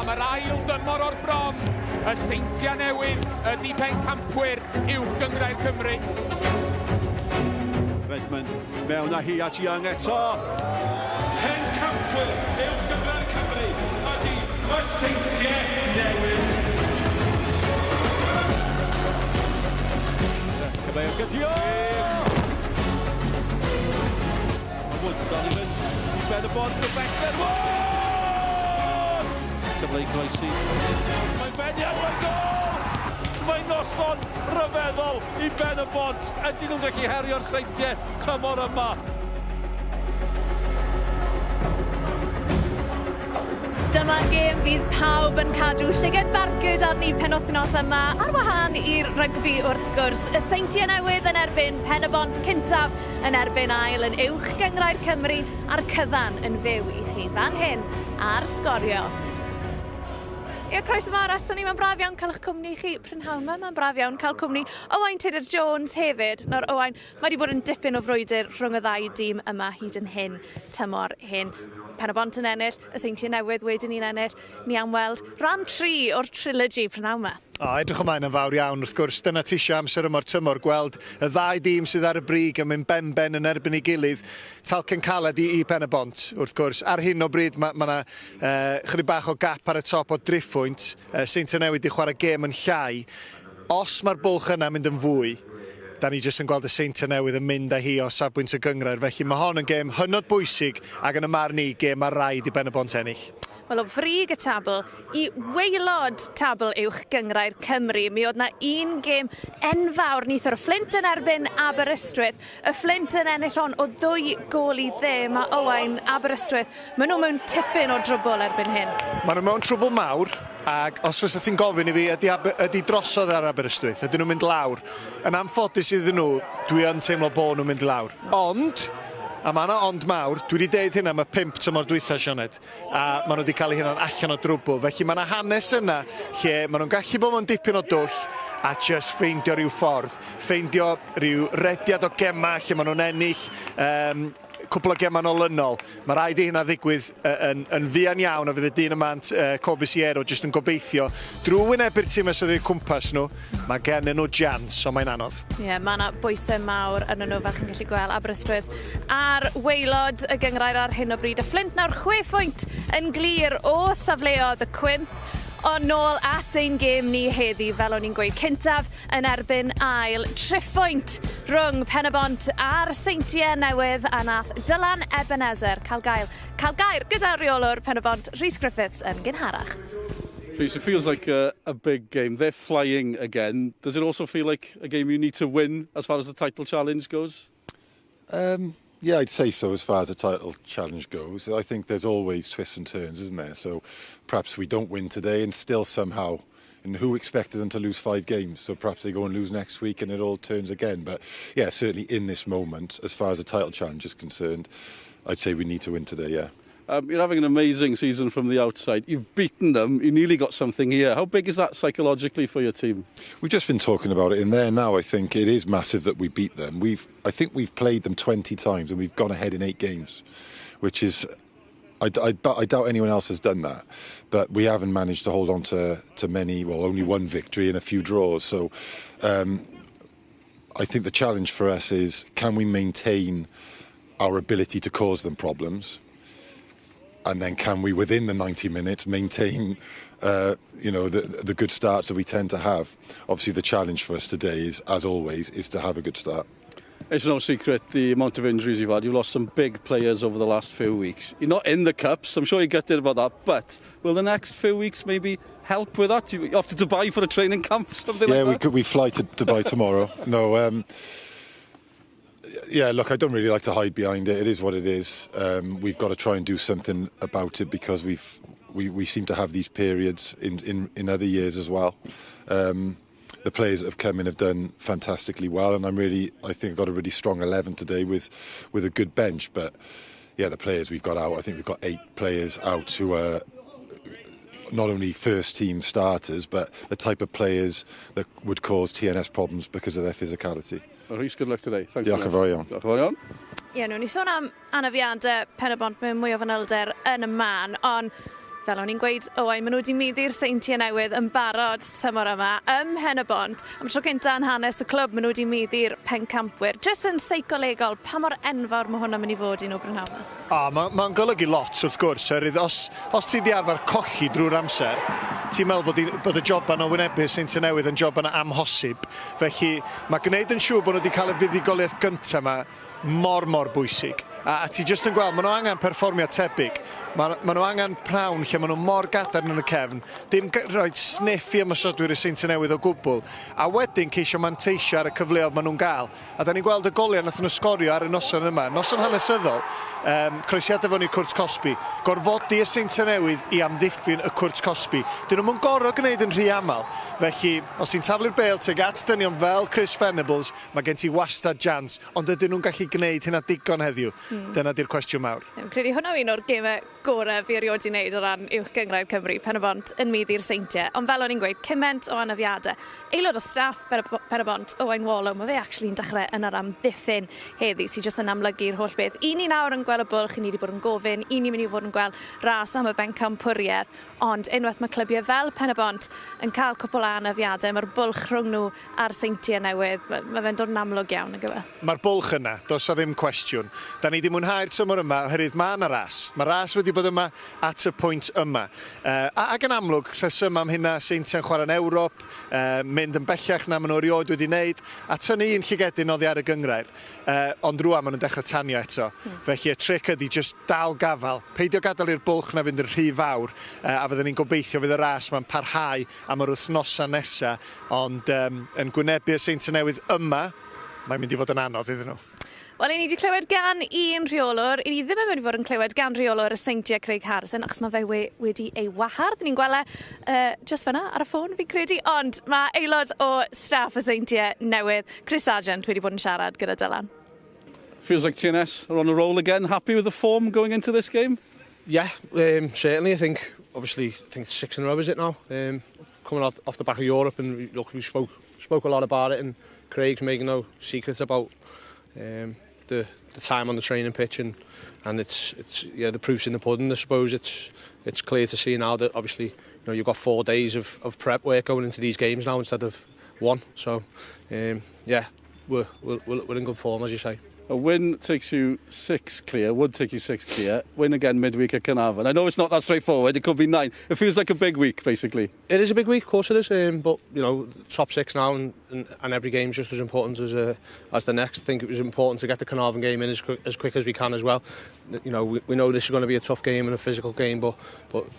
Am yr ail dymor o'r bron, y Seintiau Newydd ydy pencampwyr Uwch Gynghrair Cymru. Redmond mewn â hi at Young eto. Pencampwyr Uwch Gynghrair Cymru ydy y Seintiau Newydd. Cyfle i'r gydio! Wood dal i fynd i ben y bont y Becker. Wood! Cyfle i groesi. Mae'n beniad, mae'n gol! Mae'n noson ryfeddol i Ben y Bont. Ydyn nhw'n gallu herio'r Seintiau tymor yma? Dyma'r gêm fydd pawb yn cadw llyged barcud arni penwythnos yma, ar wahân i'r rygbi wrth gwrs. Y Seintiau Newydd yn erbyn Pen y Bont cyntaf yn erbyn ail yn Uwch Gynghrair Cymru a'r cyfan yn fyw i chi fan hyn ar Sgorio. Ie, croeso mawr ato ni. Mae'n braf iawn cael eich cwmni chi prynhawn yma. Mae'n braf iawn cael cwmni Owain Tudur Jones hefyd. Nawr, Owain, mae wedi bod yn dipyn o frwydr rhwng y ddau dîm yma hyd yn hyn, tymor hyn. Pen y Bont yn ennill, y Seintiau Newydd wedyn ni'n ennill. Ni am weld rhan 3 o'r trilogy prynhawn yma. O, edrych ymlaen yn fawr iawn, wrth gwrs, dyna ti eisiau amser yma'r tymor, gweld y ddau dîm sydd ar y brig yn mynd ben-ben yn erbyn ei gilydd. Talcen caled i Pen y Bont, wrth gwrs. Ar hyn o bryd, mae ma 'na chydig bach o gap ar y top o driphwynt. Seintiau Newydd 'di chwarae gêm yn llai. Os mae'r bwlch yna mynd yn fwy, da ni jyst yn gweld y Seintiau Newydd yn mynd â hi o safbwynt y gynghrair. Felly mae hon yn gêm hynod bwysig ac yn y marn i, gêm mae rhaid i Ben y Bont ennill. Wel, o frig y tabl i waelod tabl Uwch Gynghrair Cymru, mi oedd 'na un gêm enfawr neithiwr, y Fflint yn erbyn Aberystwyth. Y Fflint yn ennill hon o 2-0. Mae Owain, Aberystwyth, maen nhw mewn tipyn o drwbl erbyn hyn. Maen nhw mewn trwbl mawr, ac os fysa ti'n gofyn i fi, ydy, ydy drosodd ar Aberystwyth, ydyn nhw'n mynd lawr? Yn anffodus iddyn nhw, dwi yn teimlo bod nhw'n mynd lawr. Ond, a mae yna ond mawr, dwi wedi deud hynna am y 5 tymor dwytha, Sioned, a maen nhw wedi cael eu hunain allan o drwbl. Felly mae yna hanes yna lle maen nhw'n gallu bod mewn dipyn o dwll a just ffeindio rhyw ffordd, ffeindio rhyw rediad o gemau lle maen nhw'n ennill cwpl o gemau'n olynol. Mae rhaid i hynna ddigwydd yn fuan iawn a fydd y dyn yma, Kobe Siero, jyst yn gobeithio drwy wynebu'r tîmau sydd o'u cwmpas nhw, mae gennyn nhw jans, ond mae'n anodd. Ie, yeah, mae yna bwysau mawr arnyn nhw, fel chi'n gallu gweld. Aberystwyth ar waelod y gynghrair ar hyn o bryd. Y Fflint nawr 6 phwynt yn glir o safleoedd y cwymp. Ond nôl at ein gêm ni heddi, fel o'n i'n gweud, cyntaf yn erbyn ail, triphwynt rhwng Pen-y-bont a'r Seintiau Newydd, a nath Dylan Ebenezer cael gair gyda reolwr Pen-y-bont, Rhys Griffiths, yn gynharach. Rhys, it feels like a big game. They're flying again. Does it also feel like a game you need to win as far as the title challenge goes? Yeah, I'd say so as far as the title challenge goes. I think there's always twists and turns, isn't there? So perhaps we don't win today and still somehow, and who expected them to lose 5 games? So perhaps they go and lose next week and it all turns again. But yeah, certainly in this moment, as far as the title challenge is concerned, I'd say we need to win today, yeah. You're having an amazing season from the outside. You've beaten them. You nearly got something here. How big is that psychologically for your team? We've just been talking about it in there now. I think it is massive that we beat them. I think we've played them 20 times and we've gone ahead in 8 games, which is, I doubt anyone else has done that. But we haven't managed to hold on to many, well, only one victory and a few draws. So I think the challenge for us is, can we maintain our ability to cause them problems? And then can we, within the 90 minutes, maintain the good starts that we tend to have? Obviously, the challenge for us today is, as always, is to have a good start. It's no secret the amount of injuries you've had. You've lost some big players over the last few weeks. You're not in the cups, I'm sure you're gutted about that, but will the next few weeks maybe help with that? You're off to Dubai for a training camp, something Yeah, like that? we fly to Dubai tomorrow. No, yeah, look, I don't really like to hide behind it. It is what it is. We've got to try and do something about it because we seem to have these periods in other years as well. The players that have come in have done fantastically well, and I think I've got a really strong 11 today with a good bench. But the players we've got out, I think we've got 8 players out who are not only first team starters, but the type of players that would cause TNS problems because of their physicality. Well, Rhys, good luck today. Thanks. Diolch yn fawr iawn. Diolch yn fawr iawn. Ie, nhw'n i sôn am anafiadau Pen-y-bont mewn mwy o fanylder yn y man, ond Fel o'n i'n gweud, Owain, maen nhw wedi maeddu'r Seintiau Newydd yn barod tymor yma ym Mhen-y-bont. Am y tro cynta yn hanes y clwb, maen nhw wedi maeddu'r pencampwyr. Jyst yn seicolegol, pa mor enfawr mae hwnna'n mynd i fod i nhw brynhawn yma? O, mae'n ma golygu lot wrth gwrs, oherwydd os ti di arfer colli drwy'r amser, ti'n meddwl bod y joban o wynebu Seintiau Newydd yn joban amhosib. Felly mae gwneud yn siŵr bod nhw wedi cael y fuddugoliaeth gyntaf yma mor, mor bwysig. A ti jyst yn gweld, maen nhw angen perfformiad tebyg. Ma nhw angen prawn lle maen nhw mor gadarn yn y cefn, dim rhoi sniff i ymosodwyr y Seintiau Newydd o gwbl, a wedyn ceisio manteisio ar y cyfleoedd maen nhw'n gael. A da ni'n gweld y goliau nath nhw sgorio ar y noson yma. Noson hanesyddol, croesiadau fewn i'r cwrt cosbi. Gorfodi y Seintiau Newydd i amddiffyn y cwrt cosbi. Dyn nhw'n gorfod gwneud yn rhy aml. Felly, os ti'n taflu'r bêl tuag at dynion fel Chris Venables, mae gen ti wastad jans, ond ydyn nhw'n gallu gwneud hynna digon heddiw? Dyna di'r cwestiwn mawr. Fi'n credu hwnna yw un o'r gemau gorau fi erioed 'di wneud o ran Uwch Gynghrair Cymru, Pen-y-bont yn maeddu'r Seintiau. Ond fel o'n i'n gweud, cymaint o anafiadau. Aelod o staff Pen-y-bont, Owain Wallow, mae fe actually'n dechrau yn yr amddiffyn heddi, sy'n jyst yn amlygu'r holl beth. I ni nawr yn gweld y bwlch, i ni wedi bod yn gofyn, i ni'n mynd i fod yn gweld ras am y bencampwriaeth, ond unwaith mae clybiau fel Pen-y-bont yn cael cwpl o anafiadau, mae'r bwlch rhwng nhw a'r Seintiau Newydd, mae fe'n dod yn amlwg iawn, yn gyfe? Mae'r bwlch yna, does 'na ddim cwestiwn. Da ni wedi mwynhau'r tymor yma oherwydd mae yna ras. Mae ras wedi bod yma at y pwynt yma. Ac yn amlwg, rheswm am hynna, Seintiau'n chwarae yn Ewrop, mynd yn bellach na maen nhw erioed wedi wneud, a tynnu un llygedyn oddi ar y gynghrair. Ond rwan maen nhw'n dechrau tanio eto. Felly y tric ydy jyst dal gafel, peidio gadael i'r bwlch na fynd yn rhy fawr, a fyddwn ni'n gobeithio fydd y ras ma'n parhau am yr wythnosau nesaf, ond yn gwynebu y Seintiau Newydd yma, mae'n mynd i fod yn anodd iddyn nhw. Wel, i ni wedi clywed gan un rheolwr, i ni ddim yn mynd i fod yn clywed gan rheolwr y Seintiau Craig Harrison, achos mae fe wedi ei wahardd. Ni'n gweld e just fyna ar y ffôn, fi'n credu. Ond mae aelod o staff y Seintiau Newydd, Chris Sargent, wedi bod yn siarad gyda Dylan. Feels like TNS are on a roll again. Happy with the form going into this game? Yeah, certainly. I think, obviously, I think it's six in a row, is it now? Coming off the back of Europe, and look, we spoke a lot about it, and Craig's making no secrets about the time on the training pitch, and it's yeah, the proof's in the pudding. I suppose it's clear to see now that obviously you've got 4 days of prep work going into these games now instead of one. So yeah, we're in good form, as you say. A win takes you six clear, would take you six clear. Win again midweek at Caernarfon. I know it's not that straightforward, it could be nine. It feels like a big week, basically. It is a big week, of course it is. But top six now and every game's just as important as the next. I think it was important to get the Caernarfon game in as quick as we can as well. We know this is going to be a tough game and a physical game, but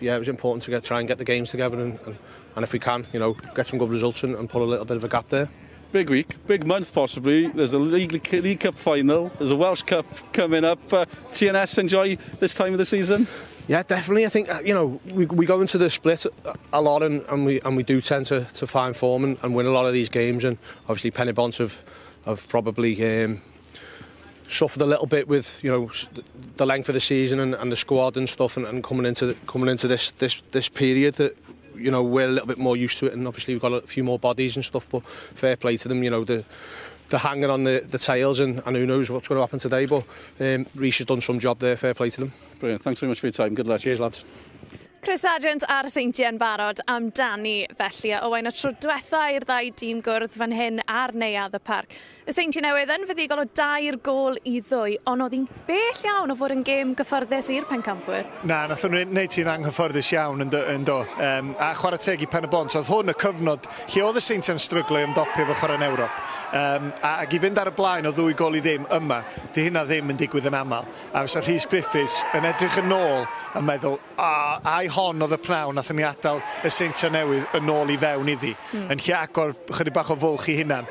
yeah, it was important to try and get the games together and if we can, get some good results and put a little bit of a gap there. Big week, big month possibly. There's a League Cup final, there's a Welsh Cup coming up. TNS enjoy this time of the season? Yeah, definitely. I think we go into the split a lot and we do tend to find form and win a lot of these games, and obviously Penybont have probably suffered a little bit with the length of the season and the squad and stuff and coming into this period that we're a little bit more used to it, and obviously we've got a few more bodies and stuff, but fair play to them, the hanging on the tails and who knows what's going to happen today, but Rhys has done some job there, fair play to them. Brilliant, thanks very much for your time, good luck. Cheers, lads. Chris Sargent a'r Seintiau yn barod amdani felly. A Owain, y tro diwetha i'r ddau dîm gwrdd fan hyn ar Neuadd y Parc. Y Seintiau Newydd yn fuddugol o 3 gôl i 2, ond oedd hi'n bell iawn o fod yn gêm gyfforddus i'r pencampwyr. Na, nath nhw'n wneud ti'n anghyfforddus iawn yn do. Yn do. A chwarae teg i Pen y Bont, oedd hwn y cyfnod lle oedd y Seintiau'n stryglo i ymdopi efo chwarae yn Ewrop. A, ac i fynd ar y blaen o 2 gôl i ddim yma, di hynna ddim yn digwydd yn aml. A fysa Rhys Griffiths yn edrych yn ôl yn meddwl, a, ai hon oedd y pnawn nath ni adael y Seintiau Newydd yn ôl i fewn iddi. Yn lle agor chydig bach o fwlch i hunan.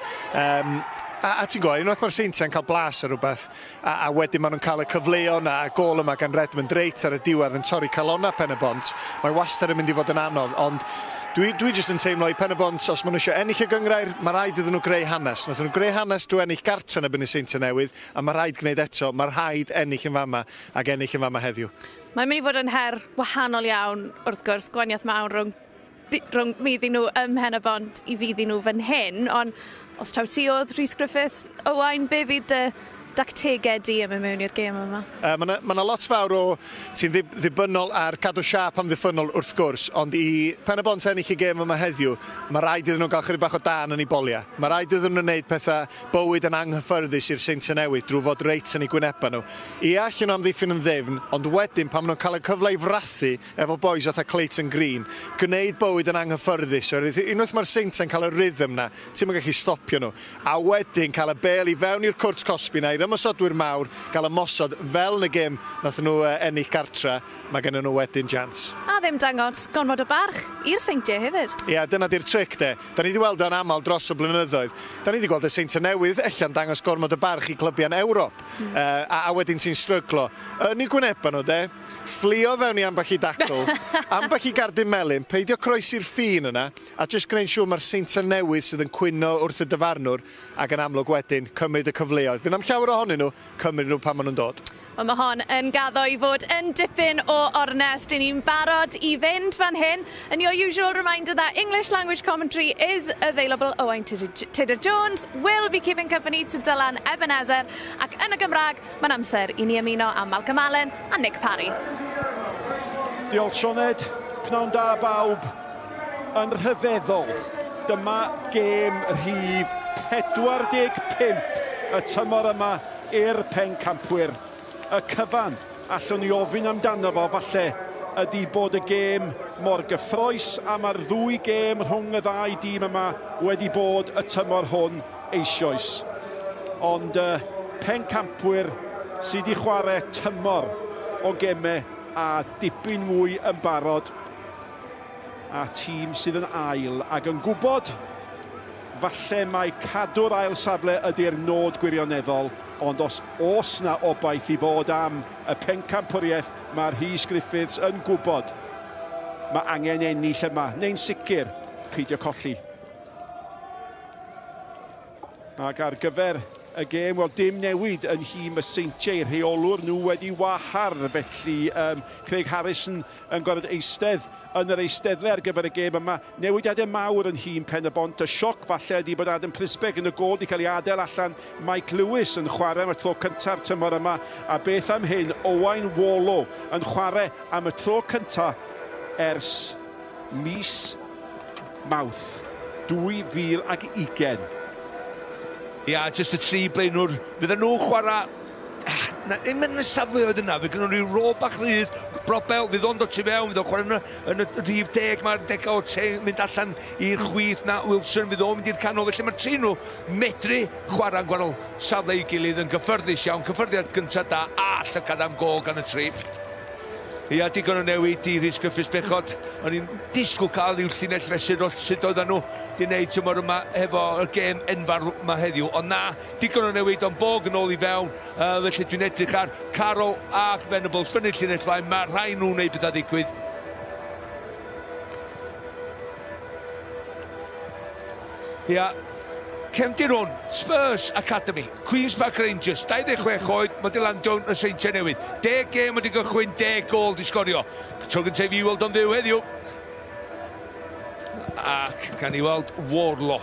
A ti'n gwybod, unwaith mae'r Seintiau'n cael blas ar rhywbeth, a wedyn maen nhw'n cael y cyfleon a gôl yma gan Redmond reit ar y diwedd yn torri calonna Pen y Bont, mae wastad yn mynd i fod yn anodd, ond dwi jyst yn teimlo i Pen y Bont, os maen nhw eisiau ennill y gynghrair, mae rhaid iddyn nhw greu hanes. Nath nhw greu hanes drwy ennill gartre yn erbyn y Seintiau Newydd, a mae rhaid gwneud eto, mae rhaid ennill yn fama ac ennill yn fama heddiw. Mae'n mynd i fod yn her wahanol iawn, wrth gwrs, gwahaniaeth mawr rhwng maeddu nhw ym Mhen y Bont i faeddu nhw fan hyn, ond os taw ti oedd Rhys Griffiths, Owain, be fydd dy dactegau di yn mynd mewn i'r gêm yma? Mae yna lot fawr o ti'n ddibynnol ar cadw siâp amddiffynnol wrth gwrs, ond i Pen-y-bont ennill y gêm yma heddiw, mae rhaid iddyn nhw gael chydig bach o dan yn eu boliau. Mae rhaid iddyn nhw wneud pethau bywyd yn anghyffyrddus i'r Seintiau Newydd drwy fod reit yn eu gwynebau nhw. Ia, allan nhw amddiffyn yn ddyfn, ond wedyn pan maen nhw'n cael y cyfle i frathu efo boys fatha Clayton Green, gwneud bywyd yn anghyffyrddus. Oherwydd unwaith mae'r Seintiau'n cael y rhythm na, ti'm yn gallu stopio nhw. A wedyn cael y bêl i fewn i'r cwrt cosbi na, i'r ymosodwyr mawr, gael ymosod fel yn y gêm nath nhw ennill gartra, mae gen nhw wedyn chance. A ddim dangos gormod o barch i'r Seintiau hefyd. Ia, dyna di'r tric de. Da ni wedi weld o'n aml dros y blynyddoedd. Da ni wedi gweld y Seintiau Newydd ella'n dangos gormod o barch i clybiau'n Ewrop. A wedyn ti'n stryglo. Yn eu gwynebau nhw de, fflio fewn i ambell i dacl, ambell i gardyn melyn, peidio croesi'r ffin yna, a jyst gwneud siŵr mae'r Seintiau Newydd sydd yn cwyno wrth y dyfarnwr ac yn amlwg wedyn cymryd y cyfleoedd. Fydd am llawer ohonyn nhw, cymryd nhw pan maen nhw'n dod. Wel, mae hon yn gaddo i fod yn dipyn o ornest. Dyn ni'n barod i fynd fan hyn. And your usual reminder that English language commentary is available. Owain Tudur Jones will be keeping company to Dylan Ebenezer. Ac yn y Gymraeg, mae'n amser i ni ymuno â Malcolm Allen a Nick Parry. Diolch, Sioned. Pnawn da bawb. Yn rhyfeddol, dyma gêm rhif 45 y tymor yma i'r pencampwyr. Y cyfan allwn ni ofyn amdano fo falle ydy bod y gêm mor gyffrous a mae'r ddwy gêm rhwng y ddau dîm yma wedi bod y tymor hwn eisoes. Ond pencampwyr sydd wedi chwarae tymor o gemau a dipyn mwy yn barod, a tîm sydd yn ail ac yn gwybod falle mai cadw'r ail safle ydy'r nod gwirioneddol, ond os oes na obaith i fod am y pencampwriaeth, mae Rhys Griffiths yn gwybod mae angen ennill yma, neu'n sicr peidio colli. Ac ar gyfer y gêm, wel, dim newid yn nhîm y Seintiau, rheolwr nhw wedi wahardd, felly Craig Harrison yn gorfod eistedd yn yr eisteddle ar gyfer y gêm yma. Newidiadau mawr yn nhîm Pen-y-bont. Y sioc falle ydy bod Adam Przybek yn y gôl wedi cael ei adael allan. Mike Lewis yn chwarae am y tro cynta'r tymor yma. A beth am hyn, Owain Warlow yn chwarae am y tro cyntaf ers mis Mawrth 2020. Ia, jyst y tri blaenwr. Fydden nhw'n chwarae na, ddim yn y safleoedd yna, fe gynnu rhyw rôl bach rhydd, Brobel, fydd o'n dod tu fewn, fydd o'n chwarae yn y rhif 10, mae'r degau o te mynd allan i'r chwith na, Wilson, fydd o'n mynd i'r canol, felly mae'r tri nhw medru chwarae'n gwahanol safle i gilydd yn gyffyrddus iawn, cyffyrddiad gyntaf da, a llygad am gôl gan y tri. Ia, digon o newid i Rhys Griffiths bechod. O'n i'n disgwyl cael rhyw llinell fesur o sut oedden nhw di wneud tymor yma efo y gêm enfawr yma heddiw. Ond na, digon o newid, ond Bog yn ôl i fewn. Felly dwi'n edrych ar Carroll ac Venables fyny'r llinell flaen. Mae rhai nhw'n wneud beth a ddigwydd. Ia, cefndir hwn, Spurs Academy, Queen's Park Rangers, 26 oed, mae di landio yn y Seintiau Newydd. 10 gêm wedi gychwyn, 10 gôl di sgorio. Tro gyntaf i fi weld o'n fyw heddiw. Ac gan i weld Warlow.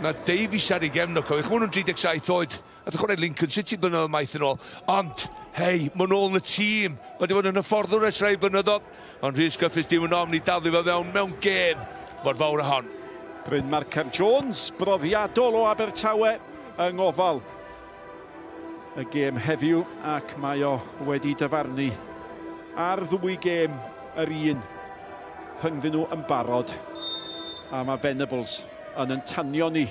Mae Davies ar ei gefn o, cofiwch, maen nhw'n 37 oed. A chwarae Lincoln City blynyddoedd maith yn ôl. Ond, hei, maen nhw yn y tîm. Mae wedi bod yn hyfforddwr ers rhai blynyddoedd. Ond Rhys Griffiths dim yn ofn i daflu fo fewn mewn gêm mor fawr â hon. Bryn Markham Jones, brofiadol o Abertawe yng ngofal y gêm heddiw, ac mae o wedi dyfarnu ar ddwy gêm yr un rhyngddyn nhw yn barod. A mae Venables yn tanio ni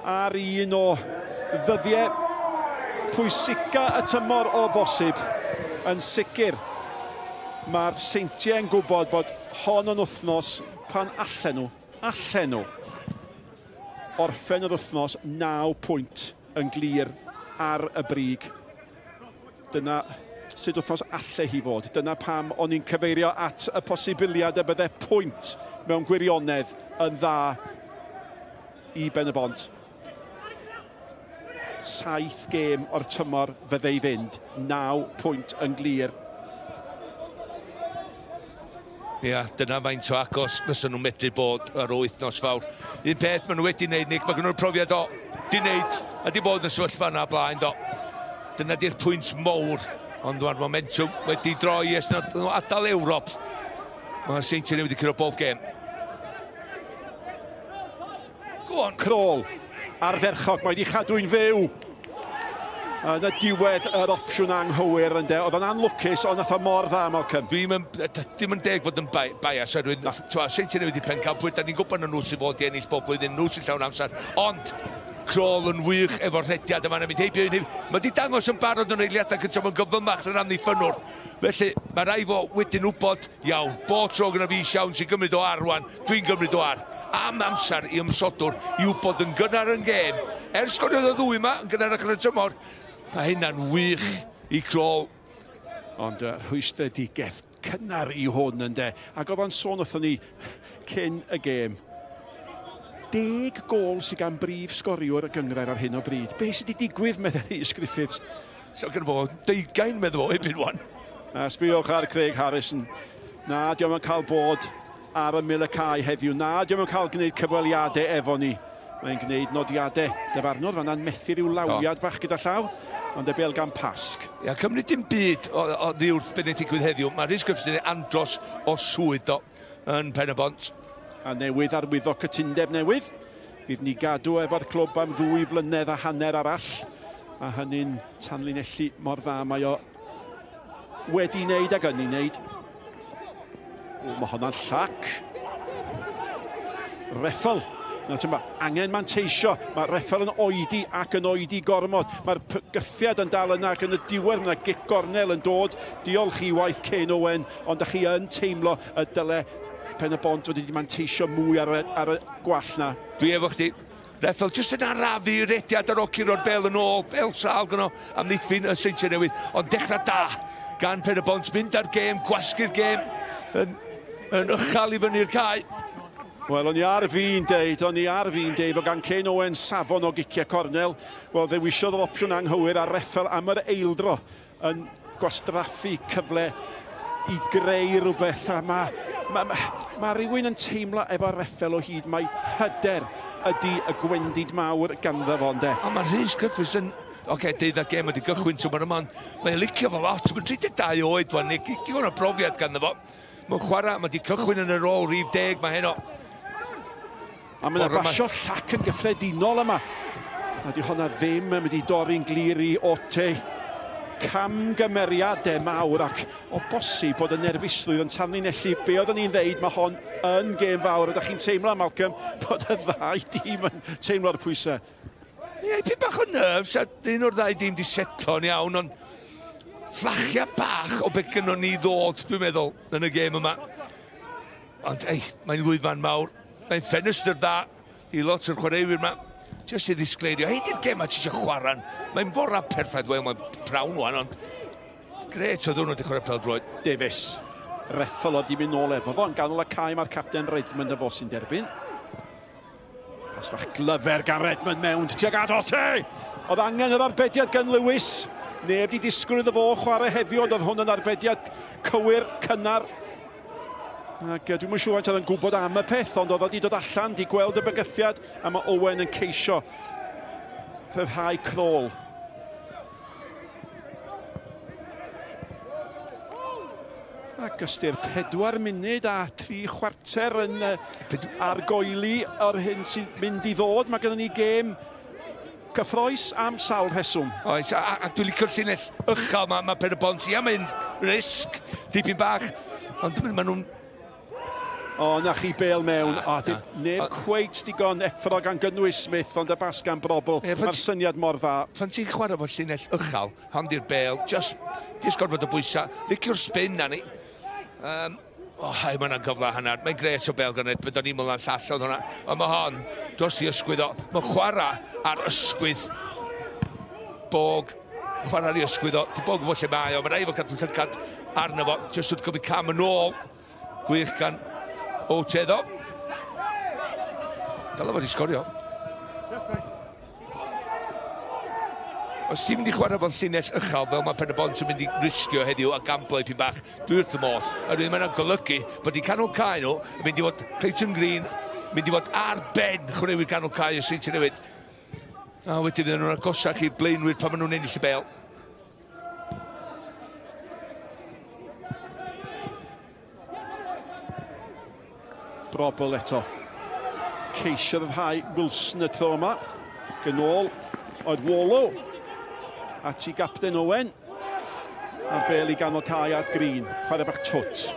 ar un o ddyddiau pwysica y tymor o bosib. Yn sicr, mae'r Seintiau yn gwybod bod hon yn wythnos pan allan nhw orffen yr wythnos 9 pwynt yn glir ar y brig. Dyna sut wythnos alle hi fod. Dyna pam o'n i'n cyfeirio at y posibiliad y bydde pwynt mewn gwirionedd yn dda i Ben-y-bont. 7 gêm o'r tymor fydde i fynd, 9 pwynt yn glir. Ia, dyna faint o agos fysa nhw'n medru bod ar wythnos fawr. Un peth maen nhw wedi wneud, Nick, mae gen nhw'r profiad o di wneud A di bod yn y sefyllfa yna blaen, do. Dyna di'r pwynt mowr, ond mae'r momentum wedi droi ers nhw adael Ewrop. Mae'r Seintiau wedi curo bob gêm. Go on. Crôl, ardderchog, mae wedi chadw'n fyw. Yn y diwedd yr opsiwn anghywir ynde. Oedd o'n anlwcus, ond nath o mor dda, Malcolm. Ddim yn deg fod yn bias, oherwydd Seintiau Newydd wedi pencampwyr, da ni'n gwybod na nhw sy'n fod i ennill bob blwyddyn, nhw sy'n llawn amser, ond Crôl yn wych efo'r rhediad yma, mynd heibio un. Mae wedi dangos yn barod yn eiliadau cyntaf, mae'n gyfymach na'r amddiffynnwr. Felly, mae rai fo wedyn wybod, iawn, bob tro gyda fi siawns i gymryd o ar rwan, dwi'n gymryd o ar. Am amser i ymsodwr i wybod yn gynnar yn gêm. Er sgoriodd y ddwy yma, yn gynnar yn y tymor, mae hynna'n wych i Crôl. Ond rhwystredigaeth cynnar i hwn ynde. Ac oedd o'n sôn wrthon ni cyn y gêm. 10 gôl sydd gan brif sgoriwr y gynghrair ar hyn o bryd. Be sydd wedi digwydd, meddai Rhys Griffiths? So gyda fo 20 meddwl fo, ebyn wan. A sbiwch ar Craig Harrison. Na, diolch yn cael bod ar ymyl y cae heddiw. Na, diolch yn cael gwneud cyfweliadau efo ni. Mae'n gwneud nodiadau. Dyfarnwr fanna'n methu rhyw lawiad bach gyda llaw, ond y bêl gan Pasg. Ia, cymryd dim byd o ddiwrth beth wnaeth digwydd heddiw. Mae Rhys Griffiths yn andros o swydd o yn Pen-y-bont. A newydd arwyddo cytundeb newydd. Fydd ni gadw efo'r clwb am 2.5 flynedd arall. A hynny'n tanlinellu mor dda mae o wedi wneud ac yn ei wneud. O, mae hwnna'n llac. Reffel. Na, ti'n ma, angen manteisio. Mae Reffel yn oedi ac yn oedi gormod. Mae'r gythiad yn dal yna ac yn y diwedd mae yna gic gornel yn dod. Diolch i waith Ken Owen, ond ydych chi yn teimlo y dyle Pen-y-bont wedi manteisio mwy ar y gwall na. Dwi efo chdi. Reffel jyst yn arafu rediad ar ôl curo'r bel yn ôl, bel sâl gyno amddiffyn y Seintiau Newydd, ond dechrau da gan Pen-y-bont, mynd ar gêm, gwasgu'r gêm yn uchel i fyny'r cae. Wel, o'n i ar fi'n deud fod gan Ken Owen safon o giciau cornel. Wel, ddewisiodd yr opsiwn anghywir a Reffel am yr eildro yn gwastraffu cyfle i greu rhywbeth. A mae rhywun yn teimlo efo Reffel o hyd, mae hyder ydy y gwendid mawr ganddo fo, ynde. A mae Rhys Griffiths yn... Oce, deud na gêm wedi gychwyn tymor yma, ond mae'n licio fo lot. Mae'n 32 oed wan, digon o brofiad ganddo fo. Mae'n chwarae, mae wedi cychwyn yn y rôl rhif 10, mae heno. A mae'n basio llac yn gyffredinol yma. A di hwnna ddim yn mynd i dorri'n glir i Ote. Camgymeriadau mawr ac o bosib bod y nerfusrwydd yn tanlinellu be oeddwn ni'n ddeud, mae hon yn gêm fawr. Ydych chi'n teimlo, Malcolm, bod y ddau dîm yn teimlo'r pwysau? Ie, dipyn bach o nerves, a un o'r ddau dîm di setlo'n iawn, ond fflachia bach o beth gynnon ni ddod, dwi'n meddwl, yn y gêm yma. Ond, ei, mae'n lwyfan mawr. Mae'n ffenestr dda i lot o'r chwaraewyr yma. Jyst i ddisgleirio. Hei, di'r gêm a ti eisiau chwarae. Mae'n fora perffaith, wel, mae'n prawn wan, ond gret o ddwrnod i chwarae pêl-droed. Davies. Reffel o di mynd nôl efo fo. Yn ganol y cae mae'r capten Redmond efo sy'n derbyn. Pas fach glyfer gan Redmond mewn tuag at Ote! Oedd angen yr arbediad gan Lewis. Neb di disgwyl iddo fo chwarae heddiw, ond oedd hwn yn arbediad cywir, cynnar. Ac dwi'm yn siŵr faint oedd yn gwybod am y peth, ond oedd o wedi dod allan, di gweld y bygythiad, a mae Owen yn ceisio rhyddhau Crôl. Ac ystyr 4 munud a 3/4 yn argoeli o'r hyn sy'n mynd i ddod. Mae gennym ni gêm cyffrous am sawl rheswm. Oes, a dwi'n licio'r llinell uchel, mae Pen-y-bont, ia, mae'n risg, dipyn bach, ond maen nhw'n... O, na chi bel mewn. Neb cweit digon effro gan gynnwys Smith, ond y bas gan Brobl. Mae'r syniad mor dda. Pan ti'n chwarae fo llinell uchel, hon di'r bel, just gorfod o bwysau, licio'r spin na ni. O, hai, mae hwnna'n gyfle hanner. Mae'n gres o bel gan Edmund, o'n i'n mynd lan llall oedd hwnna. Ond mae hon dros i ysgwydd o. Mae'n chwarae ar ysgwydd Bog. Chwarae ar ei ysgwydd o. Di Bog fo lle mae o. Mae'n rhaid fo cadw llygad arno fo. Jyst wrth gofio cam yn ôl. Gwych gan Ote ddo. Dylai fod i sgorio. Os ti'n mynd i chwarae fo'n llinell uchel fel mae Pen-y-bont yn mynd i risgio heddiw a gamblo ipyn bach, dwi wrth y modd. A rwy'n mae'n golygu bod i canol cae nhw yn mynd i fod Clayton Green, mynd i fod ar ben chwaraewyr canol cae y Seintiau Newydd. A wedyn fydden nhw'n agosach i'r blaenwyr pan maen nhw'n ennill y bêl. Brobl eto. Ceisio rhyddhau Wilson y tro yma. Ac yn ôl oedd Wallow at i gapten Owen. A'r bel i ganol cae at Green. Chwarae bach twt.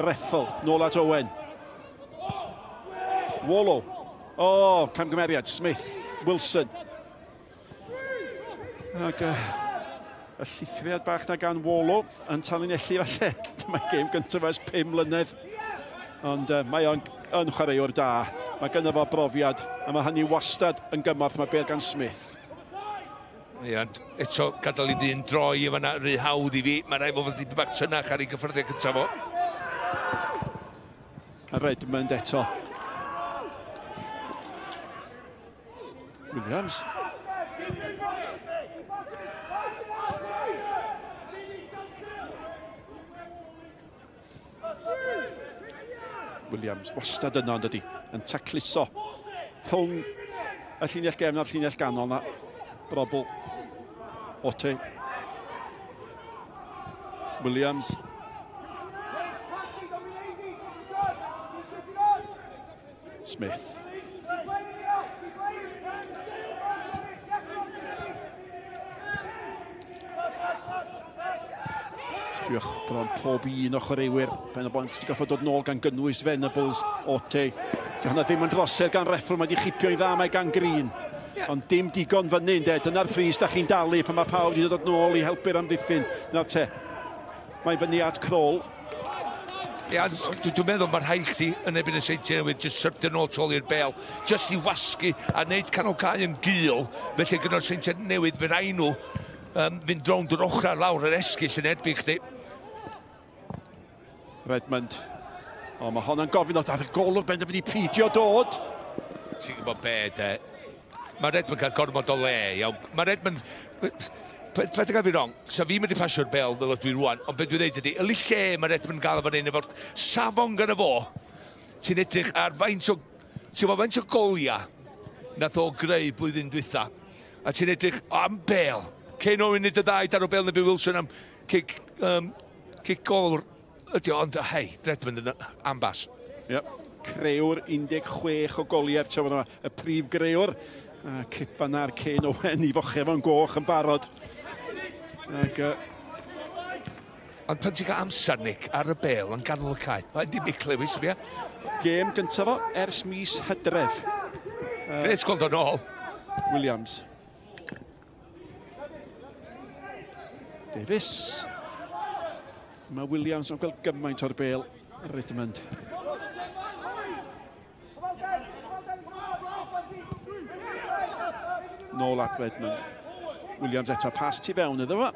Reffel, nôl at Owen. Wallow. O, oh, camgymeriad. Smith. Wilson. Ac y llithriad bach na gan Wallow yn tanlinellu falle. Dyma'i gêm gyntaf ers 5 mlynedd. Ond mae o'n yn chwaraewr da. Mae gynno fo brofiad, a mae hynny wastad yn gymorth. Mae bel gan Smith. Ie, ond eto gadael i ddyn droi efo yna rhy hawdd i fi. Mae rhaid fod dipyn bach tynach ar ei gyffyrddiad cyntaf fo. A Redmond eto. Williams. Williams wastad yno, yn dydi, yn tacluso rhwng y llinell gefn a'r llinell ganol na. Brobl. Ote. Williams. Smith. Sbiwch bron pob un o chwaraewyr Pen y Bont wedi gorfod dod nôl gan gynnwys Venables, Ote. Di hwnna ddim yn drosedd gan Reffel, mae wedi chipio i dda, mae gan Green. Yeah. Ond dim digon fyny, ynde. Dyna'r pris da chi'n dalu pan mae pawb wedi dod nôl i helpu'r amddiffyn. Nawr te, mae fyny at Kroll. Ia, dwi'n meddwl mae'r rhaid chdi yn erbyn y Seintiau Newydd jyst syrthio nôl tu ôl i'r bel, jyst i wasgu a wneud canol cae yn gul, felly gyda'r Seintiau Newydd fe rai nhw fynd rownd yr ochr lawr yr esgyll yn erbyn chdi. Redmond. O, mae honna'n gofyn o dath y golwr benderfynu peidio dod. Ti'n gwybod be, de? Mae Redmond cael gormod o le, iawn. Mae Redmond... Paid â gael fi wrong, sa fi'n mynd i pasio'r bel fel ydw i rwan, ond be dwi'n dweud ydy, yli lle mae Redmond gael fan hyn efo'r safon gyda fo, ti'n edrych ar faint o, ti'n gwybod faint o golia nath o greu blwyddyn dwytha, a ti'n edrych am bel. Kane Owen nid y ddau dar o bel neu Wilson am cic, cic gol ydi o, ond hei, Redmond yn ambas. Yep. Creuwr 16 o goliau'r tymor yma, y prif greuwr. A cip fan ar Kane Owen i fochio fo'n goch yn barod. Ac, Ond pan ti'n cael amser, Nick, ar y bel yn ganol y cae, mae'n dim Nick Lewis, fi. Gêm gyntaf o ers mis Hydref. Grêt gweld o'n ôl. Williams. Davies. Mae Williams yn gweld gymaint o'r bel. Redmond. Nôl at Redmond. Williams eto, pas tu fewn iddo fo.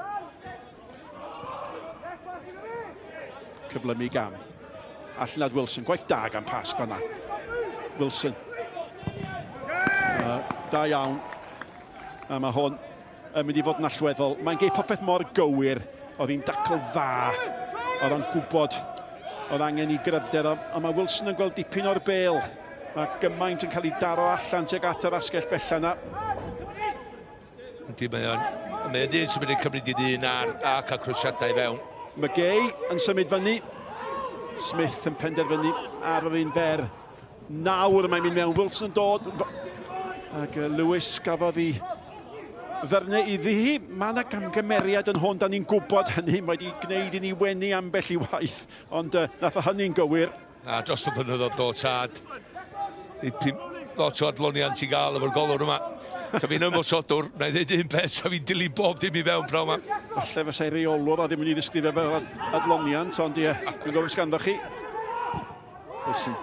Cyflymu gam. Allan ad Wilson, gwaith da gan pas fanna. Wilson. Da iawn. A mae hwn yn mynd i fod yn allweddol. Mae'n gei popeth mor gywir. Oedd hi'n dacl dda. Oedd o'n gwybod oedd angen i gryfder. A mae Wilson yn gweld dipyn o'r bel. Mae gymaint yn cael ei daro allan tuag at yr asgell bella yna. Yndi, mae o'n un sy'n mynd i cymryd i ddyn ar a cael croesiadau i fewn. McGay yn symud fyny. Smith yn penderfynu ar yr un fer. Nawr mae'n mynd mewn. Wilson yn dod. Ac Lewis gafodd ei ddyrnu iddi hi. Mae yna gamgymeriad yn hwn, da ni'n gwybod hynny. Mae wedi gwneud i ni wenu ambell i waith, ond nath o hynny'n gywir. A dros y blynyddoedd do, tad. Lot o adloniant i gael efo'r golwr yma. Sa fi'n ymosodwr, na i ddweud un peth, sa fi'n dilyn bob dim i fewn prawn yma. Falle fysa'i reolwr a ddim yn ei ddisgrifio fel adloniant, ond ie, dwi'n gofyn sganddo chi. Wilson.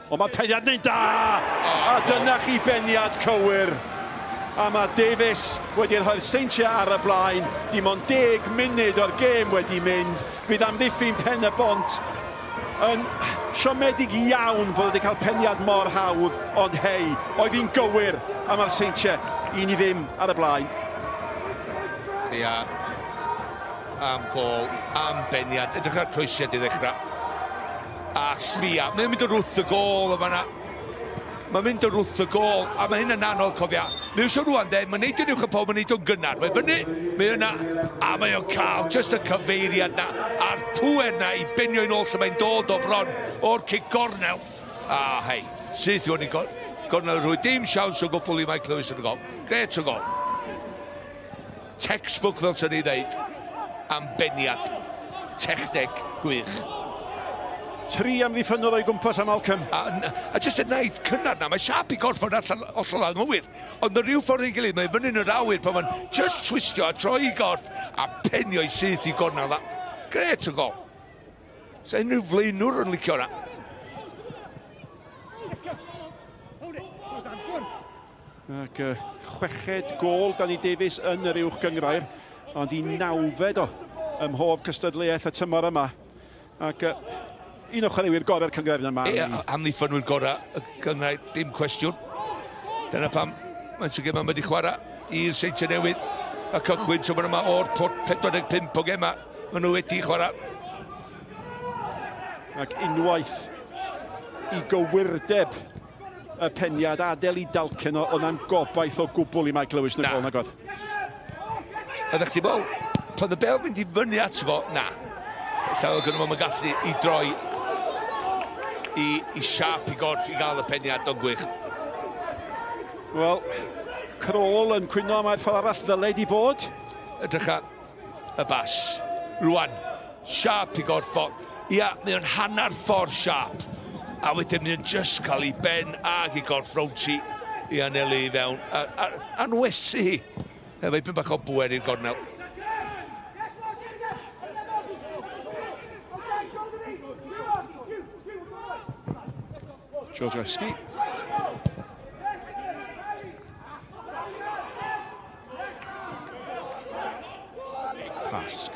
Ond mae peniad neu'n da! A dyna chi beniad cywir. A mae Davies wedi rhoi'r Seintiau ar y blaen. Dim ond 10 munud o'r gêm wedi mynd. Bydd amddiffyn Pen y Bont yn siomedig iawn fod wedi cael peniad mor hawdd, ond hei, oedd hi'n gywir, a mae'r Seintiau 1-0 ar y blaen. Ia, am gol, am beniad, edrych ar croesiad i ddechrau. A sbia, mae'n mynd o'r wrth y gol yma na. Mae'n mynd yn wrth y gol, a mae hyn yn anodd, cofia. Mae eisiau rwan, de, mae'n neud yn uwch y pob, mae'n neud o'n gynnar. Mae'n fyny, mae yna, a mae o'n cael just y cyfeiriad na, a'r pŵer na i benio i'n ôl lle mae'n dod o bron o'r cic gornel. A hei, syth i hwn i gornel rhwy, dim siawns o gwbl i Mike Lewis yn y gol. Gret o gol. Textbook fel sy'n ei ddeud, am beniad. Techneg gwych. Tri amddiffynnwr o'i gwmpas am Malcolm. A jyst y naid cynnar na, mae siap i gorff o'n allan hollol anghywir. Ond yn rhyw ffordd ei gilydd, mae fyny yn yr awyr pan mae'n just twistio a troi i gorff a penio i syth i gornel. Gret o gol. Sa unrhyw flaenwr yn licio hwnna. Ac chweched gôl Danny Davies yn yr uwch gynghrair, ond i nawfed o ym mhob cystadleuaeth y tymor yma. Ac un o chwaraewyr gorau'r cynghrair yma. Ie, amddiffynwyr gorau y cynghrair, dim cwestiwn. Dyna pam mae'n sy'n gema wedi chwarae i'r Seintiau Newydd a cychwyn tymor yma o'r 45 o gema maen nhw wedi chwarae. Ac unwaith i gywirdeb y peniad adael i dalcen o, oedd na'n gobaith o gwbl i Mike Lewis yn y gol nag oedd. Oeddech chdi bod, pan y bel mynd i fyny at fo, na. Llawer gynnu fo'n gallu i droi i siap i gorff i gael y peniad o'n gwych. Wel, Crôl yn cwyno mae'r ffordd arall ddylai di bod. Edrycha y bas. Rwan, siap i gorff o. Ia, mae o'n hanner ffordd siap. A wedyn mae o'n just cael ei ben ag i gorff rownd ti i anelu i fewn. Anwesu hi. Efo'i pyn bach o bwer i'r gornel. Georgievski. Pasg.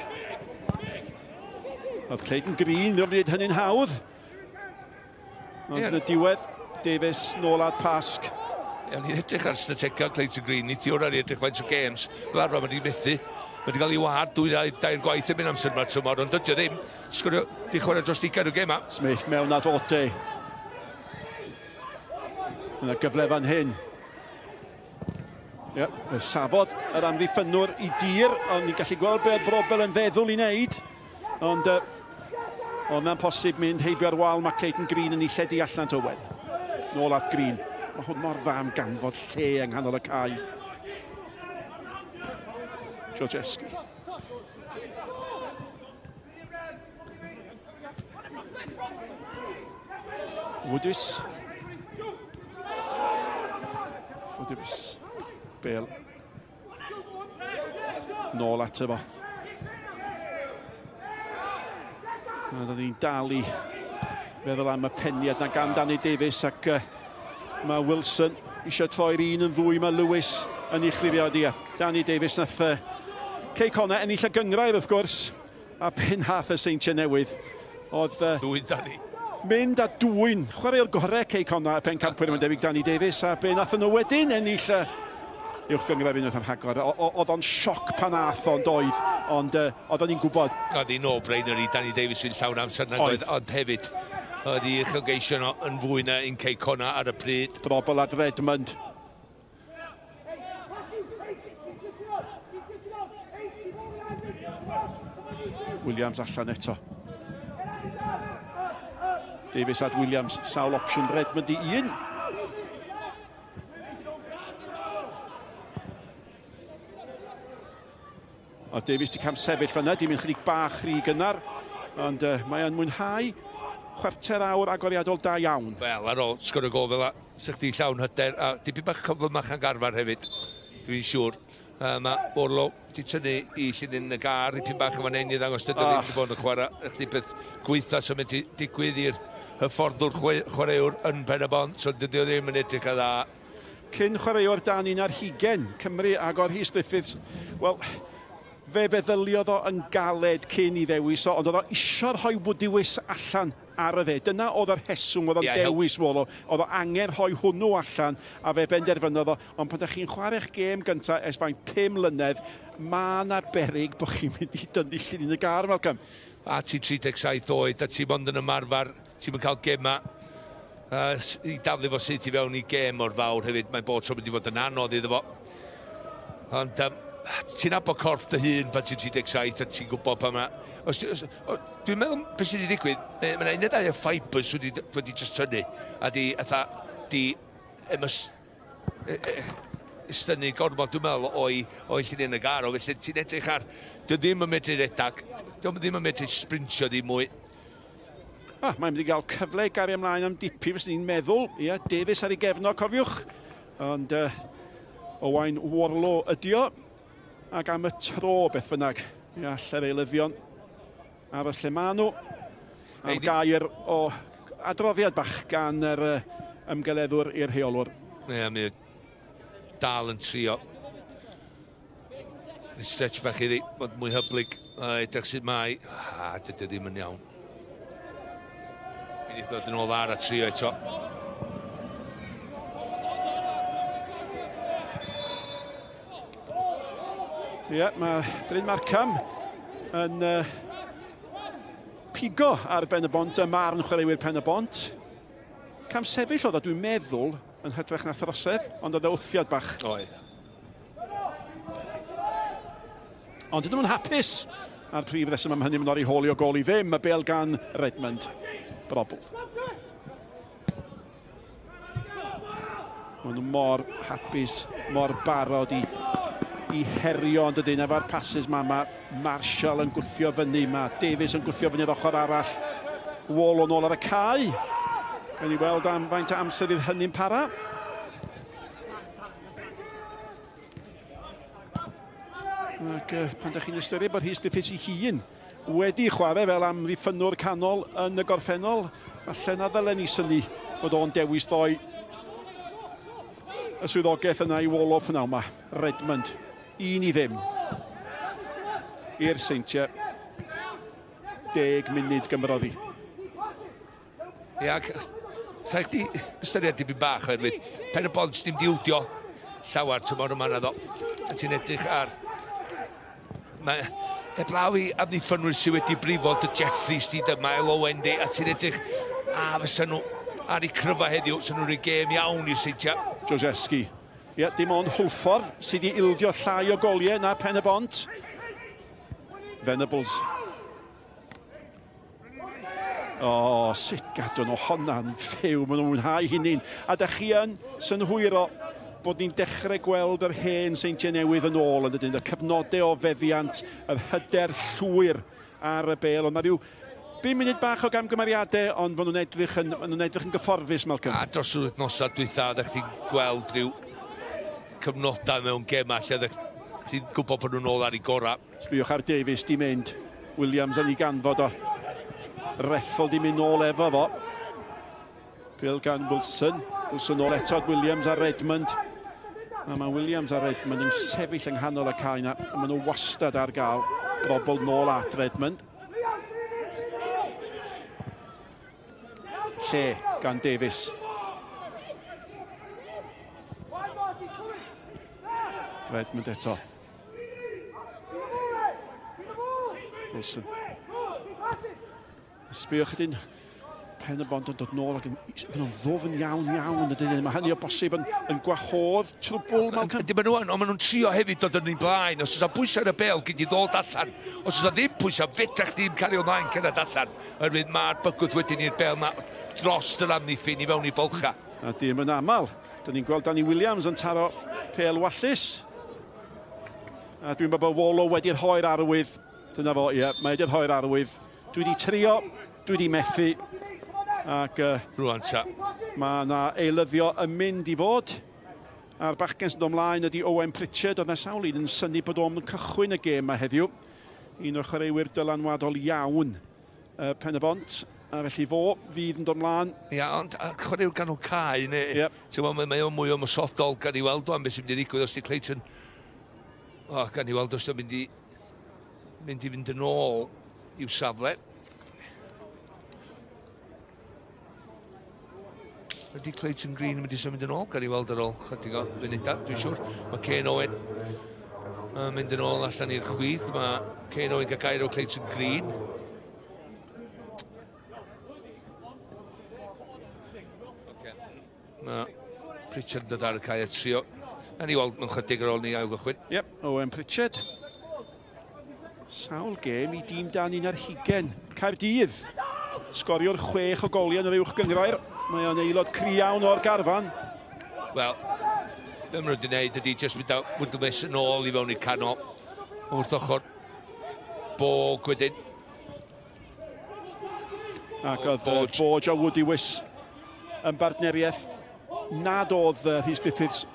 Oedd Clayton Green ddim wedi hynny'n hawdd. Ond yn y diwedd, Davies nôl at Pasg. O'n i'n edrych ar strategau Clayton Green, nid yw'r ar edrych faint o games. Fel arfer, mae wedi methu. Mae wedi cael ei wahad dwy dair gwaith yn mynd amser mae'r tymor, ond dydy o ddim. Sgorio, di chwarae dros 20 o gema. Smith mewn at Ote. Yna gyfle fan hyn. Ie, safodd yr amddiffynnwr i dir, ond ni'n gallu gweld be oedd Brobel yn feddwl i wneud. Ond oedd na'n posib mynd heibio'r wal, mae Clayton Green yn ei lledu allan Owen. Nôl at Green. Mae hwn mor dda am ganfod lle yng nghanol y cae. Georgievski. Woodis. Woodis. Bale. Nôl ato fo. A da ni'n dal i feddwl am y peniad na gan Danny Davies ac mae Wilson eisiau troi'r un yn ddwy, mae Lewis yn ei chlirio di. Danny Davies nath Cei Connah ennill y gynghrair wrth gwrs, a pen nath y Seintiau Newydd oedd dwyn Danny. Mynd a dwyn, chwaraeo'r gorau Cei Connah y pencampwyr mae'n debyg Danny Davies, a be nath nhw wedyn ennill uwch gynghrair unwaith yn rhagor. Oedd o'n sioc pan ath o'n doedd, ond oedd o'n i'n gwybod. Oedd hi'n no-brainer i Danny Davies yn llawn amser nag oedd, ond hefyd oedd hi uchelgeisio nhw yn fwy na un Cei Connah ar y pryd. Drobl at Redmond. Williams allan eto. Davies at Williams, sawl opsiwn Redmond i un. O Davies di camsefyll fan'na, di mynd chydig bach rhy gynnar, ond mae o'n mwynhau chwarter awr agoriadol da iawn. Wel, ar ôl sgorio gôl fel 'a, sa chdi llawn hyder, a dipyn bach cyflymach ag arfer hefyd, dwi'n siŵr. Mae Orlo di tynnu i llinyn y gar, dipyn bach yn fan hyn i ddangos dydy ddim wedi bod yn chwarae. Ychydig beth gweitha sy'n mynd i digwydd i'r hyfforddwr chwaraewr yn Pen-y-bont, so dydy o ddim yn edrych yn dda. Cyn chwaraewr dan 21, Cymru agor Rhys Griffiths, wel, fe feddyliodd o yn galed cyn i ddewis o, ond oedd o isio rhoi Woodiwiss allan ar y dde. Dyna oedd yr rheswm oedd o'n dewis Wolo. Oedd o angen rhoi hwnnw allan, a fe benderfynodd o. Ond pan ydych chi'n chwarae'ch gêm gyntaf ers faint 5 mlynedd, mae yna beryg bod chi'n mynd i dynnu llinyn y gar, Malcolm. A ti 37 oed, a ti mond yn ymarfer, ti'n mynd cael gema. I daflu fo syth i fewn i gêm mor fawr hefyd, mae'n bod tro mynd i fod yn anodd iddo fo. Ond ti'n nabod corff dy hun pan ti'n 37 a ti'n gwybod pan mae... Dwi'n meddwl beth sydd wedi digwydd, mae yna un neu ddau o fibres wedi, wedi just tynnu a di, atha, di ymys, estynnu gormod, dwi'n meddwl, o'i, o'i llinyn y garo. Felly ti'n edrych ar, dwi ddim yn medru redag, dwi ddim yn medru sprintio ddim mwy. Ah, mae'n mynd i gael cyfle i gario ymlaen am dipyn, fes ni'n meddwl. Ie, Davies ar ei gefnog, cofiwch. Ond Owain Warlow ydi o. Ac am y tro, beth bynnag, mi all yr eilyddion aros lle maen nhw. Am gair o adroddiad bach gan yr ymgeleddwr i'r rheolwr. Ie, mi dal yn trio. Stretch bach iddi, bod mwy hyblyg. Edrych sut mae. Ah, dydy ddim yn iawn. Mi ddod yn ôl ar a trio eto. Ie, yeah, mae Bryn Markham yn pigo ar Ben y Bont, y marn chwaraewyr Pen y Bont. Cam sefyll oedd o, dwi'n meddwl, yn hytrach na throsedd, ond oedd e wthiad bach. Oedd. Ond ydyn nhw'n hapus a'r prif reswm am hynny, mae'n o'r i holi o gol i ddim, y bel gan Redmond. Brobl. Maen nhw mor hapus, mor barod i, i herio ond ydyn efo'r passes ma. Mae Marshall yn gwthio fyny, mae Davies yn gwthio fyny ar ochr arall. Wall o'n ôl ar y cae. Gawn ni weld am faint o amser fydd hynny'n para. Ac pan ydych chi'n ystyried bod Rhys Griffiths ei hun wedi chwarae fel amddiffynnwr canol yn y gorffennol, falle na ddylen ni synnu bod o'n dewis ddoe y swyddogaeth yna i Wolo pnawn yma. Redmond, 1-0 i'r Seintiau. 10 munud gymrodd hi. Ia, ac rhaid chdi ystyried dipyn bach oherwydd Pen y Bont dim di wdio llawer tymor yma naddo. A ti'n edrych ar... Mae, heblaw i amddiffynwyr sydd wedi brifo dy Jeffries di dy Mile Owen di, a ti'n edrych, a fysa nhw ar eu cryfa heddiw, fysa nhw'n rhoi gêm iawn i'r Seintiau. Jozewski. Ie, dim ond Hwlffordd sydd wedi ildio llai o goliau na Pen y Bont. Venables. O, oh, sut gadw nhw honna'n fyw, maen nhw'n mwynhau hynny'n. A da chi yn synhwyro bod ni'n dechrau gweld yr hen Seintiau Newydd yn ôl yn dydyn, y cyfnodau o feddiant, yr hyder llwyr ar y bel. Ond mae rhyw 5 munud bach o gamgymeriadau, ond maen nhw'n edrych yn, maen nhw'n edrych yn gyfforddus, Malcolm. A dros yr wythnosau dwytha, oeddech chdi'n gweld rhyw cyfnodau mewn gemau lle oeddech chdi'n gwybod bod nhw'n ôl ar eu gorau. Sbïwch ar Davies, di mynd. Williams yn ei ganfod o. Reffel di mynd nôl efo fo. Phil gan Wilson. Wilson nôl eto at Williams a Redmond. A mae Williams a Redmond yn sefyll yng nghanol y cae na. A maen nhw wastad ar gael. Brobl nôl at Redmond. Lle gan Davies. Redmond eto. Wilson. Sbïwch ydyn Pen y Bont yn dod nôl ac yn, maen nhw'n ddwfn iawn iawn ydyn. Mae hynny o bosib yn, yn gwahodd trwbl, Malcolm. Ydy, maen nhw yn, ond maen nhw'n trio hefyd dod yn ei blaen. Os oes pwysau ar y bel, gyd i ddod allan. Os oes ddim pwysau, fedrach ddim cario ymlaen cyrraedd allan. Oherwydd mae'r bygwth wedyn i'r bel na dros yr amddiffyn i fewn i bolcha. A dim yn aml. Dyn ni'n gweld Danny Williams yn taro pel wallus. A dwi'n meddwl bod Wolo wedi rhoi'r arwydd. Dyna fo, ie, mae wedi rhoi'r arwydd. Dwi wedi trio, dwi wedi methu. Ac rwan ta. Mae yna eilyddio yn mynd i fod. A'r bachgen sy'n dod ymlaen ydy Owen Pritchard. Oedd yna sawl un yn synnu bod o'n cychwyn y gêm yma heddiw. Un o'r chwaraewyr dylanwadol iawn Pen y Bont. A felly fo fydd yn dod ymlaen. Ia, ond chwaraewr ganol cae, neu... Yep. Ti'n gwybod, mae o'n mwy o ymosodol, gan i weld o'n beth sy'n mynd i ddigwydd os di Clayton... O, gan i weld os o'n mynd i... mynd i fynd yn ôl i'w safle. Ydy Clayton Green yn mynd i symud yn ôl? Gan i weld ar ôl chydig o funudau, dwi'n siŵr. Mae Kane Owen yn mynd yn ôl allan i'r chwith. Mae Kane Owen gael gair o Clayton Green. Mae Pritchard yn dod ar y cae a trio. Na ni weld mewn chydig ar ôl ni ail gychwyn. Yep, Owen Pritchard. Sawl gêm i dîm dan 21. Caerdydd. Sgorio'r 6 o goliau yn yr uwch gynghrair. Mae o'n aelod cry iawn o'r garfan. Wel, be maen nhw wedi gwneud ydy jyst mynd â Woodless yn ôl i fewn i'r canol. Wrth ochr Bog wedyn. Ac oedd Borg a Woodywis yn bartneriaeth nad oedd Rhys Griffiths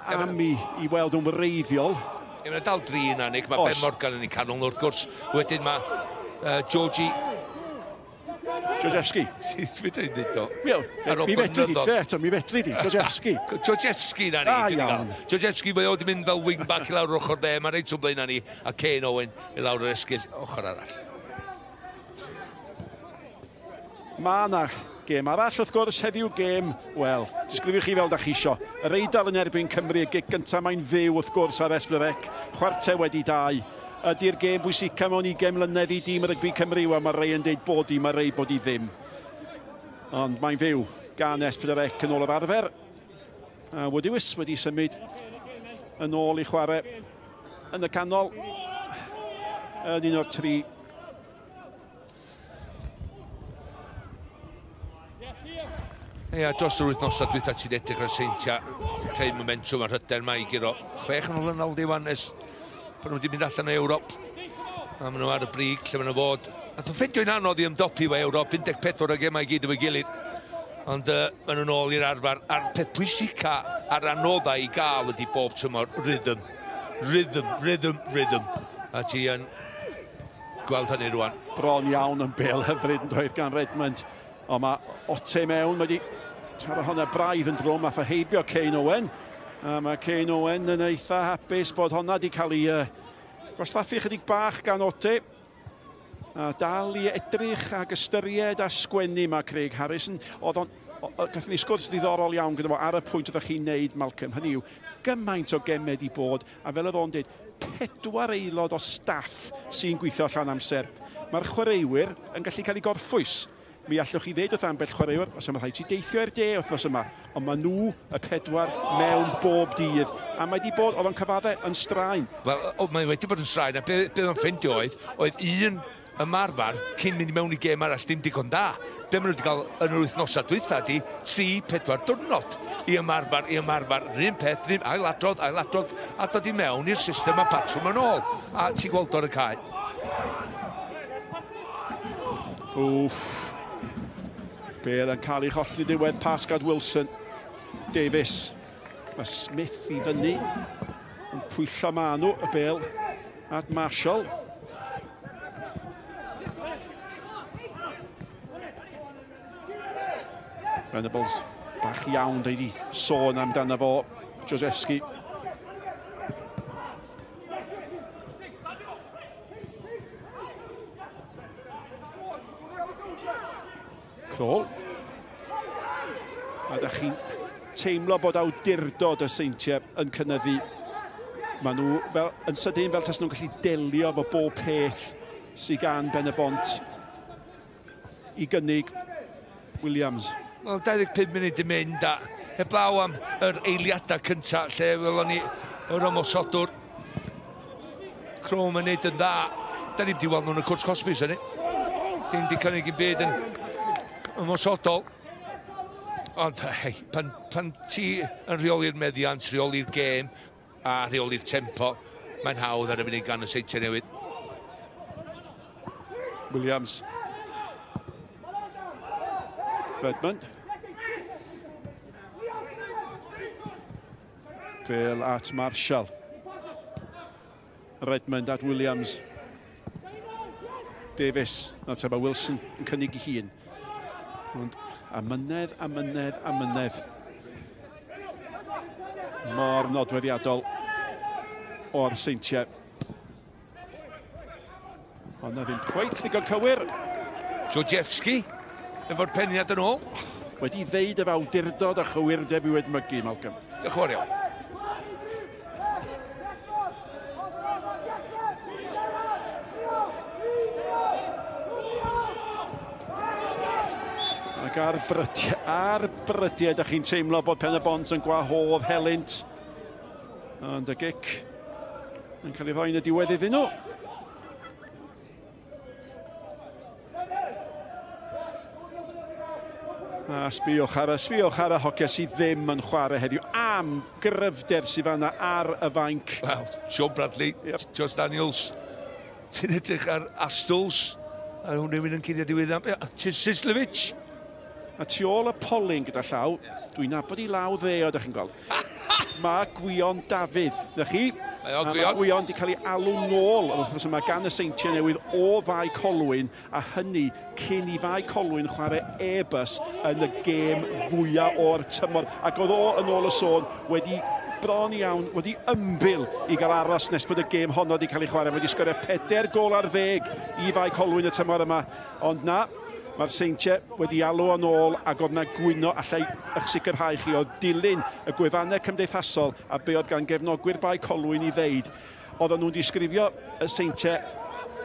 am i weld yn wreiddiol. Ie, mae'n dal dri yna, Nick. Mae Ben Morgan yn ei canol wrth gwrs. Wedyn mae Georgie... Georgievski. Fedra i ddweud o. Mi fedri di, tre eto, mi fedri di. Georgievski. Georgievski na ni. Iawn. Georgievski, mae o wedi mynd fel wing-back i lawr yr ochr dde. Mae reit o'n blaen na ni. A Kane Owen i lawr yr esgyll ochr arall. Mae yna gêm arall wrth gwrs heddiw, gêm, wel, disgrifiwch chi fel da chi isio. Yr Eidal yn erbyn Cymru, y gig gyntaf mae'n fyw wrth gwrs ar S4C, 2:15. Ydy'r gêm bwysica mewn 20 mlynedd i dîm rygbi Cymru? Wel, mae rei yn deud bod i, mae rei bod i ddim. Ond mae'n fyw gan S4C yn ôl yr arfer. A Woodywis wedi symud yn ôl i chwarae yn y canol yn un o'r tri. Ia, dros yr wythnosau dwytha ti'n edrych ar y Seintiau, creu momentum a'r hyder yma i guro 6 yn olynol diwan nes bod nhw wedi mynd allan o Ewrop. A maen nhw ar y brig lle maen nhw fod. A dwi'n ffeindio'n anodd i ymdopi efo Ewrop, 14 o gemau i gyd efo'i gilydd. Ond maen nhw'n ôl i'r arfer. A'r peth pwysica a'r anoddau i gael ydy bob tymor, rhythm. Rhythm, rhythm, rhythm. A ti yn gweld hynny rwan. Bron iawn yn bêl hyfryd yn doedd gan Redmond. Ond mae Ote mewn, wedi taro honna braidd yn drwm, ath o heibio Kane Owen. A mae Kane Owen yn eitha hapus bod honna wedi cael ei gwastraffu chydig bach gan Ote. A dal i edrych ag ystyried a sgwennu mae Craig Harrison. Oedd o'n, gathon ni sgwrs ddiddorol iawn gyda fo ar y pwynt oeddech chi'n neud, Malcolm. Hynny yw, gymaint o gemed i bod, a fel oedd o'n dweud, 4 aelod o staff sy'n gweithio allan amser. Mae'r chwaraewyr yn gallu cael eu gorffwys. Mi allwch chi ddeud wrth ambell chwaraewr, os yma rhaid ti deithio i'r de wythnos yma, ond maen nhw, y 4, mewn bob dydd. A mae di bod, oedd o'n cyfadde, yn straen. Wel, mae wedi bod yn straen, a be oedd o'n ffeindio oedd un ymarfer cyn mynd i mewn i gêm arall dim digon da. Be maen nhw wedi cael yn yr wythnosau dwytha di 3-4 diwrnod i ymarfer, yr un peth, yr un ailadrodd, a dod i mewn i'r system a patrwm yn ôl. A ti'n gweld o'r y cae. Wff. Bale yn cael ei cholli ddiwedd pas gad Wilson. Davies. Mae Smith i fyny. Yn pwyllo ma nhw y bêl at Marshall. Venables bach iawn deud i sôn amdano fo. Josewski. Crôl. A da chi'n teimlo bod awdurdod y Seintiau yn cynyddu. Maen nhw fel, yn sydyn fel tas nhw'n gallu delio efo bob peth sydd gan Ben-y-bont i gynnig. Williams. Wel, 25 munud i mynd a heblaw am yr eiliadau cyntaf lle welon ni yr ymosodwr Chrome yn neud yn dda. Da ni wedi weld nhw'n y cwrt cosbis, hynny. Dim di cynnig i byd yn ymosodol. Ond hei, pan ti yn rheoli'r meddiant, rheoli'r gêm a rheoli'r tempo, mae'n hawdd ar y munud gan y Seintiau Newydd. Williams. Redmond. Bale at Marshall. Redmond at Williams. Davies. Na te, mae Wilson yn cynnig ei hun. Ond amynedd, amynedd, amynedd. Mor nodweddiadol o'r Seintiau. Ond na ddim cweit ddigon cywir. Georgievski efo'r peniad yn ôl. Wedi ddeud efo awdurdod a chywirdeb i'w edmygu, Malcolm. Diolch yn fawr iawn. Ac ar brydiau, da chi'n teimlo bod Pen-y-bont yn gwahodd helynt. Ond y gic yn cael ei rhoi yn y diwedd iddyn nhw. A sbiwch ar y hogia sydd ddim yn chwarae heddiw. Am gryfder sydd fanna ar y fainc. Wel, Sean Bradley, yep. Josh Daniels, ti'n edrych ar Astles, a hwn rhywun yn cuddio diwedd am... Sislevic. A tu ôl y polyn gyda llaw, dwi'n nabod i law dde o, ydych chi'n gweld. Mae Gwion Dafydd, na chi? Mae Gwion wedi cael ei alw nôl yr wythnos yma gan y Seintiau Newydd o Fae Colwyn, a hynny cyn i Fae Colwyn chwarae Airbus yn y gêm fwyaf o'r tymor. Ac oedd o, yn ôl y sôn, wedi bron iawn, wedi ymbil i gael aros nes bod y gêm honno wedi cael ei chwarae. Wedi sgorio 4 gôl ar 10 i Fae Colwyn y tymor yma. Ond na, mae'r Seintiau wedi alw yn ôl, ac oedd na gwyno allai eich sicrhau chi oedd dilyn y gwefannau cymdeithasol a be oedd gan gefnogwyr Bae Colwyn i ddeud. Oedden nhw'n disgrifio y Seintiau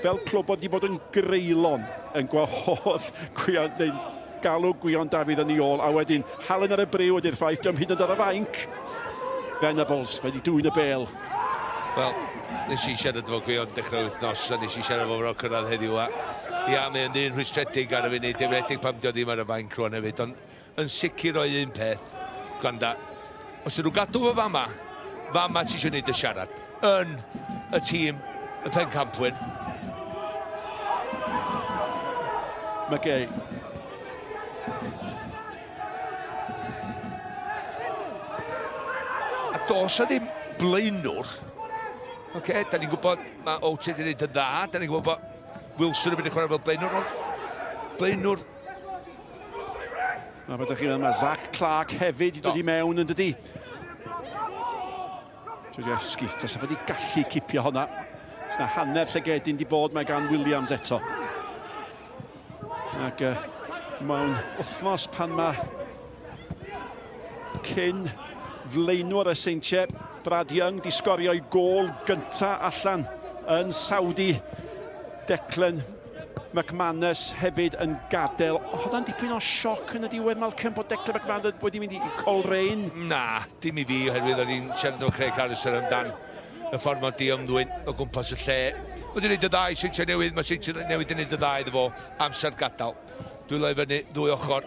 fel clwb oedd wedi bod yn greulon yn gwahodd Gwion, neu galw Gwion Dafydd yn ei ôl, a wedyn halen ar y briw ydy'r ffaith, diolch hyd yn oed ar y fainc. Venables wedi dwyn y bêl. Wel, nes i siarad efo Gwion dechrau wythnos, a nes i siarad efo fo cyrraedd heddiw, a ia, mae'n ddyn rhwystredig ar y funud, enwedig pam dio ddim ar y fainc rwan hefyd, ond yn sicr o'i un peth, gwranda, os ydyn nhw'n gadw fo fama ti eisiau gwneud y siarad, yn y tîm, y pencampwyr. McGay. A dos o ddim blaenwr. Oce, da ni'n gwybod mae Oates wedi gwneud yn dda, da ni'n gwybod bod Wilson yn mynd i chwarae fel blaenwr, ond blaenwr. Na, beth ydych chi'n meddwl, mae Zach Clark hefyd i dod i mewn yn dydi. Georgievski, tasa wedi gallu cipio honna. Sna hanner llygedyn di bod mae gan Williams eto. Ac mewn wythnos pan mae cyn flaenwr y Seintiau, Brad Young, di sgorio'i gôl gynta allan yn Saudi. Declan McManus hefyd yn gadael. Oedd hwnna'n dipyn o sioc yn y diwedd, Malcolm, bod Declan McManus wedi mynd i Coleraine? Na, dim i fi, oherwydd o'n i'n siarad efo Craig Harrison amdan y ffordd mae di ymddwyn o gwmpas y lle. Wedi gwneud y ddau Seintiau Newydd, mae Seintiau Newydd wedi gwneud y ddau iddo fo amser gadael. Dwi'n loi fyny ddwy ochr.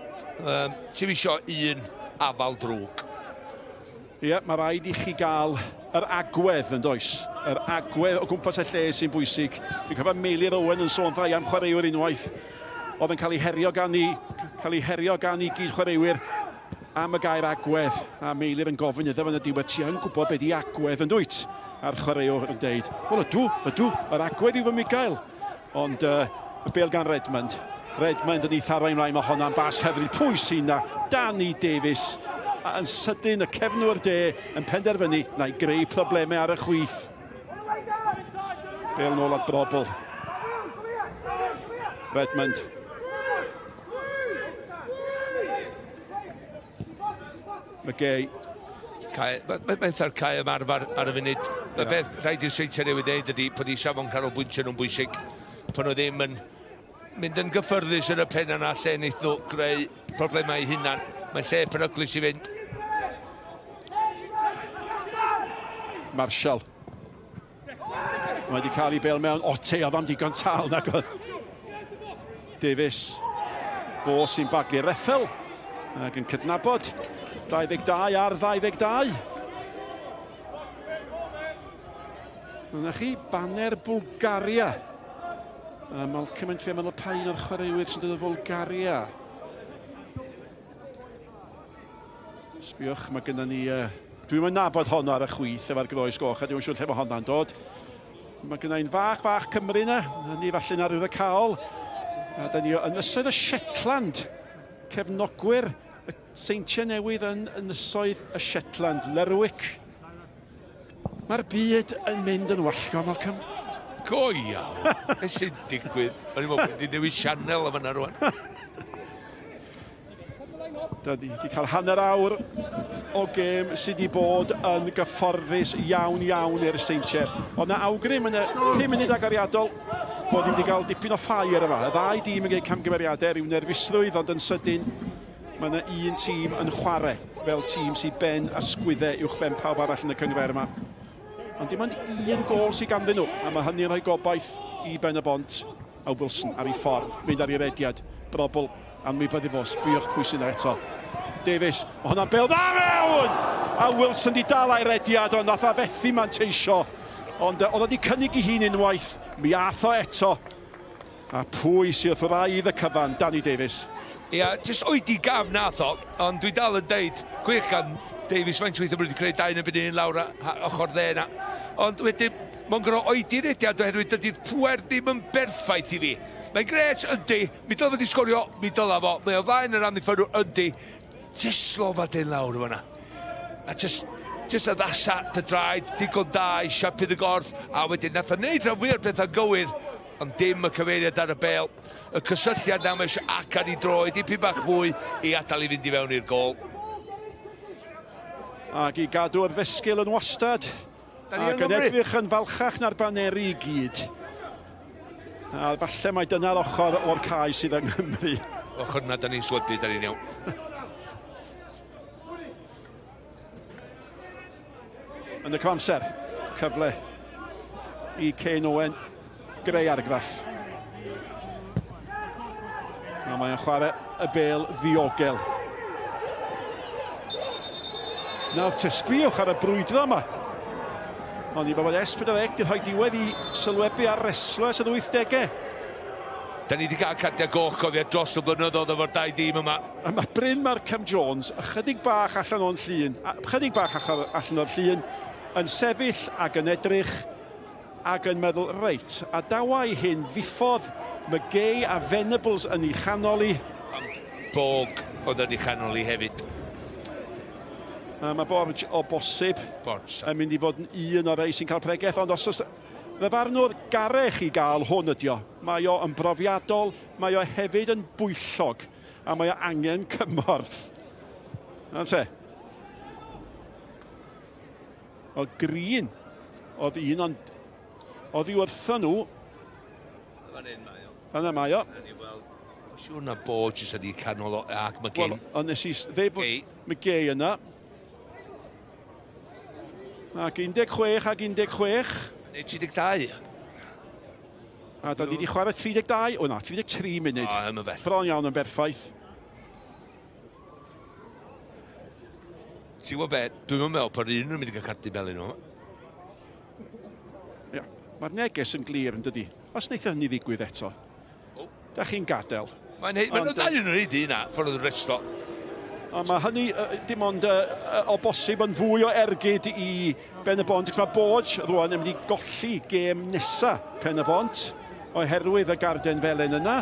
Ti'm isio un afal drwg. Ie, mae rhaid i chi gael yr agwedd yn does. Yr agwedd o gwmpas y lle sy'n bwysig. Dwi'n cofio Meilir Owen yn sôn dda am chwaraewyr unwaith. Oedd yn cael ei herio gan ei gyd chwaraewyr am y gair agwedd. A Meilir yn gofyn iddo fo yn y diwedd, ti yn gwybod beth di agwedd yn dwyt? A'r chwaraewr yn deud, wel ydw, yr agwedd yw fy migael. Ond y bêl gan Redmond. Redmond yn ei tharau ymlaen, mae honna'n bas hyfryd. Pwy sy'n na? Danny Davies. A yn sydyn y cefnwr de yn penderfynu na i greu problemau ar y chwith. Bêl nôl at Brobl. Redmond. McGay. Mae'n eitha'r cae ymarfer ar y funud. Y beth rhaid i'r Seintiau Newydd wneud ydy bod eu safon canolbwyntio nhw'n bwysig. Pan nhw ddim yn mynd yn gyffyrddus yn y pen yna lle wnaeth nhw greu problemau eu hunan. Mae'n lle peryglus i fynd. Marshall. Mae wedi cael ei bêl mewn. Ote, oedd am digon tal nag oedd. Davies. Fo sy'n baglu Rethel. Ac yn cydnabod 22 ar 22. Yna chi, baner Bwlgaria. Malcolm yn trio meddwl pa un o'r chwaraewyr sy'n dod o Fwlgaria. Sbiwch, mae gennym ni... Dwi'm yn nabod honno ar y chwith efo'r groes goch, a dwi'm yn siŵr lle mae honna'n dod. Mae gennym ni'n fach Cymru yna, hynny falle'n arwydd y caol. A da ni o Ynysoedd y Shetland, cefnogwyr y Seintiau Newydd yn Ynysoedd y Shetland, Lerwick. Mae'r byd yn mynd yn wallgo, Malcolm. Go iawn. Beth sy'n digwydd? O'n i'n meddwl bod wedi newid sianel am yna rwan. Da ni wedi cael hanner awr o gêm sydd wedi bod yn gyfforddus iawn iawn i'r Seintiau. Ond na awgrym yn y 5 munud agoriadol bod ni wedi cael dipyn o ffair yma. Y ddau dîm yn gwneud camgymeriadau, rhyw nerfusrwydd, ond yn sydyn Mae yna un tîm yn chwarae fel tîm sy'n ben a sgwyddau uwch ben pawb arall yn y cynghrair yma. Ond dim ond un gôl sydd ganddyn nhw, a mae hynny'n rhoi gobaith i Ben-y-bont. A Wilson ar ei ffordd, mynd ar ei rediad. Brobl anwybyddu fo, sbïwch pwy sy'n eto. Davies, mae hwnna'n bêl dda mewn! A Wilson di dal a'i rediad, ond nath a fethu manteisio. Ond oedd o wedi cynnig i hun unwaith, mi ath o eto. A pwy sydd wrth wraidd y cyfan, Danny Davies? Ia, jyst oedi gam nath o, ond dwi dal yn deud, gwych gan Davies, faint weithio bod wedi creu 2 yn erbyn 1 lawr ochr dde yna. Ond wedyn, mae'n gorfod oedi'r rediad oherwydd dydy'r pŵer ddim yn berffaith i fi. Mae'n gret, yndi, mi dylai fod i sgorio, mi dylai fo. Mae o flaen yr amddiffynwr, yndi. Jyst slofa dyn lawr fyna. A jyst, jyst addasa dy draed, digon da i siapio dy gorff, a wedyn nath o wneud rhan fwyaf o'r pethau gywir, ond dim y cyfeiriad ar y bêl. Y cysylltiad na mae eisiau ac ar ei droed, dipyn bach fwy i adael i fynd i fewn i'r gôl. Ac i gadw'r ddysgl yn wastad, ac yn edrych yn falchach na'r baneri i gyd. A falle mai dyna'r ochr o'r cae sydd yng Nghymru. Ochr yna, da ni'n swydu, da ni'n iawn. Yn y cyfamser, cyfle i Kane Owen greu argraff. A mae'n chwarae y bêl ddiogel. Nawr te, sbïwch ar y brwydro yma. Ond i fod S4C wedi rhoi diwedd i sylwebu ar reslo ers yr 80au. Da ni wedi cael cardiau goch cofio dros y blynyddoedd efo'r dau dîm yma. A mae Bryn Markham Jones ychydig bach allan o'n llun, ychydig bach allan o'r llun, yn sefyll ac yn edrych ac yn meddwl, reit, a dawa i hyn ddiffodd McGay a Venables yn ei chanol i. Ond Borg oedd yn ei chanol i hefyd. A mae Borg o bosib Borg yn mynd i fod yn un o'r rei sy'n cael pregeth, ond os oes ddyfarnwr garech i gael hwn ydi o. Mae o yn brofiadol, mae o hefyd yn bwyllog, a mae o angen cymorth. Na te. O Green oedd un, ond oddi wrtho nhw. Fan hyn mae o. Fan mae o. Siwr na Borges ydi canol o ac McGinn. Wel, ond nes i ddeud bod McGay yna. Ac 16 ac 16. Neu 32. A da ni wedi chwarae 32, o na, 33 munud. O, yma bell. Bron iawn yn berffaith. Ti'n gwybod be, dwi'n meddwl bod un yn mynd i gael cardyn melyn nhw. Ia, mae'r neges yn glir yn dydi. Os wneith hynny ddigwydd eto, da chi'n gadael. Mae'n hei, mae'n ddau yn yr un yna, ffordd o'r resto. A mae hynny dim ond o bosib yn fwy o ergyd i Ben-y-bont. Mae Borg rwan yn mynd i golli gêm nesa Pen-y-bont oherwydd y garden felen yna.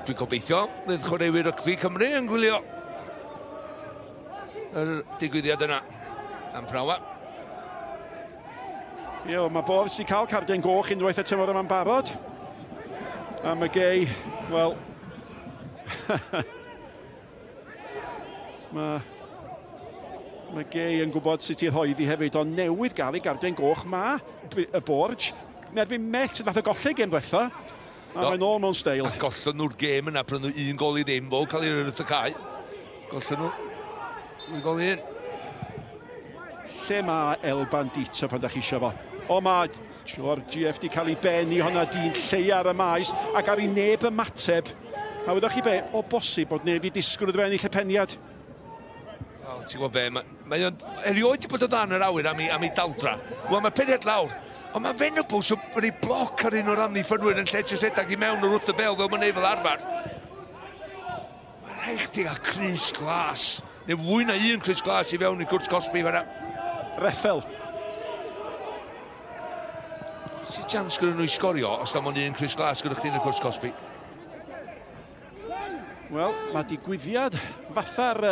Dwi'n gobeithio fydd chwaraewyr rygbi Cymru yn gwylio yr digwyddiad yna am pnawn. Ie, mae Borg wedi cael carden goch unwaith y tymor yma'n barod. A McGay, wel... Mae McGay yn gwybod sut i rhoi iddi hefyd, ond newydd gael ei garden goch ma y Borg. Yn erbyn Met nath o golli gêm diwetha. A mae'n ôl mewn steil. A gollon nhw'r gêm yna, prynu nhw 1 gôl i ddim, fol cael ei wrth y cae. Gollon nhw 1 gôl i 1. Lle mae El Bandito pan da chi eisiau fo? O, mae Georgiev di cael ei benni hwnna dyn lleia ar y maes ac ar ei neb ymateb. A wyddoch chi be, o bosib bod neb i disgwyl iddo fe ennill y peniad. O, ti'n gwybod be, mae o'n erioed wedi bod o dan yr awyr am ei daldra. Wel, mae peniad lawr, ond mae Venables yn rhoi bloc ar un o'r amddiffynwyr yn lle jyst rhedeg i mewn o'r wrth y bel fel mae'n neud fel arfer. Mae'n rhaid chdi gael crys glas, neu fwy na un crys glas i fewn i cwrt cosbi fan'na. Reffel. Sut chance gyda nhw i sgorio os na mond un crys glas gyda chdi yn y cwrt cosbi? Wel, mae digwyddiad fatha'r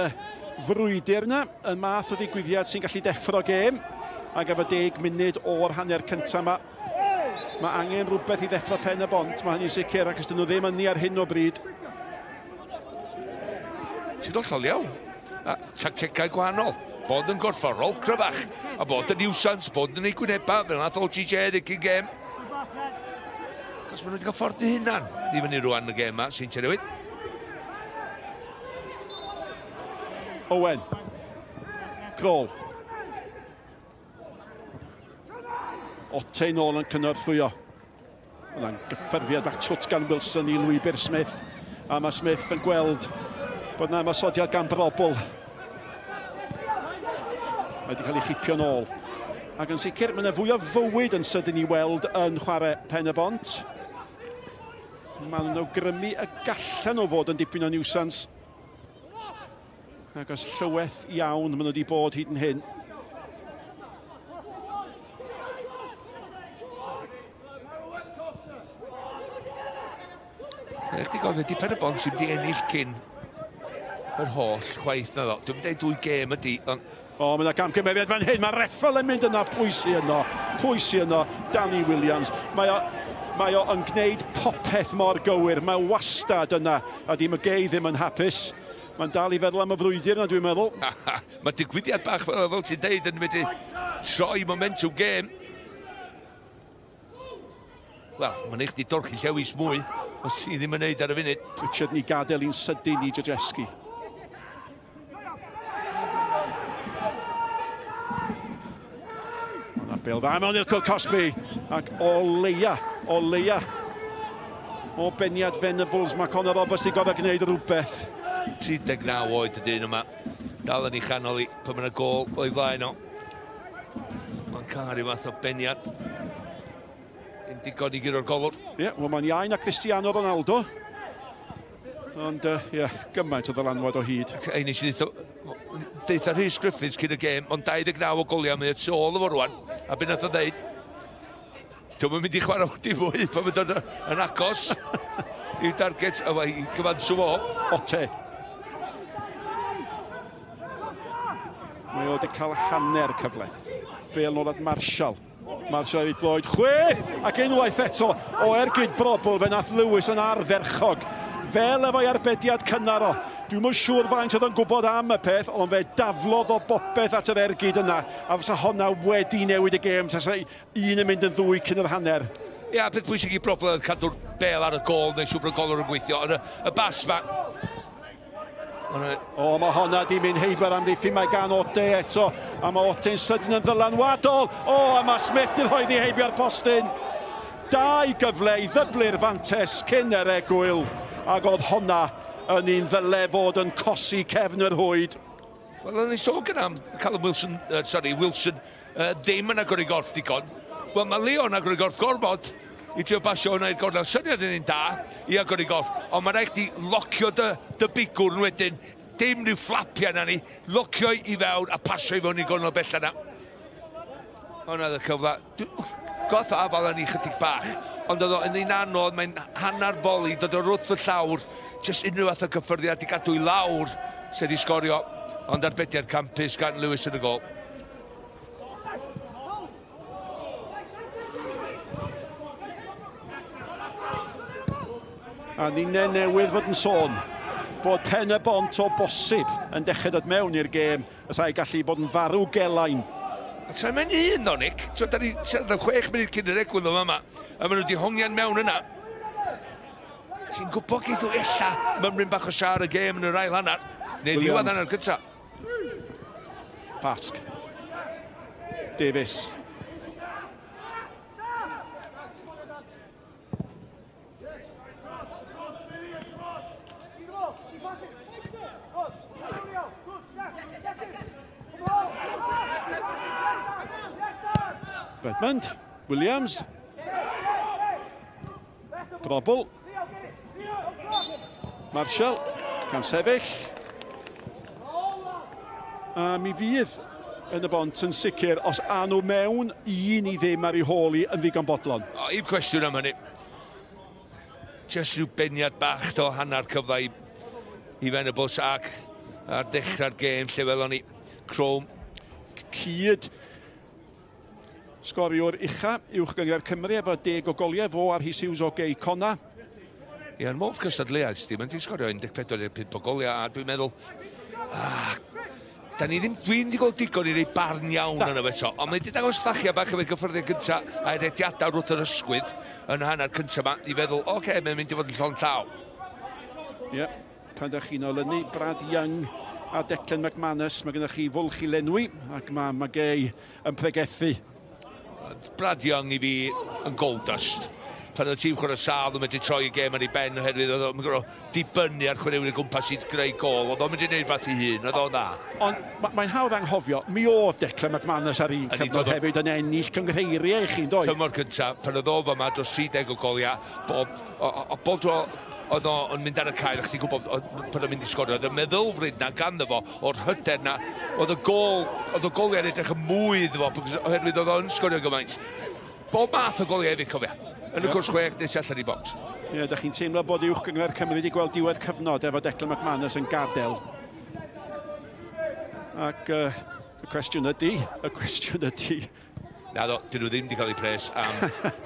frwydr yna, y math o ddigwyddiad sy'n gallu deffro gêm, ac efo 10 munud o'r hanner cyntaf yma, mae angen rhywbeth i ddeffro Pen-y-bont, mae hynny'n sicr, ac os dyn nhw ddim ynni ar hyn o bryd. Ti'n hollol iawn. A tactegau gwahanol. Bod yn gorfforol cryfach, a bod yn niwsans, bod yn ei gwyneba, fel nath OGJ yn y cyn gêm. Cos maen nhw wedi cael ffordd eu hunan i fyny rwan y gêm yma, Seintiau Newydd. Owen. Crôl. Otte nôl yn cynorthwyo. Yna'n gyffyrddiad bach twt gan Wilson i lwybr Smith. A mae Smith yn gweld bod yna ymosodiad gan Brobl. Mae wedi cael ei chipio nôl. Ac yn sicr, mae yna fwy o fywyd yn sydyn i weld yn chwarae Pen y Bont. Maen nhw'n awgrymu y gallan nhw fod yn dipyn o niwsans. Ac os llyweth iawn maen nhw wedi bod hyd yn hyn. Rhaid chdi gofio, di Pen y Bont sy'n di ennill cyn yr holl chwaith na ddo. Dwi'n dweud dwy gêm ydi, ond... O, mae yna gamgymeriad fan hyn. Mae Reffel yn mynd yna. Pwy sy yno? Pwy sy yno? Danny Williams. Mae o, mae o yn gwneud popeth mor gywir. Mae wastad yna. A di McGay ddim yn hapus. Mae'n dal i feddwl am y frwydr yna, dwi'n meddwl. Mae digwyddiad bach fel, fel ti'n deud yn mynd i troi momentum gêm. Wel, mae'n eich di dorchi llewis mwy, os ti ddim yn neud ar y funud. Richard ni gadael i'n sydyn i Jajeski. Yna bel dda mewn i'r Cosby, ac o leia, o leia, o beniad Venables, mae Conor Roberts i gorfod gwneud rhywbeth. 39 oed y dyn yma, dal yn ei chanol i, pan mae'n gôl o'i flaen o. Mae'n cael rhyw fath o beniad. Dim digon i guro'r golwr. Ie, yeah, wel mae'n iau na Cristiano Ronaldo. Ond, ie, yeah, gymaint o ddylanwad o hyd. Ei, nes i ddeutha Rhys Griffiths cyn y gêm, ond 29 o goliau, mae o tu ôl efo rwan. A be nath o ddeud, dwi'm yn mynd i chwarae dim fwy pan mae'n dod yn agos i'w target, a i gyfanswm o. Ote. Mae o wedi cael hanner cyfle. Bel nôl at Marshall. Marshall i Floyd. 6! Ac unwaith eto o ergyd Brobl, fe nath Lewis yn ardderchog. Fel efo'i arbediad cynnar o. Dwi'm yn siŵr faint oedd yn gwybod am y peth, ond fe daflodd o bopeth at yr ergyd yna. A fysa honna wedi newid y gêm, tasa un yn mynd yn ddwy cyn yr hanner. Ia, peth pwysig i Brobl oedd cadw'r bel ar y gôl, neu siŵr bod y golwr yn gweithio. Ond y bas ma... O, mae honna di mynd heibio'r amddiffyn, mae gan Ote eto, a mae Ote'n sydyn yn ddylanwadol. O, a mae Smith yn rhoi ddi heibio'r postyn. Dau gyfle i ddyblu'r fantes cyn yr egwyl, ac oedd honna yn un ddyle fod yn cosi cefn yr hwyd. Wel, o'n i'n sôn gyda am Callum Wilson, Wilson ddim yn agor i gorff digon. Wel, mae Leon agor i gorff gormod i trio basio hwnna i'r gornel. Syniad yn un da i agor i gorff, ond mae'n rhaid chdi locio dy bigwrn wedyn. Dim rhyw fflapia na ni. Locio i fewn a pasio i fewn i gornel bella na. Hwnna oedd y cyfle. Goth o afal yn ei chydig bach, ond oedd o yn un anodd, mae'n hanner foli, dod o wrth y llawr, jyst unrhyw fath o gyffyrddiad i gadw i lawr sydd wedi sgorio, ond arbediad campus gan Lewis yn y gôl. A ninne newydd fod yn sôn bod Pen y Bont o bosib yn dechrau dod mewn i'r gêm, ysau gallu bod yn farw gelain. A tra mae'n un ddo, Nick. So, da ni siarad am 6 munud cyn yr egwyl yma, a maen nhw wedi hongian mewn yna. Ti'n gwybod geith nhw ella mymryn bach o siar y gêm yn yr ail hanner, neu ddiwedd hanner cynta. Basg. Davies. Redmond, Williams, Brobl, Marshall, cam sefyll. A mi fydd yn y bont yn sicr os a nhw mewn 1-0 ar ei hôl i yn ddigon bodlon. O, un cwestiwn am hynny. Jyst rhyw beniad bach do hanner cyfle i Venables ac ar dechrau'r gêm lle welon ni Chrome. Cyd sgoriwr ucha uwch gynghrair Cymru efo 10 o goliau, fo ar Rhys Hughes o Gei Conna. Ie, yn modd cystadleuaeth, sti, mae'n sgorio 14-15 o goliau, a dwi'n meddwl, da ni ddim, dwi'n di gweld digon i rei barn iawn yna fe eto, ond mae wedi dangos fflachia bach efo'i gyffyrddiad cynta a'i rediadau wrth yr ysgwydd yn hanner cynta yma, i feddwl, oce, mae'n mynd i fod yn llond llaw. Ie, pan da chi'n olynu Brad Young a Declan McManus. Mae gennych chi fwlch i lenwi ac mae Magei yn pregethu. Brad Young i fi yn gold dust. Pan oedd tîm chwarae sâl yn medru troi y gêm ar ei ben oherwydd oedd o'n gorfod dibynnu ar chwaraewyr o gwmpas i greu gôl. Oedd o'n mynd i wneud fath ei hun, oedd o'n dda. Ond mae'n hawdd anghofio, mi oedd Declan McManus ar un cyfnod hefyd yn ennill cynghreiriau i chi, doedd? Tymor cyntaf, pan oedd o fama dros 30 o goliau, bob, o, bob tro oedd o'n mynd ar y cael, a chdi'n gwybod pan o'n mynd i sgorio, oedd y meddylfryd na ganddo fo, o'r hyder na, oedd y gol, oedd y goliau'n edrych yn mwy iddo fo, oherwydd oedd o'n sgorio gymaint. Bob math o goliau hefyd, cofia. Yn y cwrs chwech, nes allan i bocs. Ie, yeah, da chi'n teimlo bod Uwch Gynghrair Cymru wedi gweld diwedd cyfnod efo Declan McManus yn gadael. Ac y cwestiwn ydy. Na ddo, dyn nhw ddim wedi cael eu pres am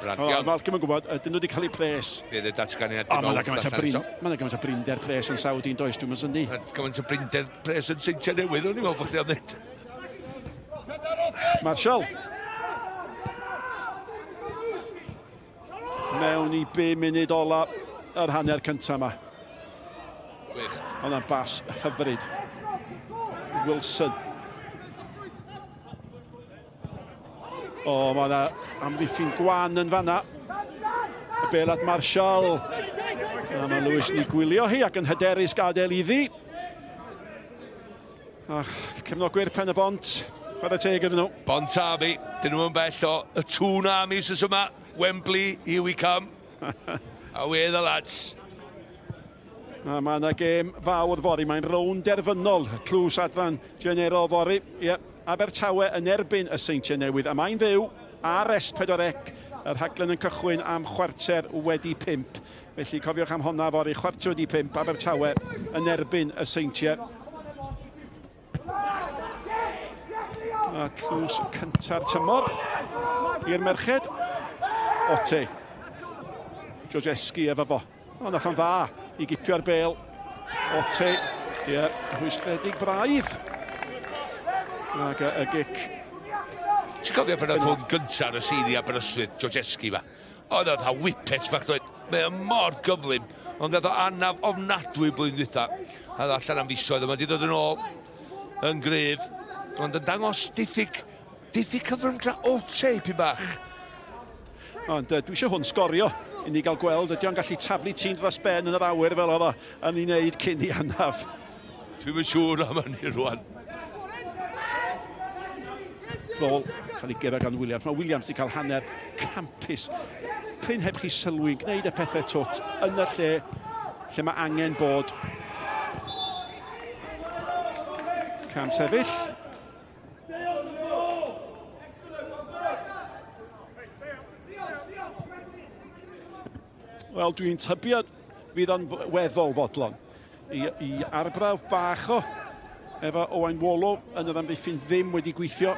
Brad O, Malcolm yn gwybod, dyn nhw wedi cael eu pres. Bydd y datganiad O, mae yna gymaint o brinder pres yn Saudi yn does, dwi'n synnu. Gymaint o brinder pres yn Seintiau Newydd, o'n i'n meddwl bod chdi am ddweud. Marshall. Mewn i 5 munud ola yr hanner cyntaf yma. Gwych. Hwnna'n bas hyfryd. Wilson. O, mae yna amddiffyn gwan yn fanna. Y bel at Marshall. A mae Lewis yn ei gwylio hi ac yn hyderus gadael iddi. A cefnogwyr Pen y Bont. Chwarae teg iddyn nhw. Bont Army, dyn nhw'n bell o y Toon Army sy'n yma. Wembley, here we come. Away the lads. A mae yna gêm fawr fory. Mae'n rownd derfynol. Tlws Adran Genero fory. Ie, Abertawe yn erbyn y Seintiau Newydd. A mae'n fyw ar S4C. Y rhaglen yn cychwyn am 5:15. Felly cofiwch am honna fory, 4:45, Abertawe yn erbyn y Seintiau. A tlws cynta'r tymor i'r merched. Ote. Georgeski efo fo. O, nath o'n dda i gipio'r bel. Ote. Ie, yeah, rhwystredig braidd. Ac y gic. Ti'n cofio pan oedd hwn gyntaf ar y sîn i Aberystwyth, Georgeski fa? Oedd oedd ha whippet bach dweud, mae o mor gyflym, ond gath o anaf ofnadwy blwyddyn dwytha. A oedd allan am fisoedd, a mae wedi dod yn ôl yn gryf, ond yn dangos diffyg cyflymdra Ote pyn bach. Ond dwi eisiau hwn sgorio i ni gael gweld ydy o'n gallu taflu tîm dros ben yn yr awyr fel oedd o yn ei wneud cyn i anaf. Dwi'm yn siŵr am hynny rwan. Bol cael ei gyrra gan Williams. Mae Williams wedi cael hanner campus. Prin heb chi sylwi, gwneud y pethau twt yn y lle lle mae angen bod. Cam sefyll. Wel, dwi'n tybio fydd o'n weddol fodlon i arbrawf bach o efo Owain Wolo yn yr amddiffyn ddim wedi gweithio.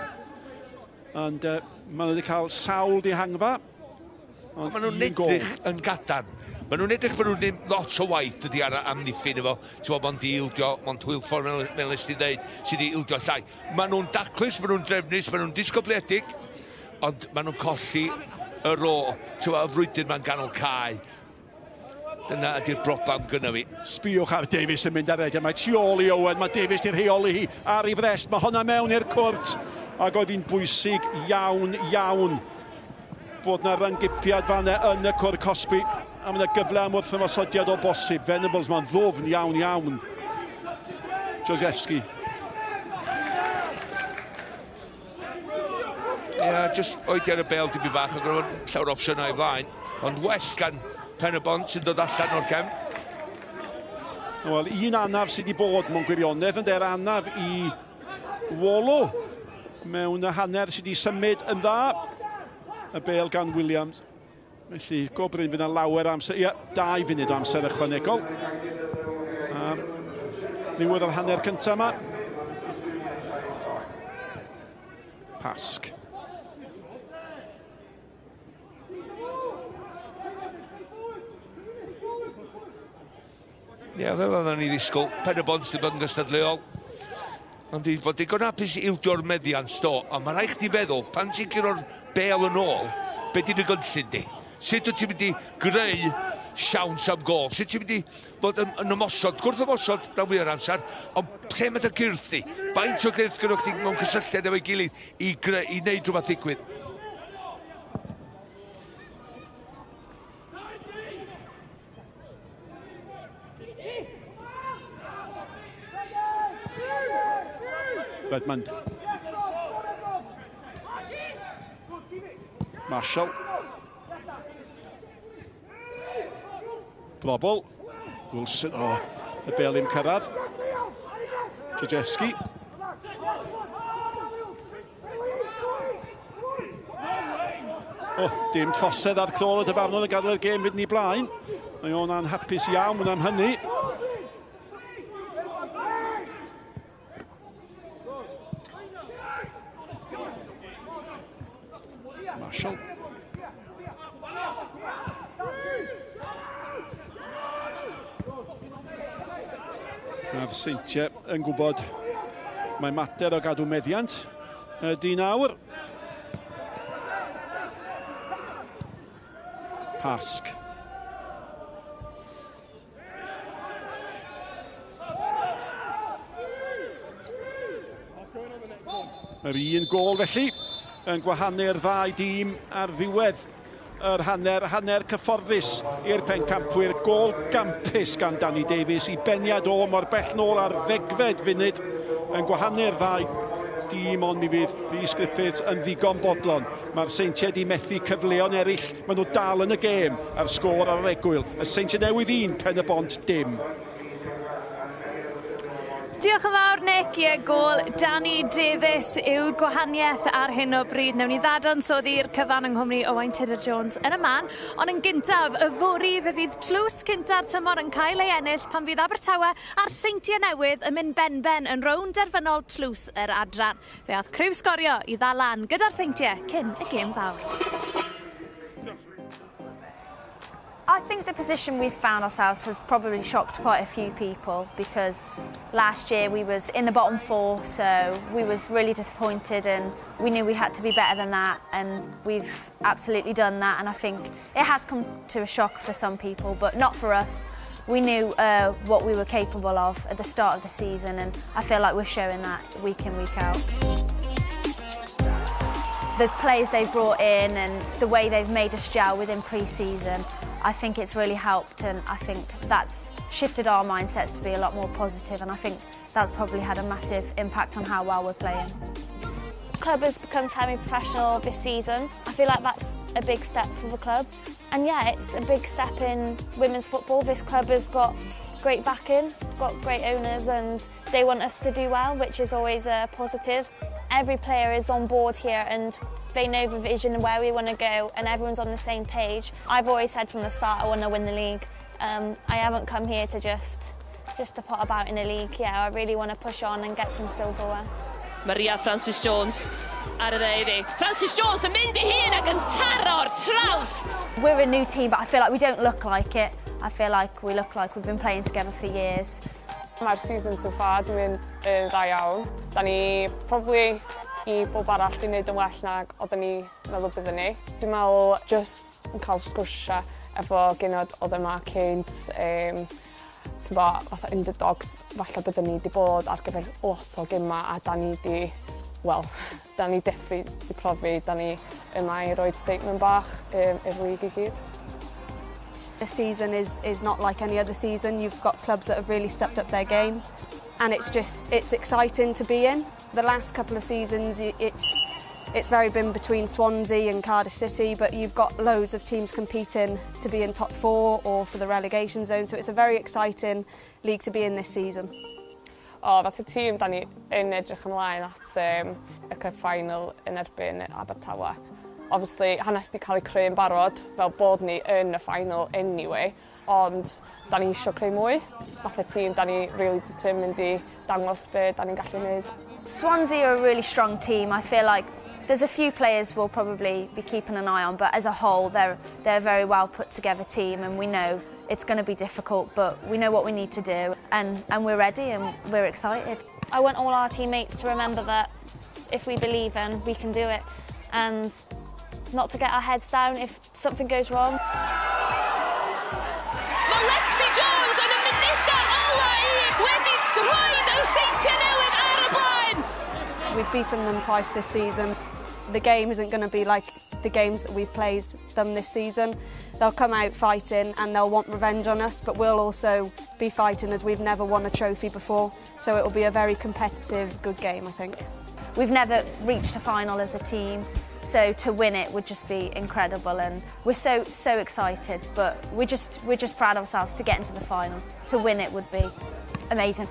Ond maen nhw wedi cael sawl dihangfa. Ond maen nhw'n edrych yn gadarn. Maen nhw'n edrych bod nhw'n neud lot o waith dydy ar amddiffyn efo. Ti'n bod, mond i ildio, mond Hwylffordd fel nes ti ddeud, sydd wedi ildio llai. Maen nhw'n daclus, maen nhw'n drefnus, maen nhw'n disgybledig, ond maen nhw'n colli y ro, ti'n bod, y frwydr ma'n ganol cae. Dyna ydy'r broblem gynna fi. Sbiwch ar Davies yn mynd ar rediad. Mae tu ôl i Owen, mae Davies di'r rheoli hi ar ei frest. Mae hwnna mewn i'r cwrt. Ac oedd hi'n bwysig iawn, iawn fod na ryngipiad fanna yn y cwrt cosbi. A mae yna gyfle am wrth ymosodiad o bosib. Venables, mae'n ddwfn iawn, iawn. Josefski. Ie, yeah, just oedi ar y bel dipyn bach, ac oedd llawer opsiynau i flaen. Ond well gan Pen y Bont sy'n dod allan o'r cefn. Wel, un anaf sydd wedi bod mewn gwirionedd yn der anaf i Wolo mewn y hanner sydd wedi symud yn dda. Y bel gan Williams. Felly, go brin fydd yna lawer amser. Ie, 2 funud o amser ychwanegol. A ddiwedd yr hanner cyntaf yma. Pasg. Ie, fel oedden ni ddisgwyl. Pen y Bont sydd bod yn gystadleuol. Ond i fod digon hapus i ildio'r meddiant do. Ond mae rhaid chdi feddwl, pan ti'n curo'r bel yn ôl, be di dy gynllun di? Sut wyt ti'n mynd i greu siawns am gol? Sut ti'n mynd i bod yn, yn ymosod, gwrth ymosod rhan fwy o'r amser, ond lle mae dy gyrff di? Faint o gyrff gynnwch chi mewn cysylltiad efo'i gilydd i, greu, i wneud rhywbeth digwydd? Redmond. Marshall. Brobol. Wilson, o, oh, y bel i'm cyrraedd. Krzyzewski. O, oh, dim trosedd ar crôl y dyfarnwr yn gadael y gêm fynd ni blaen. Mae o'n anhapus iawn am hynny. Marshall. Mae'r Seintiau yn gwybod mae mater o gadw meddiant ydy nawr. Pasg. Yr un gol felly yn gwahanu'r ddau dîm ar ddiwedd yr hanner, hanner cyfforddus i'r pencampwyr. Gol gampus gan Danny Davies i beniad o mor bell nôl ar ddegfed funud yn gwahanu'r ddau dîm, ond mi fydd Rhys Griffiths yn ddigon bodlon. Mae'r Seintiau di methu cyfleon eraill, maen nhw dal yn y gêm a'r sgôr ar yr egwyl. Y Seintiau Newydd 1, Pen y Bont dim. Diolch yn fawr, Nick. Ie, gôl Danny Davies yw'r gwahaniaeth ar hyn o bryd. Newn ni ddadansoddi'r cyfan yng nghwmni Owain Tudur Jones yn y man. Ond yn gyntaf, yfory fe fydd tlws cynta'r tymor yn cael ei ennill pan fydd Abertawe a'r Seintiau Newydd yn mynd benben yn rownd derfynol tlws yr adran. Fe ath criw Sgorio i ddal lan gyda'r Seintiau cyn y gêm fawr. I think the position we've found ourselves has probably shocked quite a few people because last year we was in the bottom four, so we was really disappointed and we knew we had to be better than that, and we've absolutely done that, and I think it has come to a shock for some people, but not for us. We knew what we were capable of at the start of the season, and I feel like we're showing that week in, week out. The players they've brought in and the way they've made us gel within pre-season, I think it's really helped, and I think that's shifted our mindsets to be a lot more positive, and I think that's probably had a massive impact on how well we're playing. The club has become semi-professional this season. I feel like that's a big step for the club. And yeah, it's a big step in women's football. This club has got great backing, got great owners, and they want us to do well, which is always a positive. Every player is on board here and they know the vision and where we want to go, and everyone's on the same page. I've always said from the start I want to win the league. I haven't come here to just to pot about in the league. Yeah, I really want to push on and get some silverware. Maria Francis Jones ar y dde iddi. Francis Jones yn mynd i hun ac yn taro'r trawst! We're a new team, but I feel like we don't look like it. I feel like we look like we've been playing together for years. Mae'r season so far di mynd yn dda iawn. Da ni probably i bob arall di wneud yn well nag oedden ni meddwl byddwn ni. Dwi'n meddwl just yn cael sgwrsiau efo genod oedd yma cynt, ti'n bo, fatha underdogs falle byddwn ni di bod ar gyfer lot o gema, a da ni di, wel, da ni definitely di profi, da ni yma i roi statement bach i'r league i gyd. This season is not like any other season. You've got clubs that have really stepped up their game, and it's exciting to be in. The last couple of seasons, it's very been between Swansea and Cardiff City, but you've got loads of teams competing to be in top four or for the relegation zone, so it's a very exciting league to be in this season. O, fath y tîm, da ni yn edrych ymlaen at y cup final yn erbyn Abertawe. Obviously, hanes di cael ei creu yn barod, fel bod ni yn y final anyway, ond da ni eisiau creu mwy. Fath y tîm, da ni really determined i dangos be da ni'n gallu gwneud. Swansea are a really strong team. I feel like there's a few players we'll probably be keeping an eye on, but as a whole, they're a very well put together team, and we know it's going to be difficult, but we know what we need to do, and we're ready and we're excited. I want all our teammates to remember that if we believe in, we can do it. And not to get our heads down if something goes wrong. Mae Lexi Jones yn y munudau ola un wedi rhoi y Seintiau Newydd ar y blaen. We've beaten them twice this season. The game isn't going to be like the games that we've played them this season. They'll come out fighting and they'll want revenge on us, but we'll also be fighting as we've never won a trophy before. So it will be a very competitive, good game, I think. We've never reached a final as a team, so to win it would just be incredible, and we're so, so excited, but we're just proud of ourselves to get into the final. To win it would be amazing.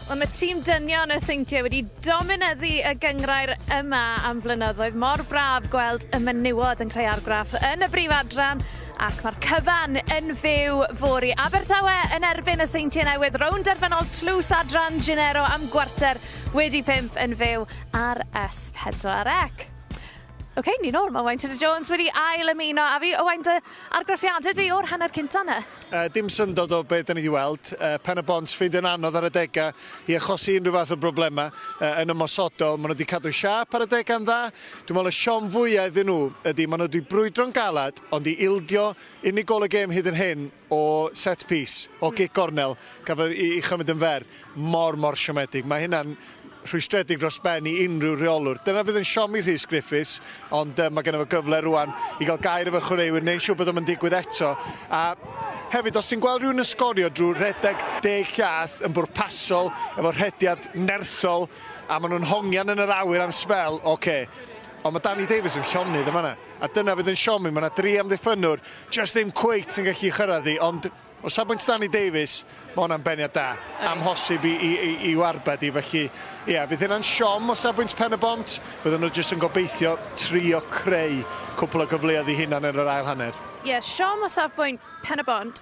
Wel, mae tîm dynion y Seintiau wedi dominyddu y gynghrair yma am flynyddoedd. Mor braf gweld y menywod yn creu argraff yn y brif adran ac mae'r cyfan yn fyw fory. Abertawe yn erbyn y Seintiau Newydd, rownd derfynol Tlws Adran Genero am 5:15 yn fyw ar S4C. OK, ni nôl. Mae Owain Tudur Jones wedi ail ymuno a fi. Owain, dy argraffiadau di o'r hanner cynta yna? Dim syndod o beth da ni wedi weld. Pen y Bont ffeindio'n anodd ar adegau i achosi unrhyw fath o broblemau yn ymosodol. Maen nhw wedi cadw siâp ar adegau'n dda. Dwi'n meddwl y siom fwyaf iddyn nhw ydy maen nhw wedi brwydro'n galad, ond i ildio unig gol y gêm hyd yn hyn o set piece, o gic gornel, gafodd i chymryd yn fer, mor, mor siomedig. Mae hynna'n rhwystredig dros ben i unrhyw reolwr. Dyna fydd yn siomi Rhys Griffiths, ond mae gennym fo gyfle rwan i gael gair efo chwaraewyr, neu'n siŵr bod o'n digwydd eto. A hefyd, os ti'n gweld rhywun yn sgorio drwy redeg 10 llath yn bwrpasol, efo rhediad nerthol, a maen nhw'n hongian yn yr awyr am sbel, oce. Okay. Ond mae Danny Davies yn llonydd yma. A dyna fydd yn siomi, mae yna dri amddiffynwr, just ddim cweit yn gallu chyrraedd hi, ond o safbwynt Danny Davies, mae hwnna'n beniad da. Amhosib i warbed i, felly, ie, yeah, fydd hynna'n siom o safbwynt Pen y Bont. Fydden nhw jyst yn gobeithio trio creu cwpl o gyfleoedd i hunan yn yr ail hanner. Ie, yeah, siom o safbwynt Pen y Bont.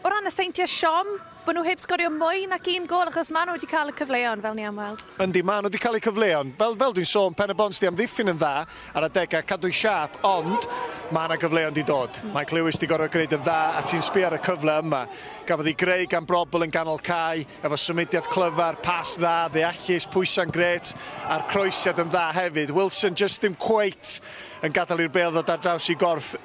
O ran y Seintiau, siom bod nhw heb sgorio mwy nac un gol, achos maen nhw wedi cael y cyfleon, fel ni am weld. Yndi, maen nhw wedi cael eu cyfleon. Fel dwi'n sôn, Pen y Bont di amddiffyn yn dda ar adegau cadw siâp, ond mae yna gyfleon di dod. Mike Lewis di gorfod gwneud yn dda, a ti'n sbio ar y cyfle yma. Gafodd ei greu gan Brobl yn ganol cae, efo symudiad clyfar, pas dda, ddeallus, pwysa'n gret, a'r croesiad yn dda hefyd. Wilson just ddim cweit yn gadael i'r bêl ddod ar draws i gorff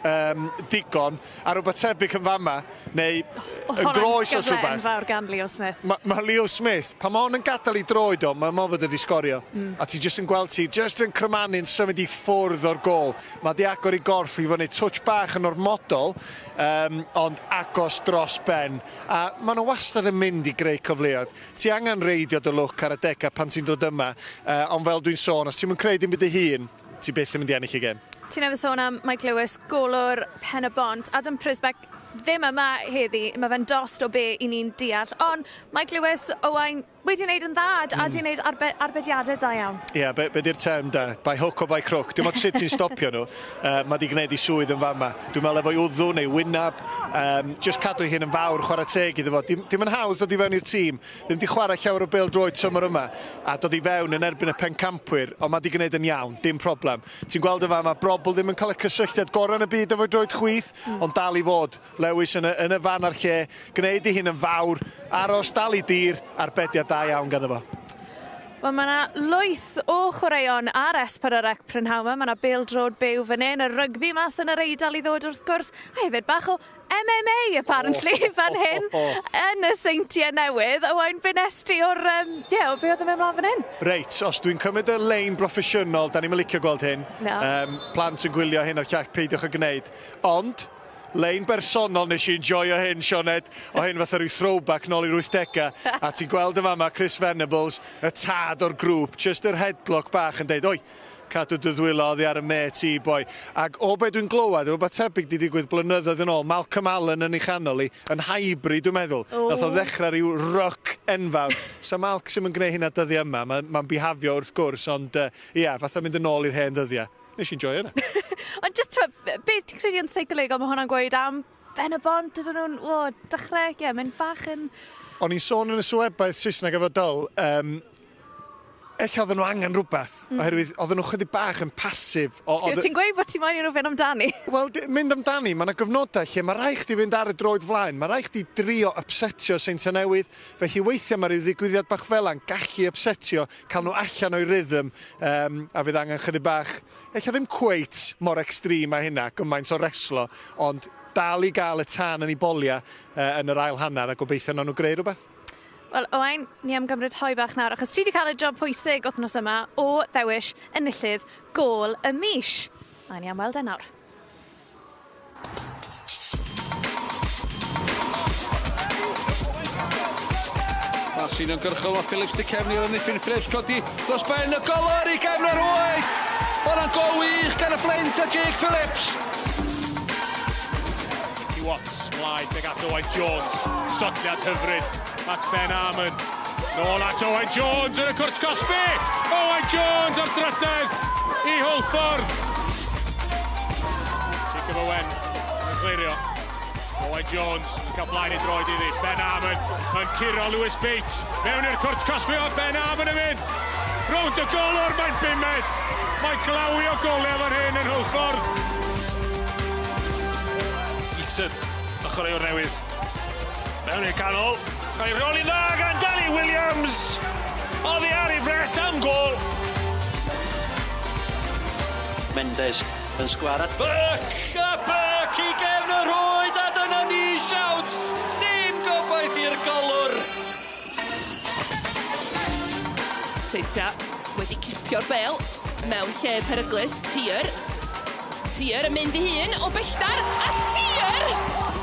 digon, a rhywbeth tebyg yn fama, neu yn groes o rhywbeth. Enfawr gan Leo Smith. Mae ma Leo Smith, pan mae o'n yn gadael i droed o, mae'n modd fod wedi sgorio. A ti jyst yn gweld ti, jyst yn crymanu'n symud i ffwrdd o'r gol. Mae di agor i gorff i fyny touch bach yn ormodol, ond agos dros ben. A maen nhw wastad yn mynd i greu cyfleoedd. Ti angen reidio dy lwc ar adegau pan ti'n dod yma, ond fel dwi'n sôn, os ti'n mynd creu dim byd dy hun, ti byth yn mynd i ennill y gêm. Ti newydd sôn am Mike Lewis, golwr Pen y Bont. Adam Przybek ddim yma heddi, mae fe'n dost o be i ni'n deall. Ond Mike Lewis, Owain, wedi wneud yn dda a wedi wneud arbediadau da iawn. Ie, yeah, be di'r term da? By hook or by crook. Dim ond sut ti'n stopio nhw. Mae di gwneud i swydd yn fama. Dwi'n meddwl efo'i wddw neu wynab, just cadw ei hun yn fawr, chwarae teg iddo fo. Dim yn hawdd dod i fewn i'r tîm. Ddim di chwarae llawer o bêl droed tymor yma a dod i fewn yn erbyn y pencampwyr, ond mae di gwneud yn iawn, dim problem. Ti'n gweld y fama, Brobl ddim yn cael y cysylltiad gorau yn y byd efo'i droed chwith, ond dal i fod. Lewis yn y fan a'r lle, gwneud ei hun yn fawr, aros, dal i dir, arbediad da iawn ganddo fo. Wel, mae yna lwyth o chwaraeon ar S4C prynhawn yma. Mae yna bêl-droed byw fan hyn, y rygbi mas yn yr Eidal i ddod wrth gwrs, a hefyd bach o MMA apparently fan hyn yn y Seintiau Newydd. Owain, be nest ti o'r, yeah, o be oedd yn mynd mlaen fan hyn? Reit, os dwi'n cymryd y lein broffesiynol, da ni'n licio gweld hyn. No. Plant yn gwylio hyn o'r llall, peidiwch â gwneud. Ond, lein bersonol nes i enjoyo hyn, Sioned, o hyn fatha rhyw throwback nôl i'r 80au, a ti'n gweld y fama Chris Venables, y tad o'r grŵp, just yr headlock bach yn deud, "Oi, cadw dy ddwylo oddi ar y mêt i, boi." Ac o be dwi'n glywed, rhywbeth tebyg di digwydd blynyddoedd yn ôl, Malcolm Allen yn ei chanol i, yn Highbury, dwi'n meddwl. O. Nath o ddechrau rhyw ruck enfawr. Sa Malc sy'n yn gwneud hynna dyddiau yma, mae'n ma bihafio wrth gwrs, ond ia, fatha mynd yn ôl i'r hen ddyddiau. Nes i'n joio hynna. Ond just, t'mo, be ti'n credu yn seicolegol mae hwnna'n gweud am Ben y Bont, ydyn nhw'n, o, dechrau, ie, mynd bach yn O'n i'n sôn yn y sylwebaeth Saesneg efo Dyl, Ella oedden nhw angen rhywbeth, oherwydd oedden nhw chydig bach yn pasif. Ti'n gweud bod ti'n moyn i nhw fynd amdani? Wel, mynd amdani, mae yna gyfnodau lle mae rhaid chdi fynd ar y droed flaen, mae rhaid chdi drio upsetio Seintiau Newydd, felly weithiau mae rhyw ddigwyddiad bach fel yna'n gallu upsetio, cael nhw allan o'i rhythm, a fydd angen chydig bach, ella ddim cweit mor extreme a hynna, gymaint o reslo, ond dal i gael y tân yn ei boliau yn yr ail hanner a gobeithio nawn nhw greu rhywbeth. Wel, Owain, ni am gymryd hoe bach nawr, achos ti wedi cael y job pwysig wythnos yma o ddewis enillydd gôl y mis. A ni am weld e nawr. Pas uniongyrchol o Phillips di cefn i'r amddiffyn. Phillips codi dros ben y golwr i gefn yr rwyd. Hwnna'n gol wych gan y Flint a Jake Phillips. Nicky Watts, mlaen tuag at Owain Jones. Sodliad hyfryd at Ben Armon. Nôl at Owain Jones yn y cwrt cosbi. Owain Jones ar drydedd i Hwlffordd. Jacob Owen yn clirio. Owain Jones yn cael blaen i droed iddi. Ben Armon yn curo Lewis Beach. Mewn i'r cwrt cosbi o Ben Armon yn mynd. Rownd y golwr, mae'n bumed. Mae'n glawio goliau fan hyn yn Hwlffordd. Eason, y chwaraewr newydd. Mewn i'r canol. Cael ei reoli'n dda gan Danny Williams. Oddi ar ei frest am gôl. Mendes yn sgwar at Burke! A Burke i gefn y rhwyd a dyna ni siawns! Dim gobaith i'r golwr! Seintia wedi cipio'r bel mewn lle peryglus. Tier. Tier yn mynd i hun o belltar a Tier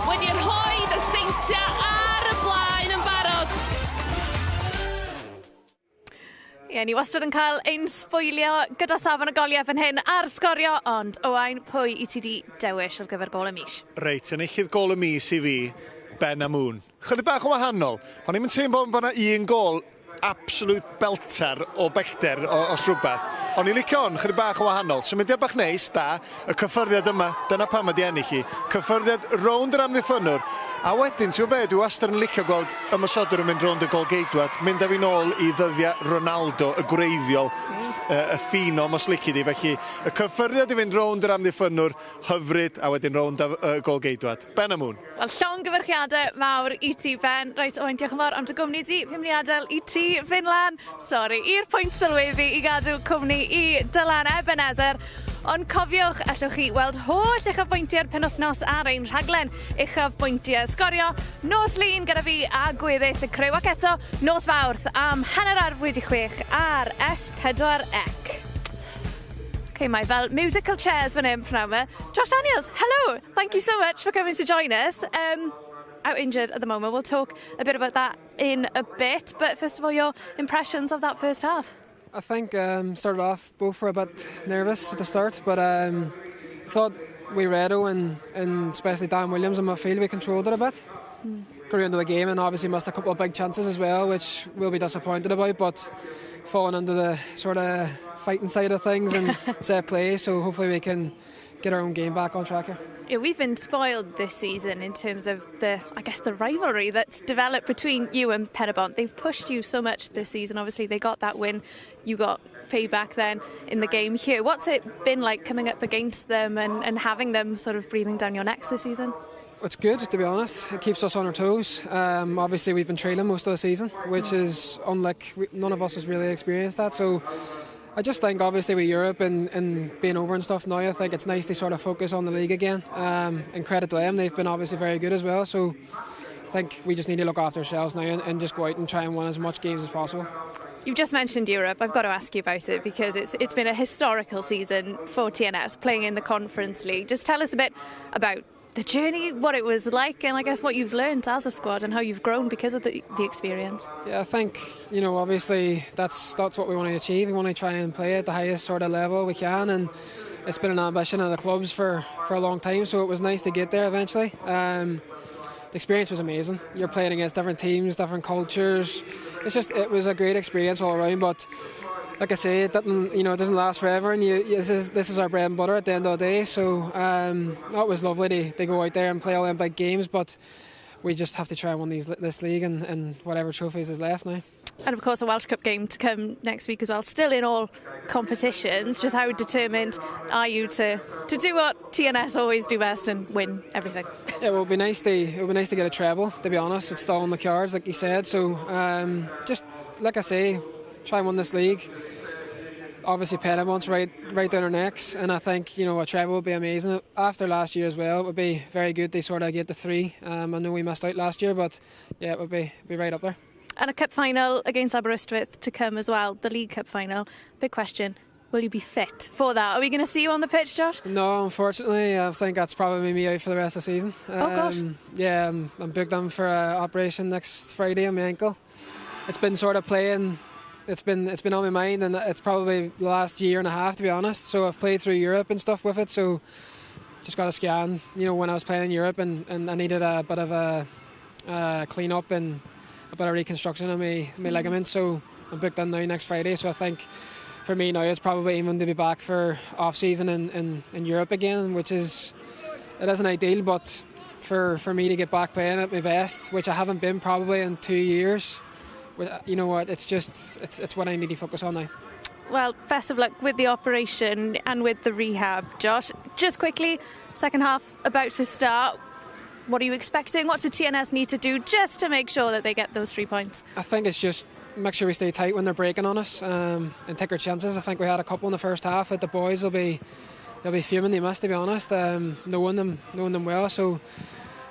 wedi rhoi y Seintia ar y blaen yn barod. Ie, ni wastad yn cael ein sbwylio gyda safon y goliau fan hyn ar Sgorio, ond Owain, pwy i ti di dewis ar gyfer gôl y mis? Reit, enillydd gôl y mis i fi, Ben Amoon. Chydig bach o wahanol. O'n i'm yn teimlo bod yna un gôl absolute belter o bellter os rhywbeth. O'n i'n licio hwn, chydig bach o wahanol. Symudiad bach neis, da, y cyffyrddiad yma, dyna pam ydi ennill hi. Cyffyrddiad rownd yr amddiffynnwr, a wedyn, ti'n gwybod be, dwi wastad yn licio gweld ymosodwr yn mynd rownd y golgeidwad, mynd â fi nôl i ddyddiau Ronaldo, y gwreiddiol, y ffenom os lici di. Felly, y cyffyrddiad i fynd rownd yr amddiffynnwr, hyfryd, a wedyn rownd y golgeidwad. Ben Amoon. Wel, llongyfarchiadau mawr i ti, Ben. Reit, Owain, diolch yn fawr am dy gwmni di. Fi'n mynd i adael i ti fynd lan, sori, i'r pwynt sylweddu i gadw cwmni i Dylan Ebenezer. Ond cofiwch, allwch chi weld holl uchafbwyntiau'r penwythnos ar ein rhaglen uchafbwyntiau Sgorio nos Lun gyda fi a gweddill y criw, ac eto nos Fawrth am 6:30 ar S4C. Okay, mae fel musical chairs fan hyn pnawn yma. Josh Daniels, hello! Thank you so much for coming to join us. Out injured at the moment. We'll talk a bit about that in a bit. But first of all, your impressions of that first half? I think started off both were a bit nervous at the start, but I thought we Redo and especially Dan Williams in midfield, we controlled it a bit. Grew into the game and obviously missed a couple of big chances as well, which we'll be disappointed about, but falling into the sort of fighting side of things and set play, so hopefully we can get our own game back on track here. Yeah, we've been spoiled this season in terms of the, I guess, the rivalry that's developed between you and Penybont. They've pushed you so much this season. Obviously, they got that win. You got payback then in the game here. What's it been like coming up against them and having them sort of breathing down your necks this season? It's good, to be honest. It keeps us on our toes. Obviously, we've been trailing most of the season, which is unlike, none of us has really experienced that. So I just think, obviously, with Europe and being over and stuff now, I think it's nice to sort of focus on the league again. And credit to them, they've been obviously very good as well. So I think we just need to look after ourselves now and just go out and try and win as much games as possible. You've just mentioned Europe. I've got to ask you about it because it's been a historical season for TNS, playing in the Conference League. Just tell us a bit about the journey, what it was like, and I guess what you've learned as a squad and how you've grown because of the experience. Yeah, I think, you know, obviously that's what we want to achieve. We want to try and play at the highest sort of level we can, and it's been an ambition of the clubs for a long time, so it was nice to get there eventually. The experience was amazing. You're playing against different teams, different cultures. It was a great experience all around, but like I say, it didn't, you know, it doesn't last forever, and this is our bread and butter at the end of the day. So that was lovely to go out there and play all them big games, but we just have to try and win this league and whatever trophies is left now. And of course a Welsh Cup game to come next week as well. Still in all competitions, just how determined are you to do what TNS always do best and win everything? It will be nice to get a treble, to be honest. It's still on the cards, like you said. So just like I say, try and win this league. Obviously Pen-y-bont's right down our necks, and I think, you know, a treble would be amazing. After last year as well, it would be very good to sort of get the 3. I know we missed out last year, but yeah, it would be right up there. And a cup final against Aberystwyth to come as well, the League Cup final. Big question, will you be fit for that? Are we going to see you on the pitch, Josh? No, unfortunately, I think that's probably me out for the rest of the season. Oh, gosh. Yeah, I'm booked in for an operation next Friday on my ankle. It's been sort of playing... It's been on my mind, and it's probably the last year and a half, to be honest. So I've played through Europe and stuff with it, so just got a scan, you know, when I was playing in Europe, and I needed a bit of a clean up and a bit of reconstruction on my ligament. So I'm booked in now next Friday. So I think for me now it's probably aiming to be back for off season in Europe again, which is, it isn't ideal, but for me to get back playing at my best, which I haven't been probably in 2 years. You know what, it's just it's what I need to focus on now. Well, best of luck with the operation and with the rehab, Josh. Just quickly, second half about to start. What are you expecting? What do TNS need to do just to make sure that they get those 3 points? I think it's just make sure we stay tight when they're breaking on us, and take our chances. I think we had a couple in the first half that the boys will be fuming they missed, to be honest, knowing them well. So,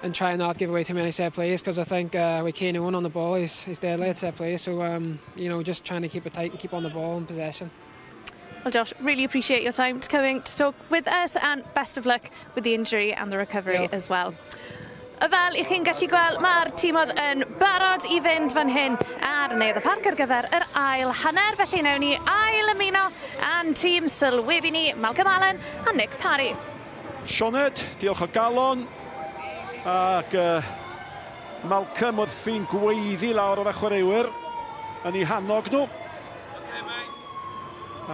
and try not give away too many set plays, because I think with Kane Owen on the ball, he's deadly at set plays. So, you know, just trying to keep it tight and keep on the ball in possession. Well, Josh, really appreciate your time to coming to talk with us, and best of luck with the injury and the recovery as well. A fel i chi'n gallu gweld, mae'r tîmoedd yn barod i fynd fan hyn ar Neuadd y Parc ar gyfer yr ail hanner. Felly newn ni ail ymuno â'n tîm sylwebu ni, Malcolm Allen a Nick Parry. Sioned, diolch o galon. Ac Malcolm wrthi'n gweiddi lawr o'r chwaraewyr yn eu hannog nhw.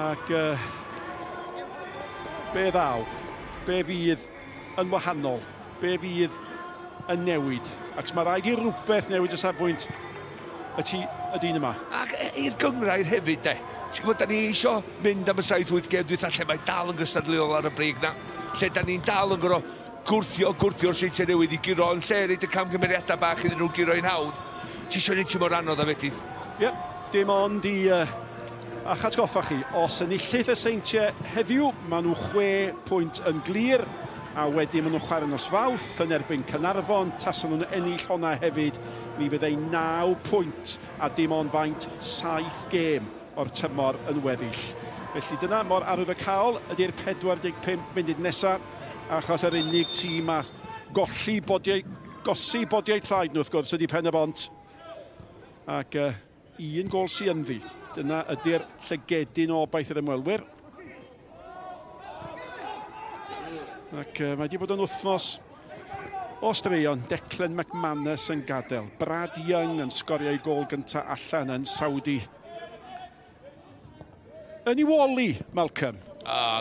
Ac be ddaw, be fydd yn wahanol, be fydd yn newid. Ac mae rhaid i rhywbeth newid y safbwynt y dyn yma. Ac i'r gynghrair hefyd, de. Ti'n gwybod, da ni isio mynd am y 7-8 gêm dwytha lle mae dal yn gystadleuol ar y brig na. Lle da ni'n dal yn gorfod gwrthio'r Seintiau Newydd i guro yn lle reid y camgymeriadau bach iddyn nhw guro i'n hawdd. Ti isio neud mor anodd a fedri. Ie, dim ond i a'ch atgoffa chi, os enillydd y Seintiau heddiw, maen nhw 6 pwynt yn glir, a wedyn maen nhw'n chwarae nos Fawrth yn erbyn Caernarfon. Tasen nhw'n ennill honna hefyd, mi fyddai 9 pwynt a dim ond faint 7 gêm o'r tymor yn weddill. Felly dyna mor arwyddocaol ydy'r 45 munud nesaf, achos yr unig tîm a golli bodiau, gosi bodiau traed nhw wrth gwrs ydy Pen-y-bont. Ac un gol sy ynddi. Dyna ydy'r llygedyn o obaith yr ymwelwyr. Ac mae wedi bod yn wythnos o straeon. Declan McManus yn gadael. Brad Young yn sgorio ei gôl gyntaf allan yn Saudi. Yn ei Wally, Malcolm.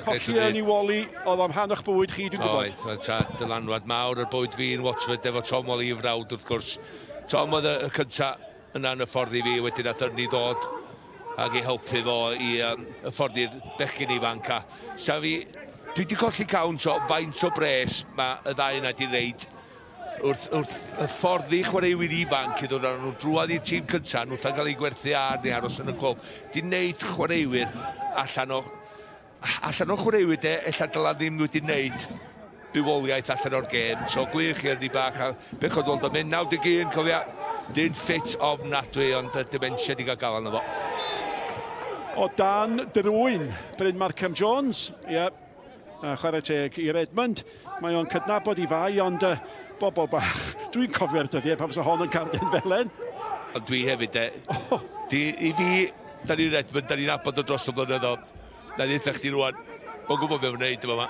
Colli yn ei Wally, oedd am han o'ch bywyd chi, dwi'n gwybod. Oedd, oedd dylanwad mawr ar bywyd fi yn Watford efo Tom Wally i frawd, wrth gwrs. Tom oedd y cyntaf yna yn y ffordd i fi, wedyn nath ni ddod ac i helpu fo i hyfforddi'r bechgyn ifanc. Sa fi, dwi wedi colli count o faint o bres mae y ddau yna wedi reid wrth hyfforddi chwaraewyr ifanc i ddod nhw drwadd i'r tîm cyntaf, nhw'n cael eu gwerthu ar neu aros yn y clwb. Di wneud chwaraewyr allan o chwaraewyr de, ella dyla ddim wedi wneud bywoliaeth allan o'r gêm. So gwych i'r ni bach, a bechod ond o'n mynd 91, cofia, dyn ffit ofnadwy, ond dementia di gael gael arno fo. O dan drwyn, Bryn Markham Jones, ie, chwarae teg i'r Edmund. Mae o'n cydnabod i fai, ond bobl bach, dwi'n cofio'r dyddiau pan fysa hon yn cardyn felen. Ond dwi hefyd, de, i fi, da ni'n Edmund, da ni'n nabod o dros y blynyddoedd. Na ni eitha chdi rwan, mae'n gwybod beth mae'n neud yma.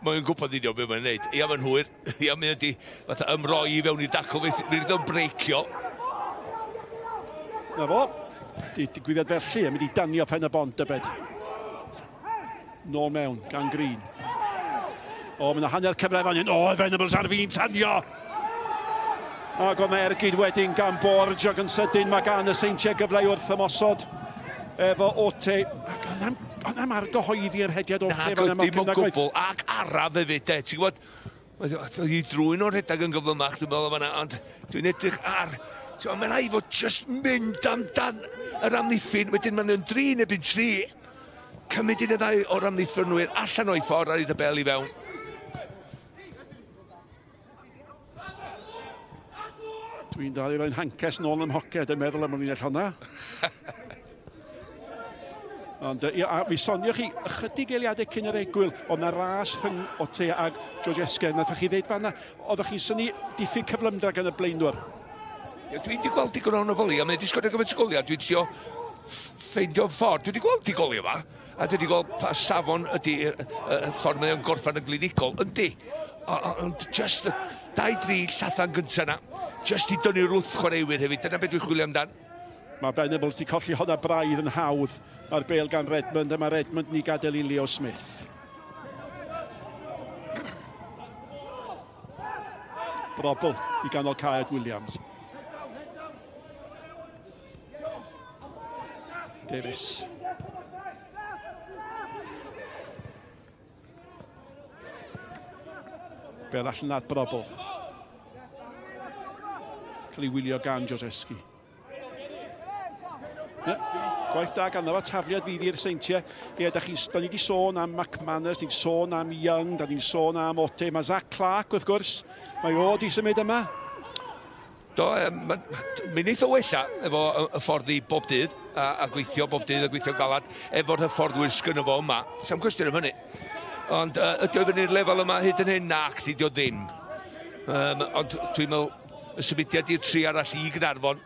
Mae'n gwybod union beth mae'n neud. Ia, mae'n hwyr, ia, mae'n ydi, fatha ymroi i fewn i dacl, mae'n o'n breicio. Na fo, digwyddiad felly, yn mynd i danio Pen-y-bont dybed. Nôl mewn, gan Green. O, mae yna hanner cyfle fan hyn. O, Venables ar fin tanio. Ac oedd ergyd wedyn gan Borg ac yn sydyn mae gan y Seintiau gyfle wrth ymosod efo Ote. Ac o'na'm argyhoeddi yr hediad Ote. Na, dim o gwbl. Ac araf hefyd, de. Ti'n gwybod, oedd hi drwy'n o'r rhedeg yn gyflymach, dwi'n meddwl fan'na, ond dwi'n edrych ar... Mae'n rhaid fod just mynd amdan yr amddiffyn, wedyn maen nhw'n 3 neu 3. Cymryd un y ddau o'r amddiffynwyr allan o'i ffordd ar ei bel i fewn. Dwi'n dal i roi'n hances nôl ym mhoced yn meddwl am y linell honna. Ond ia, a mi sonioch chi ychydig eiliadau cyn yr egwyl, oedd na ras rhwng Ote ag George Esger. Nathoch chi ddeud fanna, oeddech chi'n synnu diffyg cyflymdra gan y blaenwr. Ia, dwi wedi gweld digon ohono fo, a mae wedi sgorio gymaint o goliau, dwi'n trio ffeindio ffordd. Dwi wedi gweld di goliau yma, a dwi wedi gweld pa safon ydy y ffordd mae o'n gorffan y glinigol, yndi. Ond just y 2-3 llathan gyntaf na, just i dynnu'r wrth chwaraewyr hefyd, dyna beth dwi'n chwilio amdan. Mae Venables wedi colli honna braidd yn hawdd. Mae'r bel gan Redmond, a mae Redmond ni gadael i Leo Smith. Brobl i ganol caed Williams. Davies. Bel allan at Brobl. Cael ei wylio gan Joseski. Yep. Gwaith da ganddo fo, tafliad fydd i'r Seintiau. Ie, da ni wedi sôn am McManus, ni'n sôn am Young, da ni'n sôn am Ote. Mae Zach Clark, wrth gwrs, mae o di symud yma. Do, mi wneith o wella efo y ffordd i bob dydd, a gweithio bob dydd, a gweithio galad, efo'r hyfforddwyr sgynno fo yma. Sa'm cwestiwn am hynny. Ond ydy o fyny'r lefel yma hyd yn hyn? Nac, dydy o ddim. Ond dwi'n meddwl y symudiad i'r tri arall i Gaernarfon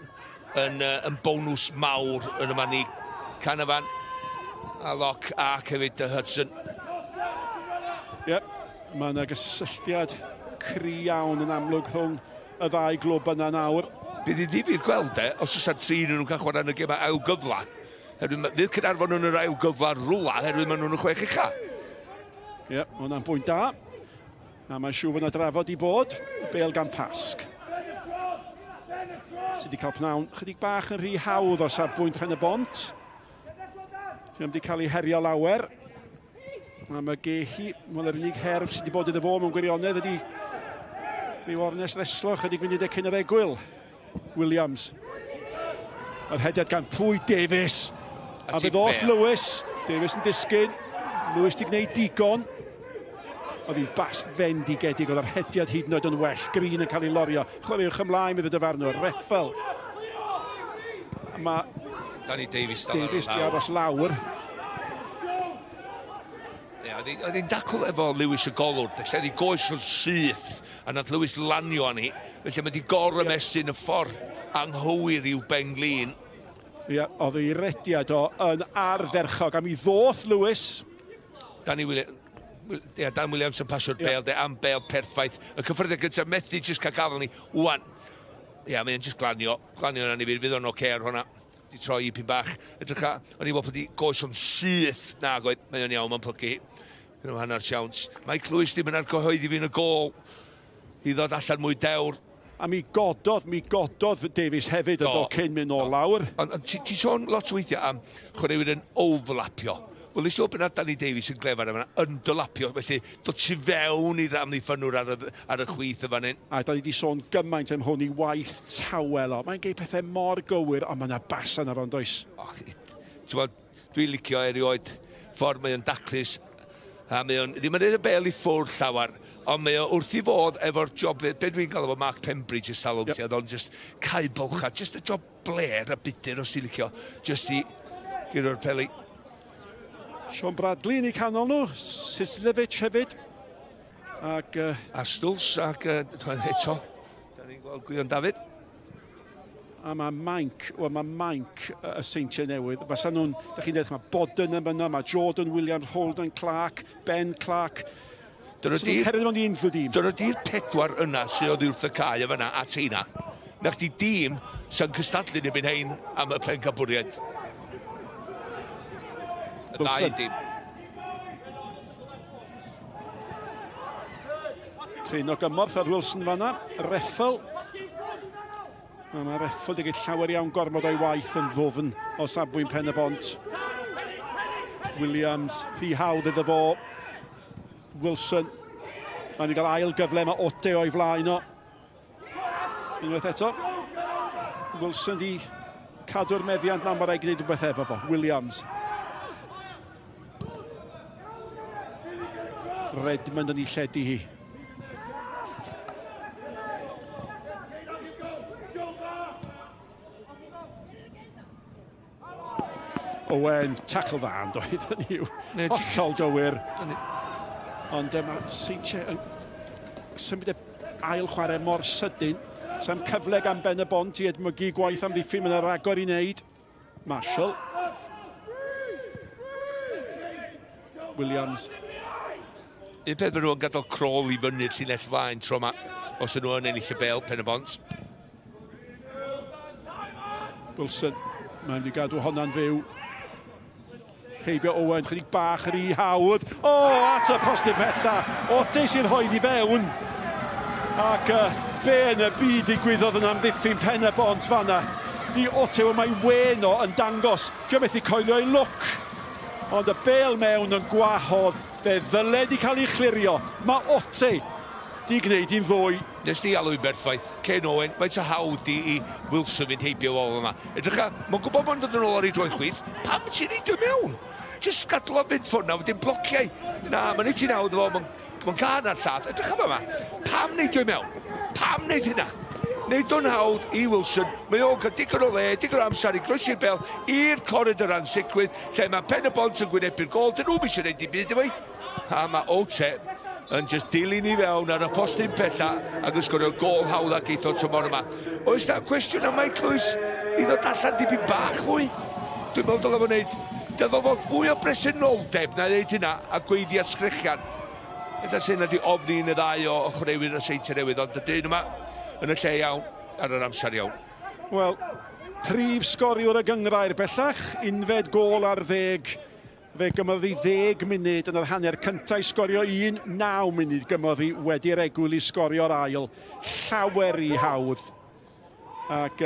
yn bonws mawr yn yma ni. Canavan a Locke ac hefyd Hudson. Ie, mae yna gysylltiad cry iawn yn amlwg rhwng y ddau glwb yna nawr. Bydd hi'n ddifyr gweld e, os oes ar tri nhw'n cael chwarae yn y gemau ail gyfla. Fydd Caernarfon yn yr ail gyfla rwla, herwydd maen nhw'n y 6 ucha. Ie, mae hwnna'n bwynt da. A mae'n siŵr fod yna drafod i bod. Bel gan Pasg. Sydd wedi cael pnawn chydig bach yn rhy hawdd o safbwynt Pen y Bont. Sydd wedi cael ei herio lawer. A mae Gehi, wel yr unig her sydd wedi bod iddo fo mewn gwirionedd ydy rhyw ornest ddeslo chydig munudau cyn yr egwyl. Williams. Yr hediad gan pwy Davies. A fe ddoth Lewis. Davies yn disgyn. Lewis wedi gwneud digon. Oedd hi'n bas fendigedig, oedd yr hediad hyd yn oed yn well. Green yn cael ei lorio. Chwaraewch ymlaen bydd y dyfarnwr. Reffel. Mae Danny Davies Davies di aros lawr. Ie, oedd hi'n dacl efo Lewis y golwr. Felly oedd hi goes o'r syth, a nath Lewis lanio arni. Felly mae wedi gor-ymestyn y ffordd anghywir i'w ben-glin. Ie, oedd ei rediad o yn ardderchog. A mi ddoth Lewis. Danny Williams. Ie, Dan Williams yn pasio'r bel, de, am bel perffaith. Y cyffyrddiad gyntaf methu jyst cael gafel ni. Wan, ie, mae'n jyst glanio yna ni fydd o'n oce ar hwnna. Di troi i pyn bach. Edrych a, o'n i'n meddwl bod hi goes o'n syth. Na, goed, mae o'n iawn, mae'n plygu. Gyda hanner siawns. Mike Lewis ddim yn argyhoeddi fi yn y gôl i ddod allan mwy dewr. A mi gododd Davies hefyd yn do cyn mynd nôl lawr. Ond ti'n sôn lot o weithiau am chwaraewyr yn overlapio. Wel, nes i weld bod Danny Davies yn glefar yma, yn dylapio, felly dod tu fewn i'r amddiffynwr ar y chwith y fan hyn. A da ni wedi sôn gymaint am hwn i waith tawel o. Mae'n gwneud pethau mor gywir, ond mae yna bas yna fo'n does. Ti'n gwybod, dwi'n licio erioed ffordd mae o'n daclus, a mae o'n ddim yn rhaid y bel i ffwrdd llawer, ond mae o wrth i fod efo'r job, be dwi'n gael efo Mark Pembridge y salwm, lle oedd o'n just cau bylcha, just y job bler a budur os ti'n licio, just i gyda'r peli. Sean Bradley yn eu canol nhw, Sislevich hefyd. Ac, a Stwls ac eto, da ni'n gweld Gwion Dafydd. A mae mainc, wel mae mainc y Seintiau Newydd. Fysa nhw'n, da chi'n dweud, mae Bodden yn fyna, mae Jordan Williams, Holden Clark, Ben Clark. Dyna di'r 4 yna sydd oedd wrth y cae yma a teina. Na chdi dîm sy'n cystadlu yn erbyn hein am y pencampwriaeth. Y ddau dîm. Trin o gymorth ar Wilson fanna. Reffel. Mae'r Efford wedi llawer iawn gormod o'i waith yn ddwfn o safbwynt Pen y Bont. Williams, rhy hawdd iddo fo. Wilson, mae'n wedi cael ail gyfle, mae Ote o'i flaen o. Unwaith eto, Wilson di cadw'r meddiant na mae rhaid gwneud rhywbeth efo fo. Williams. Redmond yn ei lledu hi. Owen, tackle dda yn doedd hynny yw. Hollol gywir. Ond mae Seintiau yn symud y ail chwarae mor sydyn. Sam cyfle gan Ben y Bont i edmygu gwaith amddiffyn, mae'n ragor i wneud. Marshall. Williams. Un peth maen nhw'n gadael crôl i fyny'r llinell flaen tro yma, os ydyn nhw yn ennill y bel Pen y Bont. Wilson, mae'n mynd i gadw honna'n fyw. Heibio Owen, chydig bach rhy hawdd. O, at y postyn pella. Ote sy'n rhoi i fewn. Ac be yn y byd ddigwyddodd yn amddiffyn Pen y Bont fanna. I Ote, mae wen o yn dangos. Dio methu coelio ei lwc. Ond y bel mewn yn gwahodd. Fe ddyled i cael ei chlirio. Mae Ote di gwneud hi'n ddwy. Nes di alw i'n berffaith. Ken Owen, faint o hawdd di i Wilson fynd heibio fo yma. Edrycha, mae'n gwybod bod yn dod yn ôl ar ei droed chwith. Pam ti'n neud o mewn? Jyst gadw o fynd ffwrdd na, wedyn blociau. Na, mae'n neud ti'n hawdd fo, mae'n gân ar lladd. Edrycha yma. Pam neud o mewn? Pam neud hynna? Neud o'n hawdd i Wilson. Mae o'n cael digon o le, digon o amser i groesi'r bel i'r coridor ansicrwydd, lle mae Pen y Bont yn gwynebu'r gôl. Dyn nhw'm eisiau neud dim byd efo hi. A mae Ote yn just dilyn i fewn ar y postyn pella ac yn sgorio gôl hawdd ac eithaf tymor yma. Oes na cwestiwn am Mike Lewis i ddod allan dipyn bach fwy? Dwi'n meddwl dylai fo wneud, dylai fo fwy o bresenoldeb na ddeud hynna a gweiddi a sgrechian. Ella sy'n ydi ofni yn y ddau o chwaraewyr y Seintiau Newydd, ond y dyn yma yn y lle iawn ar yr amser iawn. Wel, prif sgoriwr y gynghrair bellach, unfed gôl ar 10. Fe gymodd hi 10 munud yn yr hanner cyntaf i sgorio 1, 9 munud gymodd hi wedi'r egwyl i sgorio'r ail. Llawer i hawdd. Ac,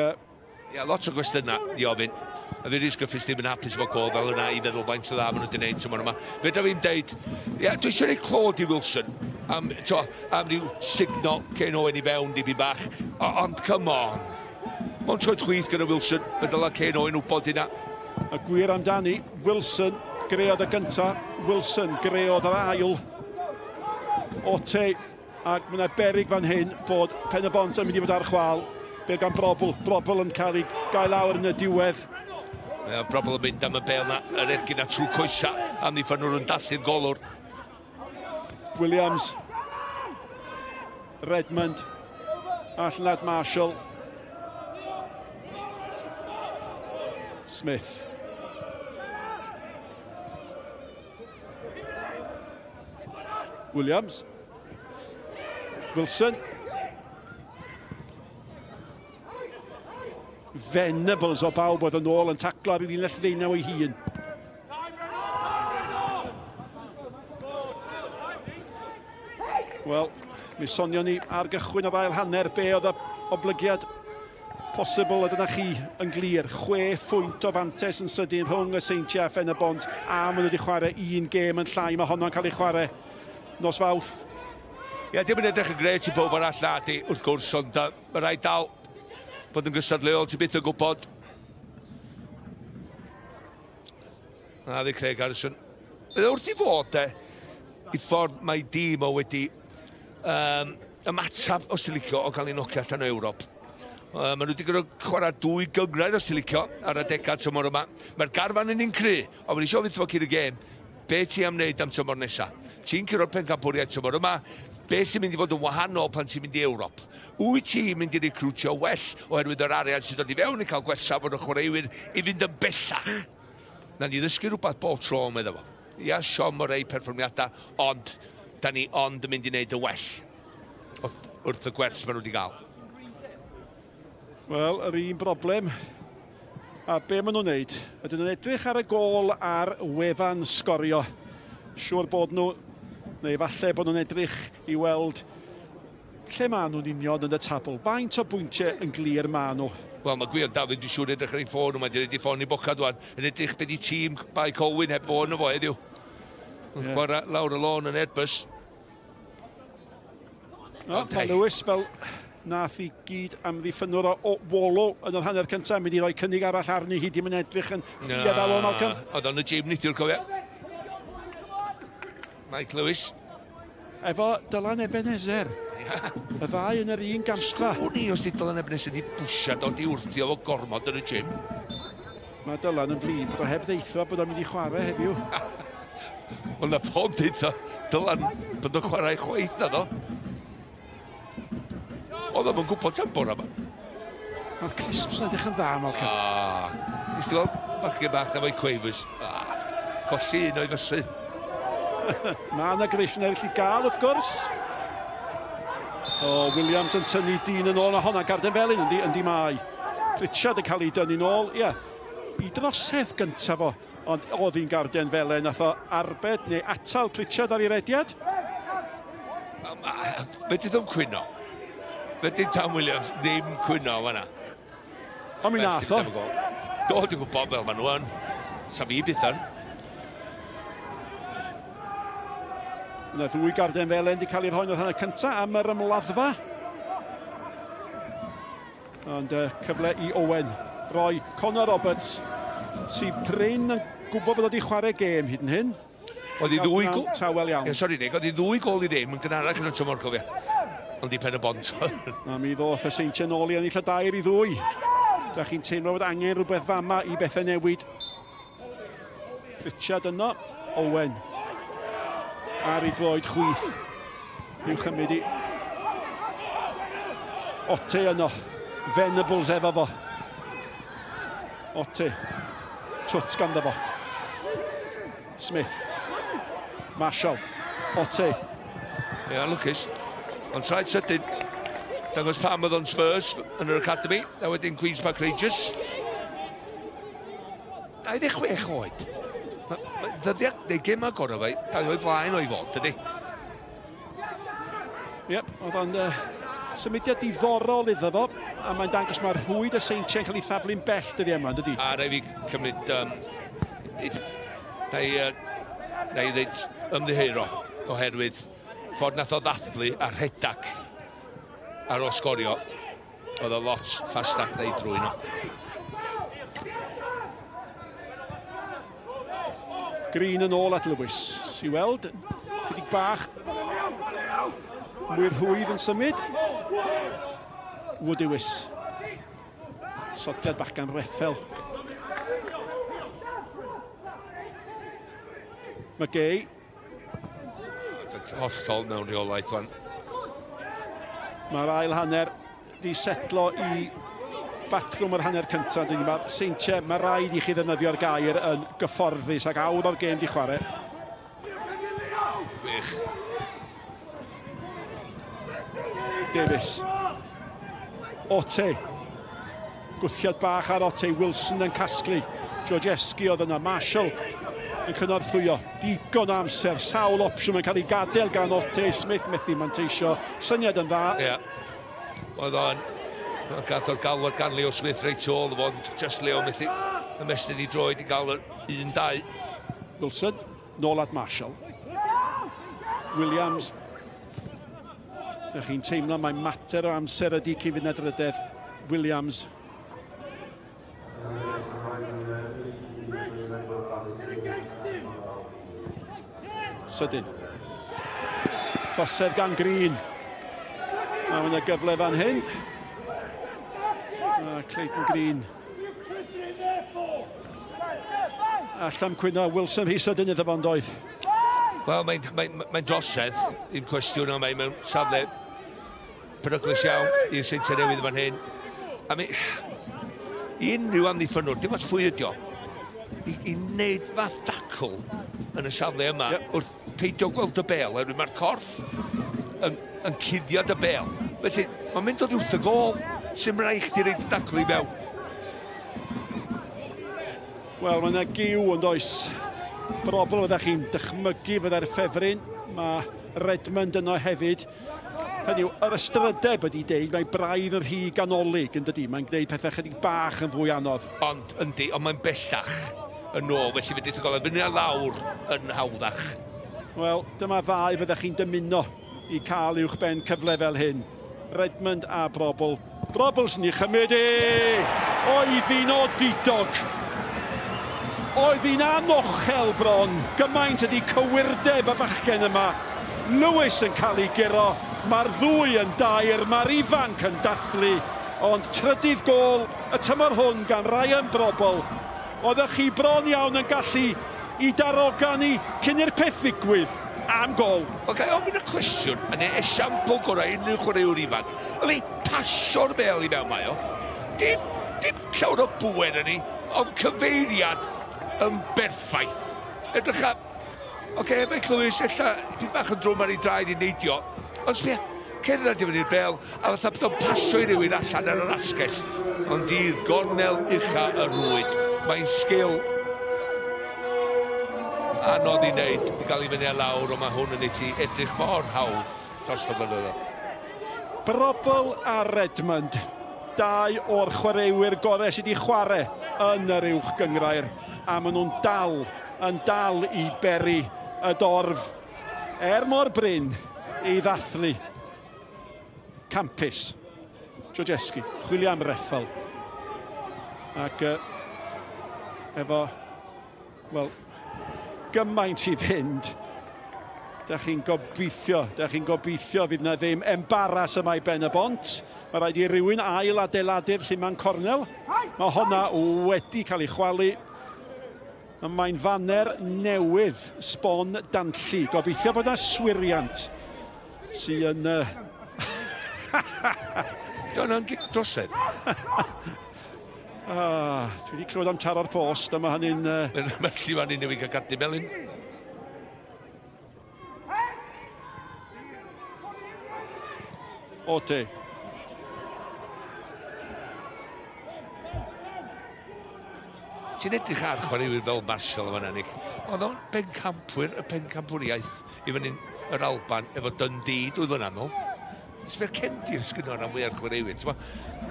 Ia, lot o gwestiynau i ofyn. A fi Rhys Griffiths ddim yn hapus efo gôl fel yna i feddwl faint o dda maen nhw wedi gwneud tymor yma. Fedra fi'n deud, ia, dwi eisiau rhoi clod i Wilson am, to, am ryw signo Ken Owen i fewn dipyn bach. Ond come on. Mae'n troed chwith gyda Wilson, fe ddyla Ken Owen wybod hynna. Y gwir amdani, Wilson greodd y gynta, Wilson greodd yr ail. Ote, ac mae yna beryg fan hyn bod Pen y Bont yn mynd i fod ar chwâl. Be gan Brobl, Brobl yn cael ei gael lawr yn y diwedd. Mae Brobl yn mynd am y bel na, yr ergyn a trwy coesa, amddiffynwr yn dallu'r golwr. Williams, Redmond, allan at Marshall. Smith. Williams. Wilson. Venables o bawb oedd yn ôl yn taclo ar ei linell ddeunaw ei hun. Wel, mi sonion ni ar gychwyn yr ail hanner be oedd y oblygiad posibl, a dyna chi yn glir. 6 phwynt o fantes yn sydyn rhwng y Seintiau a Phen y Bont, a maen nhw wedi chwarae un gêm yn llai. Mae honno'n cael ei chwarae nos Fawrth. Ie, dim yn edrych yn grêt i bawb arall na di, wrth gwrs, ond mae rhaid dal bod yn gystadleuol, ti byth yn gwybod. Na fi Craig Harrison. Wrth i fod, de, i ffordd mae dîm o wedi ymateb, os ti'n licio, o gael ei nocio allan o Ewrop. Maen nhw wedi gorfod chwarae 2 gynghrair, os ti'n licio, ar adegau tymor yma. Mae'r garfan yn un cry, ond mae'n eisiau fynd cyn y gêm. Be ti am wneud am tymor nesa? Ti'n curo'r pencampwriaeth tymor yma, be sy'n mynd i fod yn wahanol pan ti'n mynd i Ewrop? Wyt ti'n mynd i recrwtio well oherwydd yr arian sy'n dod i fewn i cael gwell safon o chwaraewyr i fynd yn bellach? Na ni ddysgu rhywbeth bob tro, meddwl fo. Ia, siom o rei perfformiadau, ond da ni ond yn mynd i wneud yn well wrth y gwers maen nhw wedi gael. Wel, yr un broblem. A be maen nhw'n wneud? Ydyn nhw'n edrych ar y gôl ar wefan sgorio. Siŵr bod nhw, neu falle bod nhw'n edrych i weld Lle maen nhw'n union yn y tabl? Faint o bwyntiau yn glir maen nhw? Wel, mae Gwion Dafydd, dwi'n siŵr, edrych ar ei ffôn nhw, mae wedi rhaid i ffôn i bocad wan. Yn edrych beth i tîm Bae Colwyn heb fôn o fo heddiw. Yn chwarae lawr y lôn yn Airbus. O, mae Lewis fel nath i gyd amddiffynwr o Wolo yn yr hanner cyntaf, mynd i roi cynnig arall arni hi, dim yn edrych yn rhyfeddol o Malcolm. Oedd o'n y gym nithiwr, cofio. Mike Lewis. Efo Dylan Ebenezer. Y ddau yn yr un gampfa. Sgwn i os di Dylan Ebenezer di bwsiad o di wrthio fo gormod yn y gym. Mae Dylan yn flin bod o heb ddeitha bod o'n mynd i chwarae heddiw. Wel na pob deitha Dylan bod o'n chwarae chwaith na ddo. Oedd o'n gwybod tan bore yma. Mae'r crisps yn edrych yn dda, Malcolm. Ah, nes ti weld bachgen bach na fo'i Quavers. Ah, colli un o'i fysydd. Mae yna greision eraill i gael, wrth gwrs. O, Williams yn tynnu dyn yn ôl, a honna Garden Felin yndi, yndi mae. Pritchard yn cael ei dynnu nôl, ie. I drosedd gyntaf o, ond oedd hi'n Garden Felen, nath o arbed neu atal Pritchard ar ei rediad. Fe di ddim cwyno. Fe di Dan Williams ddim cwyno fan'na. Ond mi nath o. Do, dwi'n gwybod fel maen nhw yn. Sa fi byth yn. Yna ddwy garden felen wedi cael ei rhoi yn yr hanner cyntaf am yr ymladdfa. Ond cyfle i Owen roi Conor Roberts, sydd prin yn gwybod bod wedi chwarae gêm hyd yn hyn. Oedd i ddwy gol... Tawel iawn. Yeah, sorry Nick, oedd i ddwy gol i ddim yn gynharach yn y tymor, cofia. Ond i Pen y Bont. A mi ddoth y Seintiau nôl i ennill y 2-2. Da chi'n teimlo bod angen rhywbeth fama i bethau newid. Pritchard yno, Owen. Ar ei droed chwith. I'w chymryd i. Ote yno. Venables efo fo. Ote. Twt ganddo fo. Smith. Marshall. Ote. Ie, lwcus. Ond traed sydyn. Dangos pam oedd o'n Spurs yn yr Academy. A wedyn Queen's Park Rangers. 26 oed. Ddyddiad neu gêm agor o fe, dau oed flaen o'i fod, dydy? Ie, oedd o'n symudiad diddorol iddo fo, a mae'n dangos mae'r rhwyd y Seintiau'n cael ei thaflu'n bell dyddi yma, dydy? A rai fi cymryd... Na i ddeud ymddiheuro, oherwydd ffordd nath o ddathlu a rhedag ar ôl sgorio, oedd o lot ffastach na i drwy nhw. Green yn ôl at Lewis. I weld, chydig bach mwy rhwydd yn symud. Woodewis. Sodiad bach gan Reffel. McGay. Hollol mewn rheolaeth fan. Mae'r ail hanner di setlo i batrwm yr hanner cyntaf. Mae'r Seintiau, mae rhaid i chi ddefnyddio'r gair yn gyfforddus ac awr o'r gêm di chwarae. Wych. Davies. Ote. Gwthiad bach ar Ote. Wilson yn casglu. Georgievski oedd yna. Marshall yn cynorthwyo. Digon o amser. Sawl opsiwn yn cael ei gadael gan Ote. Smith methu manteisio. Syniad yn dda. Ie. Oedd o'n gath o'r galwad gan Leo Smith reit ôl, fo, just Leo methu ymestyn i droed i gael yr 1-2. Wilson, nôl at Marshall. Williams. Ydych chi'n teimlo mae mater o amser ydy cyn fynd drydedd. Williams. Sydyn. Trosedd gan Green. A mae yna gyfle fan hyn. A Clayton Green. Allan cwyno Wilson rhy sydyn iddo fo'n doedd. Wel, mae'n drosedd, ddim cwestiwn, ond mae'n mewn safle peryglus iawn i'r Seintiau Newydd fan hyn. A mi, i unrhyw amddiffynwr, dim ots pwy ydi o, i wneud fath dacl yn y safle yma, wrth peidio gweld y bel, oherwydd mae'r corff yn cuddiad y bel. Felly, mae'n mynd oddi wrth y gôl, sy'n rhaid chdi roid y dacl i mewn. Wel, mae yna giw yn does. Brobl fyddech chi'n dychmygu fyddai'r ffefryn. Mae Redmond yno hefyd. Hynny yw, yr ystrydeb ydy deud, mae braidd yn rhy ganolig yn dydy. Mae'n gwneud pethau chydig bach yn fwy anodd. Ond, yndi, ond mae'n bellach yn ôl, felly fe dweud y golau fyny a lawr yn hawddach. Wel, dyma ddau fyddech chi'n dymuno i cael uwch ben cyfle fel hyn. Redmond a Brobbel. Brobbel sy'n ei chymryd e! Oedd hi'n odidog! Oedd hi'n anochel bron. Gymaint ydi cywirdeb y bachgen yma. Lewis yn cael ei guro. Mae'r ddwy yn dair, mae'r ifanc yn dathlu. Ond trydydd gôl y tymor hwn gan Ryan Brobbel. Oeddech chi bron iawn yn gallu i darogan i cyn i'r peth ddigwydd am gôl. Wel, ga i ofyn y cwestiwn, yn ei esiampl gorau unrhyw chwaraewr ifanc, yli pasio'r bêl i mewn mae o. Dim, dim llawer o bŵer yn ei, ond cyfeiriad yn berffaith. Edrych ar, oce, okay, mae Lewis ella dipyn bach yn drwm ar ei draed i neidio, ond sbia, cerdded i fyny'r bêl, a fatha bod o'n pasio i rywun allan ar yr asgell, ond i'r gornel ucha y rwyd. Mae'n sgil anodd i wneud, i gael i fyny a lawr, ond mae hwn yn ei ti edrych mor hawdd dros y blynyddoedd. Brobbel a Redmond, dau o'r chwaraewyr gorau sydd wedi chwarae yn yr uwch gynghrair, a maen nhw'n dal, yn dal i beri y dorf, er mor brin, i ddathlu. Campus, Georgescu, chwilio am Reffel. Ac efo, wel, gymaint i fynd. Da chi'n gobeithio, da chi'n gobeithio fydd na ddim embaras yma i Ben y Bont. Mae rhaid i rywun ail adeiladu'r lluman cornel. Mae honna wedi cael ei chwalu. Mae'n faner newydd, sbon danlli. Gobeithio bod na swiriant sy'n... Di hwnna'n gic drosedd? Dwi wedi clywed am taro'r post, a mae hynny'n... Mae'r llifan i newid gael gadw melyn. Ote. Ti'n edrych ar chwaraewyr fel Marshall yma, Nick. Oedd o'n bencampwyr, y pencampwriaeth i fyny'n yr Alban efo Dundee 2 flynedd nôl. Sbe'r cefndir sgynno rhan fwyaf o'r chwaraewyr, t'mo'?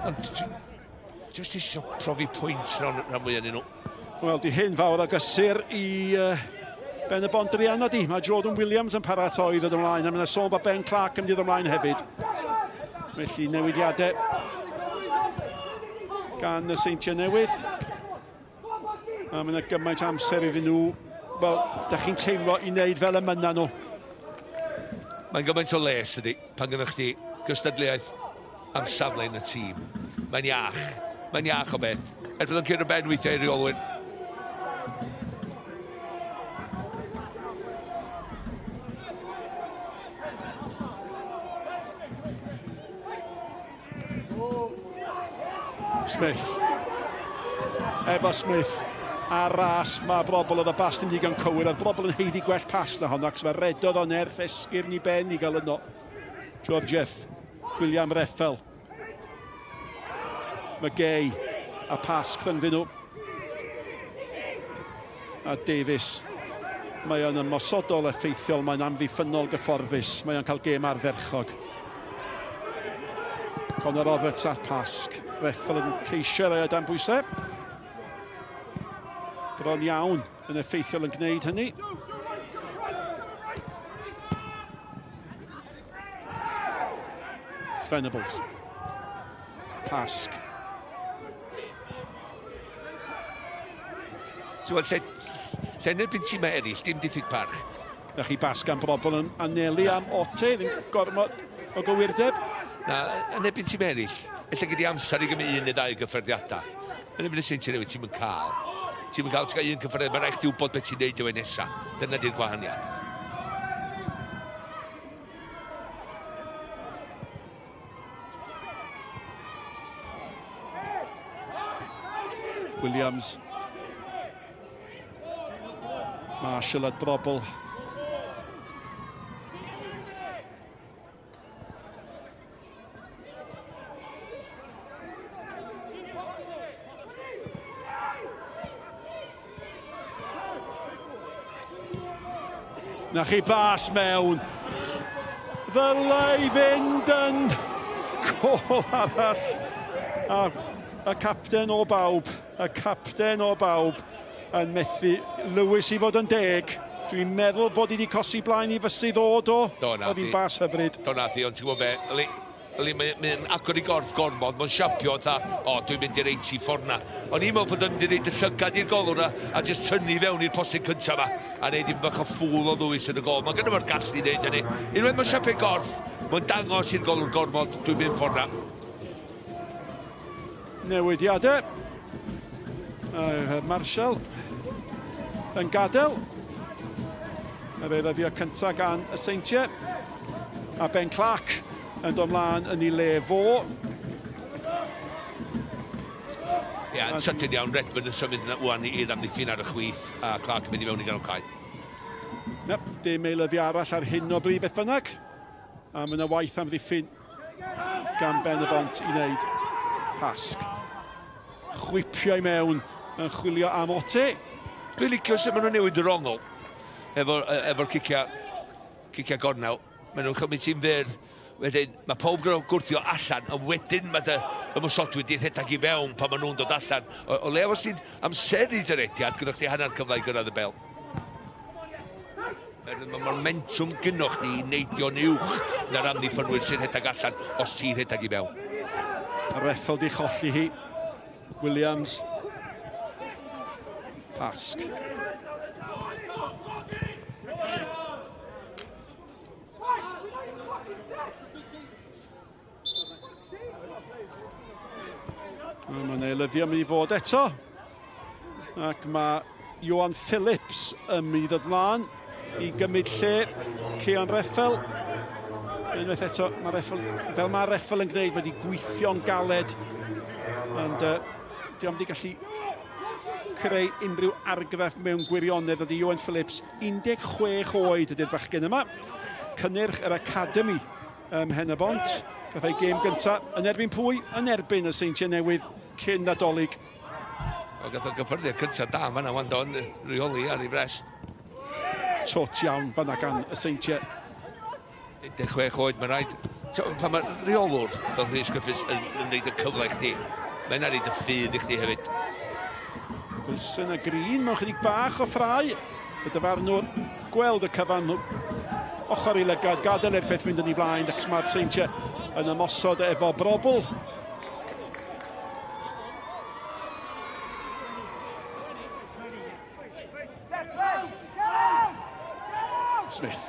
Ond jyst isio profi pwynt rhan fwyaf yn nhw. Wel, di hyn fawr o gysur i Ben y Bont druan ydi. Mae Jordan Williams yn paratoi i ddod ymlaen, a mae yna sôn bod Ben Clark yn mynd i ddod ymlaen hefyd. Felly newidiadau gan y Seintiau Newydd. A mae yna gymaint amser iddyn nhw. Wel, da chi'n teimlo i wneud fel y mynna nhw. Mae'n gymaint o les ydi, pan gynnoch chdi gystadleuaeth am safle yn y tîm. Mae'n iach. Mae'n iach o beth. Er bod o'n curo ben weithiau i reolwyr. Smith. Efo Smith ar ras, mae Brobbel oedd y bas ddim digon cywir, oedd Brobbel yn haeddu gwell pas na honno, ac fe redodd o nerth esgyrn i ben i gael yno. Georgieff, William Reffel. McGay a Pasg rhyngddyn nhw. A Davies. Mae o'n ymosodol effeithiol, mae'n amddiffynnol gyfforddus, mae o'n cael gêm ardderchog. Conor Roberts a Pasg. Reffel yn ceisio rhoi o dan bwysau. Bron iawn yn effeithiol yn gwneud hynny. Venables. Pasg. Ti'n gweld, lle yn erbyn tîmau eraill, dim diffyg parch. Na chi Basg am bobl yn anelu am Ote, ddim gormod o gywirdeb. Na, yn erbyn tîmau eraill, ella gei di amser i gymryd un neu ddau gyffyrddiadau. Yn erbyn y Seintiau Newydd, ti'm yn cael. Ti'm yn cael, ti'n cael un cyffyrddiad, mae'n rhaid chdi wybod beth ti'n neud efo'i nesa. Dyna di'r gwahaniaeth. Williams. Marshall a Brobbel. Na chi bas mewn. Ddylai fynd yn gol arall. A y capten o bawb, y capten o bawb yn methu Lewis i fod yn deg. Dwi'n meddwl bod hi wedi cosi blaen i fysu ddod o. Do, na. Oedd hi'n bas hyfryd. Do, na, di, ond ti'n gwybod be, Yli, mae'n agor i gorff gormod, mae'n siapio fatha, o, dwi'n mynd i'r 80 ffordd na. O'n i'n meddwl bod o'n mynd i wneud y llygad i'r golwr na, a jyst tynnu fewn i'r postyn cyntaf ma, a neud i'n bach o ffŵl o Lewis yn y gol. Mae gynno fo'r gallu i wneud hynny. Unwaith mae'n siapio gorff, mae'n dangos i'r golwr gormod, dwi'n mynd ffordd na. Newidiadau. Marshall yn gadael. Yr eilyddio cyntaf gan y Seintiau. A Ben Clark yn dod mlaen yn ei le fo. Ie, yeah, yn sydyn iawn, Redmond yn symud yna wan i'r amddiffyn ar y chwith, a Clark yn mynd i mewn i ganol cae. Yep, dim eilyddio arall ar hyn o bryd beth bynnag. A mae yna waith amddiffyn gan Ben y Bont i wneud. Pasg. Chwipio i mewn yn chwilio am Ote. Dwi'n licio sut maen nhw'n newid yr ongl efo'r efo cicia gornel. Maen nhw'n cymryd ti'n fyr. Wedyn, mae pob gyda gwrthio allan, a wedyn mae dy ymosodwyr di rhedeg i fewn pan maen nhw'n dod allan. O leia os ti'n amseru dy rediad, gyda chdi hanner cyfle i gyrraedd y bel. Mae momentum gynno chdi i neidio'n uwch na'r amddiffynwyr sy'n rhedeg allan os ti'n rhedeg i mewn. Reffel di cholli hi. Williams. Pasg. Mae'n eilyddio mynd i fod eto. Ac mae Johan Phillips yn mynd i ddod mlaen i gymryd lle Cian Reffel. Unwaith eto, mae Reffel, fel mae Reffel yn gwneud, wedi gweithio'n galed. Ond di o'm wedi gallu creu unrhyw argraff mewn gwirionedd. Ydy Johan Phillips, 16 oed ydy'r bachgen yma. Cynnyrch yr Academy ym Mhen-y-bont. Gath ei gêm gyntaf yn erbyn pwy? Yn erbyn y Seintiau Newydd cyn Nadolig. O, gath o gyffyrddiad cyntaf da fan'na, wan do, yn rheoli ar ei frest. Twt iawn fan'na gan y Seintiau. 16 oed, mae'n rhaid. Pan mae rheolwr fel Rhys Griffiths yn wneud y cyfle i chdi, mae'n rhaid y ffydd i chdi hefyd. Wilson a Green mewn chydig bach o ffrau. Y dyfarnwr gweld y cyfan ochr i lygad, gadael i'r peth fynd yn ei flaen, ac mae'r Seintiau yn ymosod efo brobl. Smith.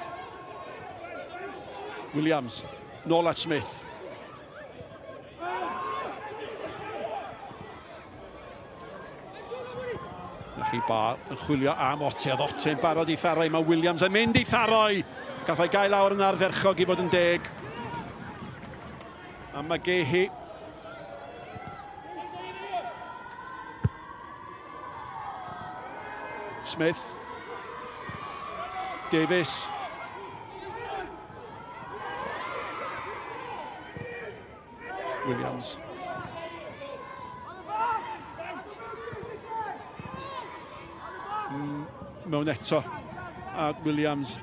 Williams, nôl at Smith. Na chi Bar yn chwilio am Ote, oedd Ote'n barod i tharoi, mae Williams yn mynd i tharoi. Gath ei gael lawr yn ardderchog i fod yn deg. A mae Gehi. Smith. Davies. Williams. Mewn eto at Williams.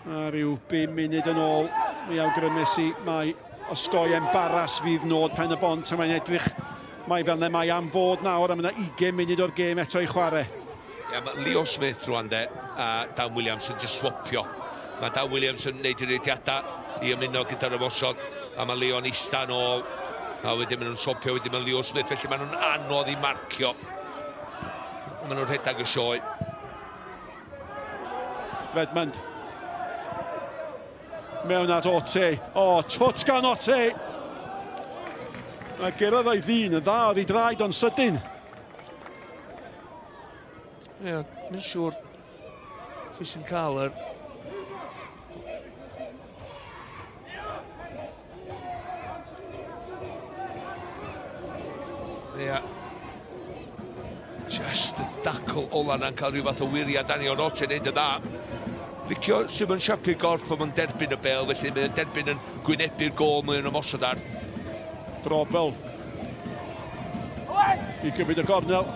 A rhyw 5 munud yn ôl, mi awgrymus i mae osgoi embaras fydd nod Pen y Bont, a mae'n edrych mae fel yna mae am fod nawr, a mae yna 20 munud o'r gêm eto i chwarae. Ia, mae Leo Smith rwan de, a Dan Williams yn just swapio. Mae Dan Williams yn gwneud yr rediadau i ymuno gyda'r ymosod, a mae Leo'n eista yn ôl, a wedyn maen nhw'n swapio, wedyn mae Leo Smith, felly maen nhw'n anodd i marcio. Maen nhw'n rhedeg y sioe. Redmond. Mewn at Ote. O, twt gan Ote. Mae gyrraedd o'i ddyn yn dda o'r ei draed ond sydyn. Ie, mae'n siŵr pwy sy'n cael yr... Ie. Just y dacl ola na'n cael rhyw fath o wiriad ani o'r Ote neud y dda. Licio sut mae'n siapio'r gorff pan mae'n derbyn y bel, felly mae'n derbyn yn gwynebu'r gôl mae'n ymosod ar. Drobel. I gymryd y gornel.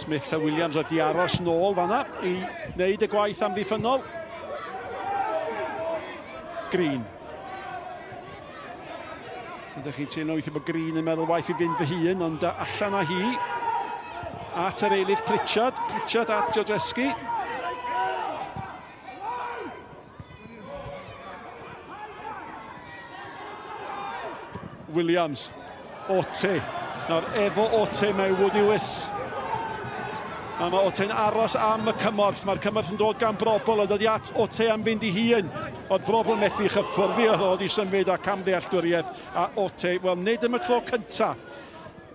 Smith a Williams oedd di aros nôl fanna i wneud y gwaith amddiffynnol. Green. Ydych chi'n teimlo weithio bod Green yn meddwl waith i fynd fy hun, ond allan â hi at yr eilydd Pritchard. Pritchard at Jodreski. Williams. Ote. Nawr efo Ote mae Woody Lewis. A mae Ote'n aros am y cymorth. Mae'r cymorth yn dod gan Brobl a dod i at Ote am fynd i hun. Oedd Brobl methu chyffwrdd oedd oedd i symud a camddealltwriaeth. A Ote, wel nid am y tro cyntaf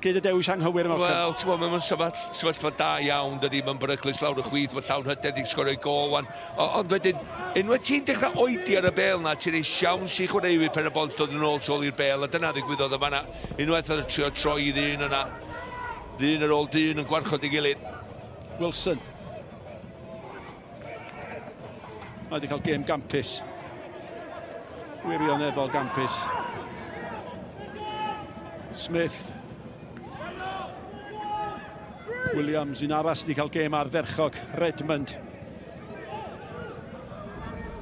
gyda dewis anghywir yma. Wel, ti'n gwybod, mae'n sefyllfa da iawn, dydy, mae'n beryglus lawr y chwith, mae'n llawn hyder i sgorio gôl wan. Ond wedyn, unwaith ti'n dechrau oedi ar y bêl na, ti'n ei siawns i chwaraewyr Pen y Bont dod yn ôl tu ôl i'r bêl, a dyna ddigwyddodd yma na. Unwaith oedd y trio troi i ddyn yna, ddyn ar ôl dyn yn gwarchod ei gilydd. Wilson. Mae wedi cael gêm gampus. Wirioneddol gampus. Smith. Williams, un arall sydd wedi cael gêm ardderchog. Redmond.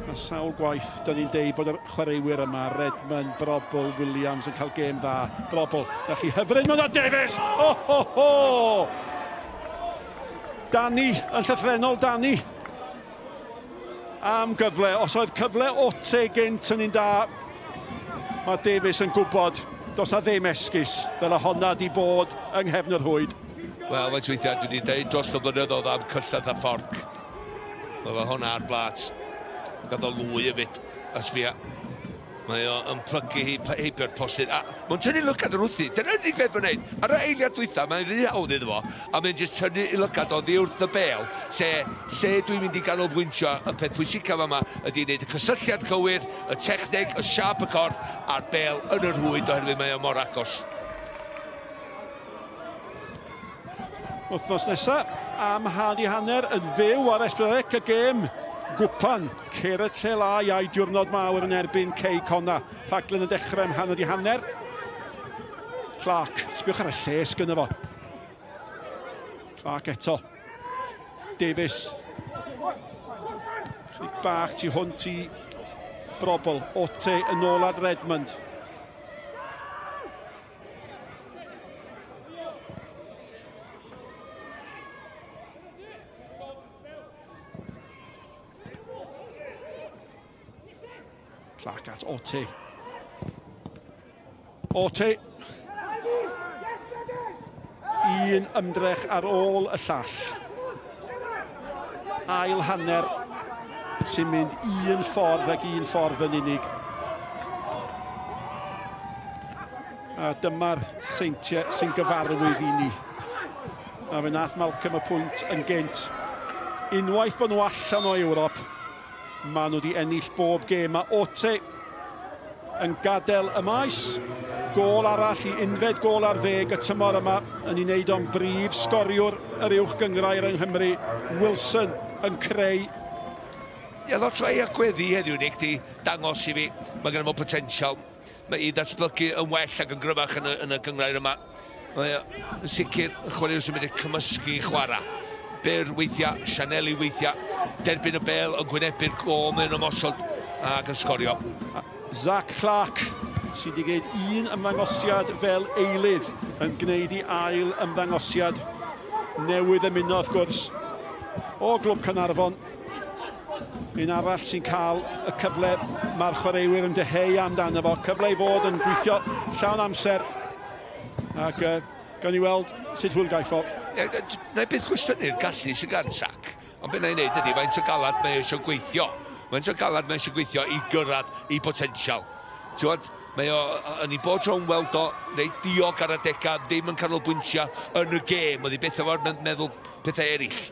Mae sawl gwaith, dyn ni'n deud bod y chwaraewyr yma, Redmond, Brobl, Williams yn cael gêm dda. Brobl, na chi hyfryd, mae'n dda Davies! O, ho, ho! Danny, yn llythrennol Danny. Am gyfle, os oedd cyfle Ote gynt yn un da, mae Davies yn gwybod, does na ddim esgus fel y honna di bod yng nghefn yr rhwyd. Wel, mae'n weithiau dwi wedi deud dros y blynyddoedd am cyllell a fforc. Mae fe hwnna ar blat. Gath o lwy hefyd, a sbia. Mae o yn plygu heibio'r postyn. A mae'n tynnu lygad yr wrthi. Dyna'r unig beth mae'n neud. Ar y eiliad dwytha, mae'n rhy hawdd iddo fo. A mae'n jyst tynnu i lygad oddi wrth y bêl. Lle dwi'n mynd i ganolbwyntio, y peth pwysicaf yma ydy wneud y cysylltiad cywir, y techneg, y siâp y corff, a'r bêl yn y rhwyd oherwydd mae o mor agos. Wythnos nesaf am 1:30 yn fyw ar S4C y gêm gwpan Cered Llelai a'i diwrnod mawr yn erbyn Cei Connah. Rhaglen yn dechrau am 1:30. Clark, sbiwch ar y lles gynno fo. Clark eto. Davies. Chydig bach tu hwnt i Brobl. Ote yn ôl ar Redmond. Clark at Ote. Ote. Un ymdrech ar ôl y llall. Ail hanner sy'n mynd un ffordd ac un ffordd yn unig. A dyma'r Seintiau sy'n gyfarwydd i ni. A fe nath Malcolm y pwynt yn gynt. Unwaith bod nhw allan o Ewrop, maen nhw wedi ennill bob gêm. Mae Ote yn gadael y maes. Gôl arall i unfed gôl ar ddeg y tymor yma yn ei wneud o'n brif sgoriwr yr uwch gynghrair yng Nghymru. Wilson yn creu. Ie, lot o ei agweddi heddiw, Nick, di dangos i fi. Mae gen fo potensial. Mae i ddatblygu yn well ac yn gryfach yn y gynghrair yma. Mae yn sicr yn chwaraewr sy'n mynd i cymysgu chwarae. Byr weithiau, sianelu weithiau, derbyn y bêl yn gwynebu'r gôl, mae'n ymosod ac yn sgorio. Zach Clark sydd wedi gwneud un ymddangosiad fel eilydd yn gwneud i ail ymddangosiad newydd ymuno wrth gwrs o Glwb Caernarfon. Un arall sy'n cael y cyfle mae'r chwaraewyr yn dyheu amdano fo, cyfle i fod yn gweithio llawn amser ac gawn ni weld sut hwyl gaiff o. Na i byth gwestiynu'r gallu sy'n gan Zach, ond beth na i wneud ydy faint o galad mae eisiau gweithio. Faint o galad mae eisiau gweithio i gyrraedd i potensial. Ti'n mae o yn ei bod tro'n weld o reit diog ar adegau, ddim yn canolbwyntio yn y gêm. Oedd hi beth efo'r meddwl pethau eraill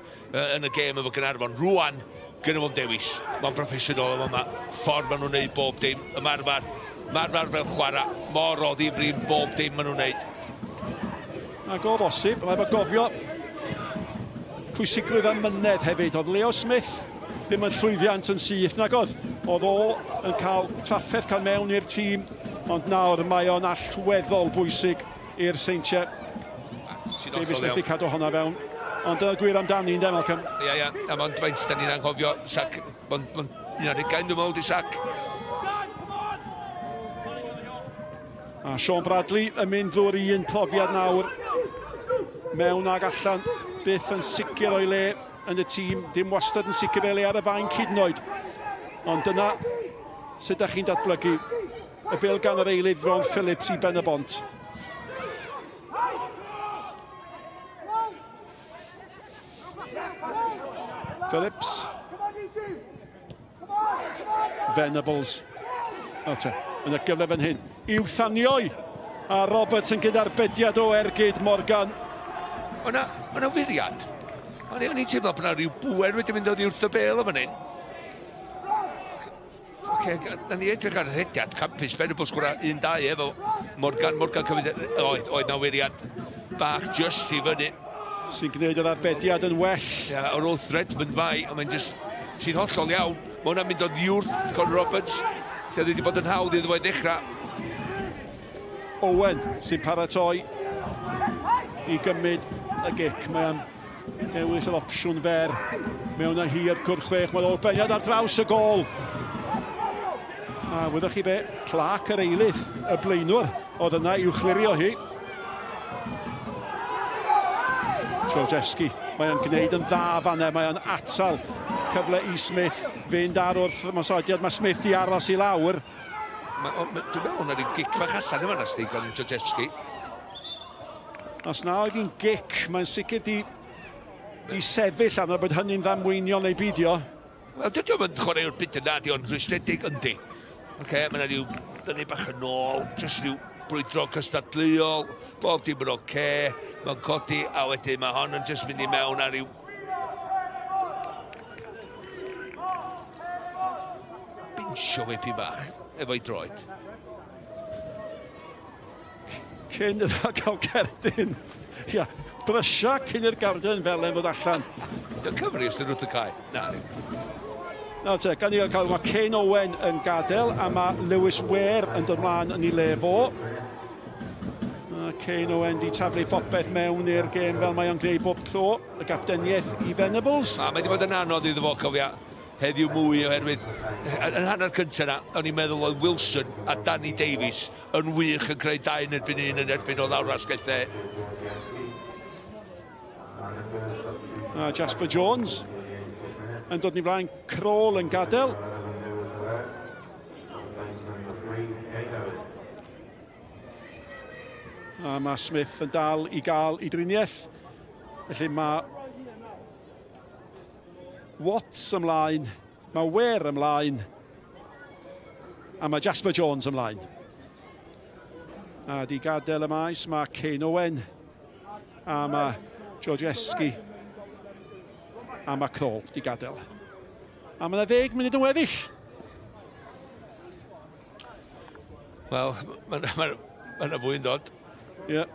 yn y gêm efo Gaernarfon. Rwan, gynno fo'n dewis. Mae'n broffesiynol yma. Ffordd maen nhw'n neud bob dim. Ymarfer, ymarfer fel chwarae. Mor o ddifri bob dim maen nhw'n neud. Ac o bosib, mae efo gofio pwysigrwydd amynedd hefyd. Oedd Leo Smith ddim yn llwyddiant yn syth, nag oedd. Oedd o yn cael trafferth cael mewn i'r tîm, ond nawr mae o'n allweddol bwysig i'r Seintiau. Davies methu cadw hwnna fewn. Ond dyna'r gwir amdani, ynde, Malcolm? Ia, ia, a mond faint da ni'n anghofio, Sac, mond 21, dwi'n meddwl, di Sac. A Sean Bradley yn mynd ddwy'r un profiad nawr. Mewn ag allan, byth yn sicr o'i le yn y tîm, dim wastad yn sicr o'i le ar y fainc hyd yn oed. Ond dyna sut ydych chi'n datblygu. Y bêl gan yr eilydd Ron Phillips i Ben-y-bont. Phillips. Venables. O te, yn y gyfle fan hyn. I'w thanioi. A Roberts yn gyda'r bediad o ergyd Morgan. O'na fwriad. O'n i'n teimlo bod 'na ryw bŵer wedi mynd oddi wrth y bêl o fan hyn. Oce, na ni edrych ar y rhediad campus, Venables sgora 1-2 efo Morgan, Morgan cymryd, oedd na wiriad bach just i fyny. Sy'n gwneud yr arbediad yn well. Ia, ar ôl Redmond mai, ond mae'n just, sy'n hollol iawn. Mae hwnna'n mynd oddi wrth Conor Roberts, lle oedd wedi bod yn hawdd iddo fo i ddechrau. Owen sy'n paratoi i gymryd y gic. Mae am dewis yr opsiwn fer mewn â hi i'r cwrt chwech. Mae'n ôl beniad ar draws y gôl. A wyddoch chi be, Clark yr eilydd, y blaenwr, oedd yna i'w chlirio hi. Georgievski, mae o'n gwneud yn dda fanna, mae o'n atal cyfle i Smith fynd ar wrth ymosodiad. Mae Smith i aros i lawr. Dwi'n meddwl na ryw gic bach allan yma na sti gan Georgievski. Os na oedd hi'n gic, mae'n sicr di sefyll arno bod hynny'n ddamweiniol neu beidio. Wel, dydy o'm yn chwaraewr byd yna, di o'n rhwystredig, yndi. Oce, mae yna ryw dynnu bach yn ôl, jyst ryw brwydro cystadleuol, bob dim yn oce, mae'n codi, a wedyn mae hon yn jyst mynd i mewn ar ryw... Binsio fe pyn bach, efo'i droed. Cyn iddo gael cerdyn. Ia, brysia cyn i'r gardyn felen fod allan. Dy'n cyfri os dyn wrth y cae. Na. Nawr te, gan i gael, mae Kane Owen yn gadael a mae Lewis Ware yn dod mlaen yn ei le fo. A Kane Owen di taflu popeth mewn i'r gêm fel mae o'n gwneud bob tro, y gapteniaeth i Venables. A mae wedi bod yn anodd iddo fo, cofia, heddiw mwy oherwydd yn hanner cyntaf yna, o'n i'n meddwl oedd Wilson a Danny Davies yn wych yn creu 2 yn erbyn 1 yn erbyn o lawr asgell dde. A Jasper Jones yn dod ni flaen, Kroll yn gadael. A mae Smith yn dal i gael ei driniaeth. Felly mae Watts ymlaen, mae Ware ymlaen, a mae Jasper Jones ymlaen. A di gadael y maes, mae Kane Owen, a mae Georgievski, a mae Kroll di gadael. A mae yna 10 munud yn weddill. Wel, mae yna fwy'n dod. Ie. Yeah.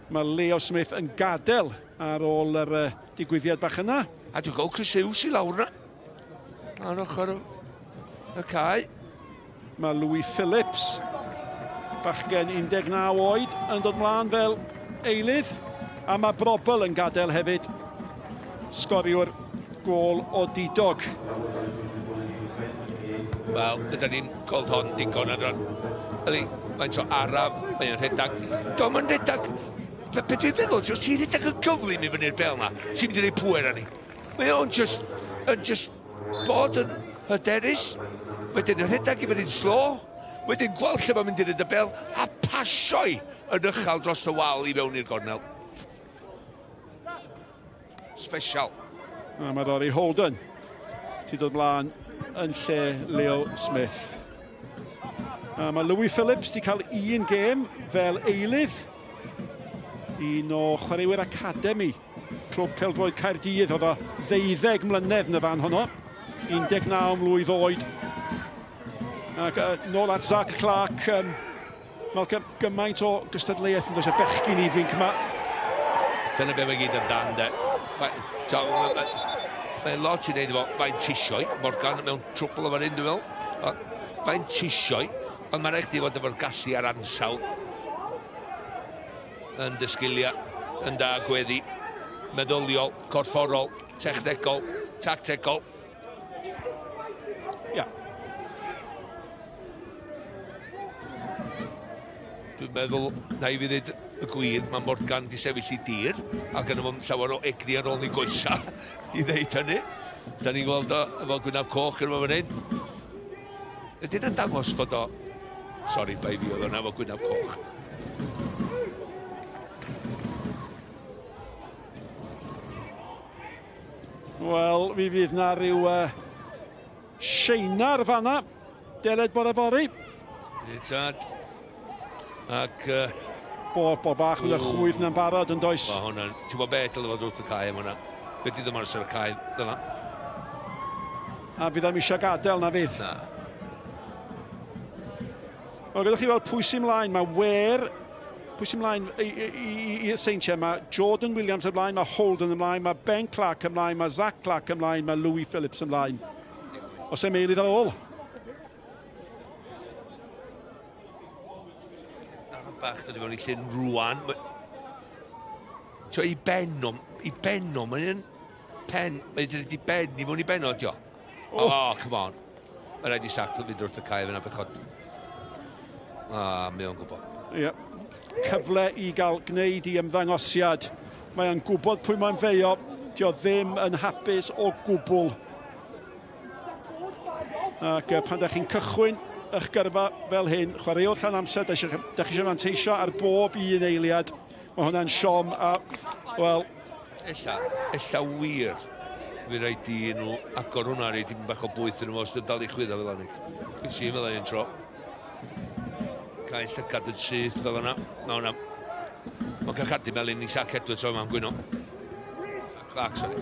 Mae Leo Smith yn gadael ar ôl yr digwyddiad bach yna. A dwi'n gweld Chris Hughes i lawr yna. Ar ochr y cae. Mae Louis Phillips, bachgen 19 oed, yn dod mlaen fel eilydd. A mae Brobel yn gadael hefyd. Sgoriwr gôl o didog. Wel, ydyn ni'n gweld hon digon ar ran. Ydy, mae'n so araf, mae'n rhedeg. Dio'm yn rhedeg. Be dwi'n feddwl, os ti'n rhedeg yn gyflym i fyny'r bel na, ti'n mynd i roi pŵer arni. Mae o'n just, yn just bod yn hyderus, wedyn yn rhedeg i fyny'n slo, wedyn gweld lle mae'n mynd i rhedeg y bel, a pasio i yn uchel dros y wal i fewn i'r gornel. Special. A mae Rory Holden ti'n dod mlaen yn lle Leo Smith. A mae Louis Phillips wedi cael un gêm fel eilydd. Un o chwaraewyr Academi Clwb Pêl-droed Caerdydd, oedd o 12 mlynedd yn y fan honno, 19 mlwydd oed. Ac nôl at Zach Clark, Malcolm, gymaint o gystadleuaeth yn dod y bechgyn ifanc yma. Dyna be mae gyd amdan, de. Mae'n lot i wneud efo faint tisioi, Morgan mewn trwbl o fan hyn, dwi'n meddwl. Faint tisioi, ond mae'n rhaid i fod efo'r gallu a'r ansawdd yn dy sgiliau, yn da gweddi. Meddyliol, corfforol, technegol, tactegol. Ia. Dwi'n meddwl, na i fi ddweud y gwir, mae Morgan di sefyll i dir, ac yn ymwneud llawer o egni ar ôl ni goesa i ddeud hynny. Da ni'n gweld o efo gwynaf coch yn fan hyn. Ydy'n yn dangos bod o... Sori, bai fi oedd hwnna efo gwynaf coch. Wel, fi fydd na rhyw seinar fanna. Deled bore fory. Tad. Ac... Bo bach with y chwydd na'n barod yn does. Mae hwnna'n... Ti'n gwybod beth dylai fod wrth y cae am hwnna? Be di ddim ar y cae dyna? A fydd am eisiau gadael na fydd? Na. Wel, gyda chi weld pwy sy'n mlaen. Mae Ware... Pwy sy'n mlaen i'r Seintiau? Mae Jordan Williams ymlaen, mae Holden ymlaen, mae Ben Clark ymlaen, mae Zach Clark ymlaen, mae Louis Phillips ymlaen. Os e meilydd ar ôl. Bach dod i fewn i llyn rwan. So, i ben o, mae'n pen, mae'n dod i ben, i mewn i ben o, dio. Oh, come on. Mae rhaid i Sac fynd wrth y cae fyna bechod. Ah, mae o'n gwybod. Ie. Cyfle i gael gwneud i ymddangosiad. Mae o'n gwybod pwy mae'n feio. Dio ddim yn hapus o gwbl. Ac pan da chi'n cychwyn eich gyrfa fel hyn, chwaraewch llan amser, da chi eisiau manteisio ar bob un eiliad. Mae hwnna'n siom a, wel... Ella wir, fe rhaid i nhw agor hwnna, rhaid i bach o bwyth yn nhw os dal i chwyddo fel hynny. Dwi'n sy'n fel un tro. Cael llygad yn syth fel yna. Mae hwnna... Mae'n cael cardi melyn i Sac Edwards o'r mam gwyno. Clark, sorry.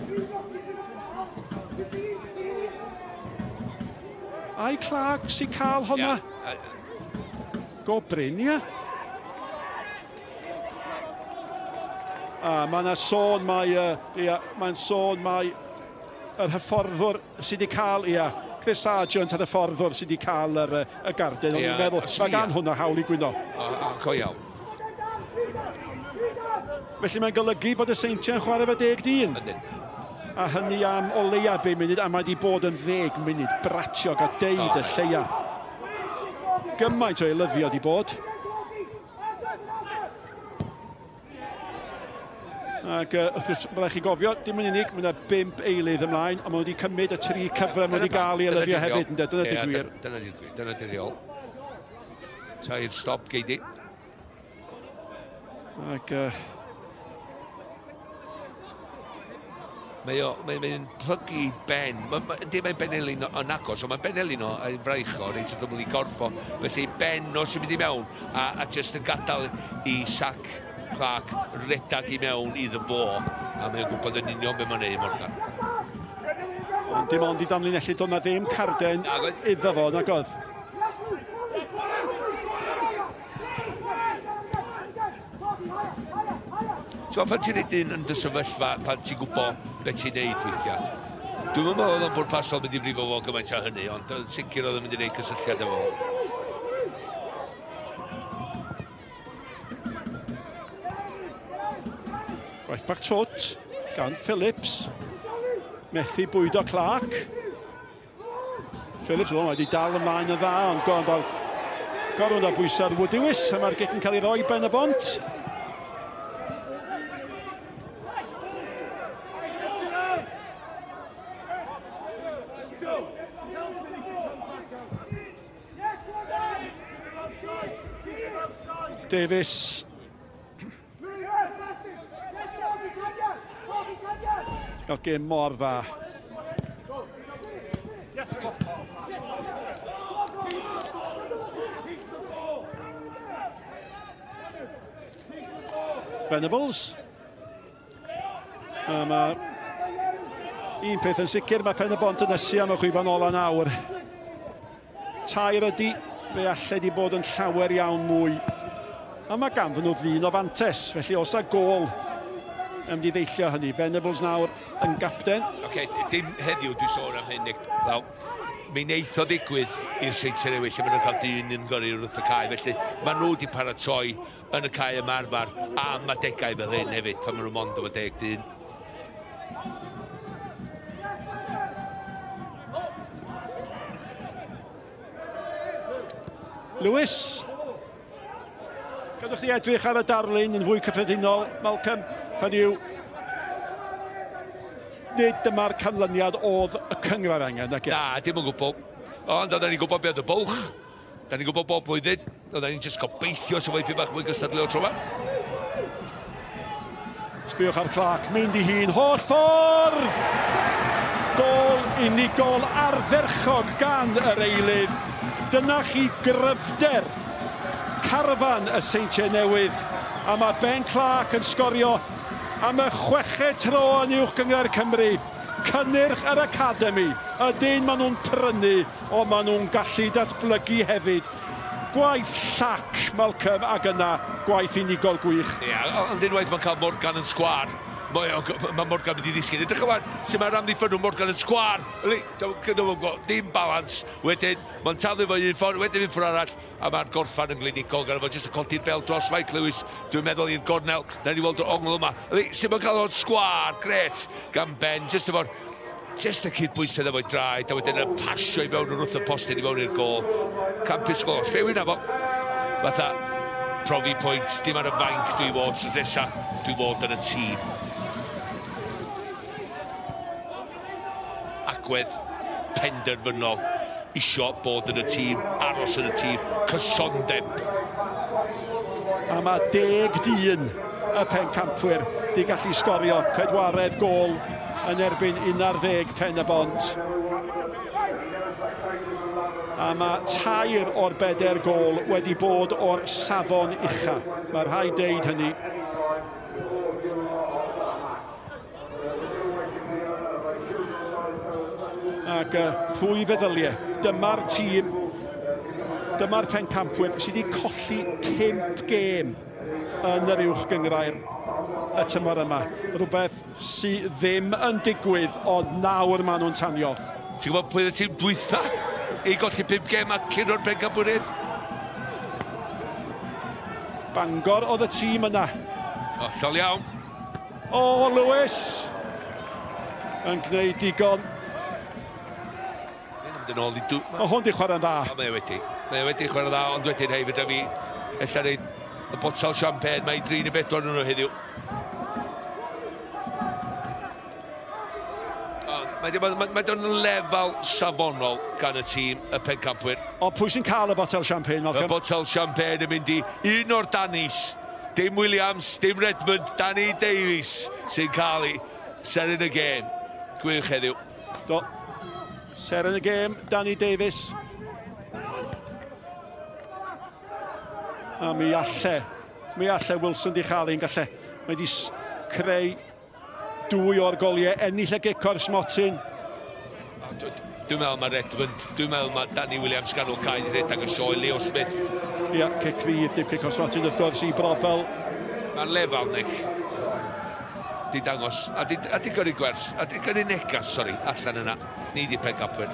Ai Clark sy'n cael hwnna? Yeah. Go Bryn, ia. A mae yna sôn mai, mae'n sôn mai yr hyfforddwr sydd wedi cael, ia, Chris Sargent yr hyfforddwr sydd wedi cael y garden. O'n i'n meddwl, mae gan hwnna hawl i gwyno. Go iawn. Felly mae'n golygu bod y Seintiau'n chwarae efo 10 dyn. Ydyn. A hynny am o leia 5 munud, a mae wedi bod yn 10 munud bratiog a deud y lleia. Gymaint o eilyddio wedi bod. Ac wrth gwrs, byddai chi gofio, dim yn unig, mae yna 5 eilydd ymlaen, ond mae wedi cymryd y 3 cyfle mae wedi gael i eilyddio hefyd, ynddo? Dyna di'r gwir. Dyna di'r gwir, dyna di'r reol. Tair stop, geidi. Ac... Mae'n plygu i ben. Yndi, mae'n benelin yn agos, ond mae'n benelin o yn fraich o, reit wrth ymyl i gorffo. Felly ben o sy'n mynd i mewn, a jyst yn gadael i Sac Clark redag i mewn iddo fo, a mae'n gwybod yn union beth mae'n neud, Morgan. Ond dim ond i danlinellu, doedd na ddim carden iddo fo, nag oedd. Ti'n pan ti'n neud un yn dy sefyllfa, pan ti'n gwybod beth ti'n neud weithiau. Dwi'n meddwl oedd o'n bwrpasol mynd i brifo fo gymaint o hynny, ond yn sicr oedd o'n mynd i neud cysylltiad efo fo. Right back twt gan Phillips. Methu bwydo Clark. Phillips oedd wedi dal ymlaen yn dda, ond gorfod o bwysau'r Woodlewis, a mae'r gic yn cael ei roi ben y bont. Davies. Cael gêm mor dda. Venables. A mae un peth yn sicr, mae Pen y Bont yn ysu am y chwiban ola nawr. Tair ydi, fe allai di bod yn llawer iawn mwy. A mae ganddyn nhw ddyn o fantes, felly os a gôl yn mynd i ddeillio hynny. Venables nawr yn gapten. Oce, dim heddiw dwi'n sôn am hyn, Nick. Wel, mi wneith o ddigwydd i'r Seintiau Newydd lle maen nhw'n cael dyn yn gyrru wrth y cae. Felly maen nhw wedi paratoi yn y cae ymarfer am adegau fel hyn hefyd, pan maen nhw mond efo 10 dyn. Lewis. Gadwch chi edrych ar y darlun yn fwy cyffredinol, Malcolm, hynny yw, nid dyma'r canlyniad oedd y cynghrair angen, nag e? Na, dim yn gwbl. Ond oedden ni'n gwybod beth oedd y bwlch. Da ni'n gwybod bob blwyddyn. Oedden ni'n jyst gobeithio sy'n weithio bach mwy gystadleuol tro yma. Sbiwch ar Clark, mynd i hun, holl ffordd! Gôl unigol ardderchog gan yr eilydd. Dyna chi gryfder carfan y Seintiau Newydd. A mae Ben Clark yn sgorio am y chweched tro yn Uwch Gynghrair Cymru. Cynnyrch yr Academi. Ydyn, maen nhw'n prynu, ond maen nhw'n gallu datblygu hefyd. Gwaith llac, Malcolm, ac yna gwaith unigol gwych. Ie, ond unwaith mae'n cael Morgan yn sgwâr, mae Morgan mynd i ddisgyn. Edrych yma, sut mae'r amddiffyn nhw, Morgan yn sgwâr. Ddim balans. Wedyn, mae'n taflu fo un ffordd, wedyn un ffordd arall, a mae'r gorffan yn glinigol gan fo jyst yn codi'r bel dros Mike Lewis, dwi'n meddwl i'r gornel. Na ni weld yr ongl yma. Sut mae'n cael o'n sgwâr, gret, gan Ben, jyst efo'r jyst y cydbwysedd efo'i draed, a wedyn yn pasio i fewn wrth y postyn i fewn i'r gôl. Campus gôl. Sbewyn fo, fatha profi pwynt, dim ar y fainc dwi fod, sydd nesa, dwi fod yn y tîm. Agwedd penderfynol, isio bod yn y tîm, aros yn y tîm, cysondeb. A mae 10 dyn y pencampwyr di gallu sgorio pedwaredd gôl yn erbyn 11 Pen-y-bont. A mae 3 o'r 4 gôl wedi bod o'r safon ucha. Mae rhaid deud hynny. Ac pwy feddyliau, dyma'r tîm, dyma'r pencampwyr sydd wedi colli 5 gêm yn yr Uwch Gynghrair y tymor yma. Rhywbeth sydd ddim yn digwydd, ond nawr maen nhw'n tanio. Ti'n gwybod pwy oedd y tîm dwytha i golli 5 gêm a curo'r pencampwriaeth? Bangor oedd y tîm yna. Hollol iawn. O, Lewis yn gwneud digon. Mynd yn ôl i Mae hwn di chwarae'n dda. O, mae wedi. Mae wedi chwarae'n dda, ond wedyn, hei, fedra fi ella reid y botel champagne, mae i 3 neu 4 nhw heddiw. Mae o'n lefel safonol gan y tîm, y pencampwyr. O, pwy sy'n cael y botel champagne, Malcolm? Y botel champagne yn mynd i un o'r Danis. Dim Williams, dim Redmond, Danny Davies sy'n cael ei seren y gêm. Gwych heddiw. Do. Seren y gêm, Danny Davies. A mi alle Wilson di chael un, galle. Mae di creu 2 o'r goliau, ennill y gic o'r smotyn. Dwi'n meddwl mae Redmond, dwi'n meddwl mae Danny Williams ganol cae i redeg y sioe, Leo Smith. Ia, cic rydd, dim cic o'r smotyn wrth gwrs i Brobel. Mae'r lefel, Nick, di dangos, a di gyrru gwers, a di gyrru negas, sori, allan yna. Ni di pencampwyr.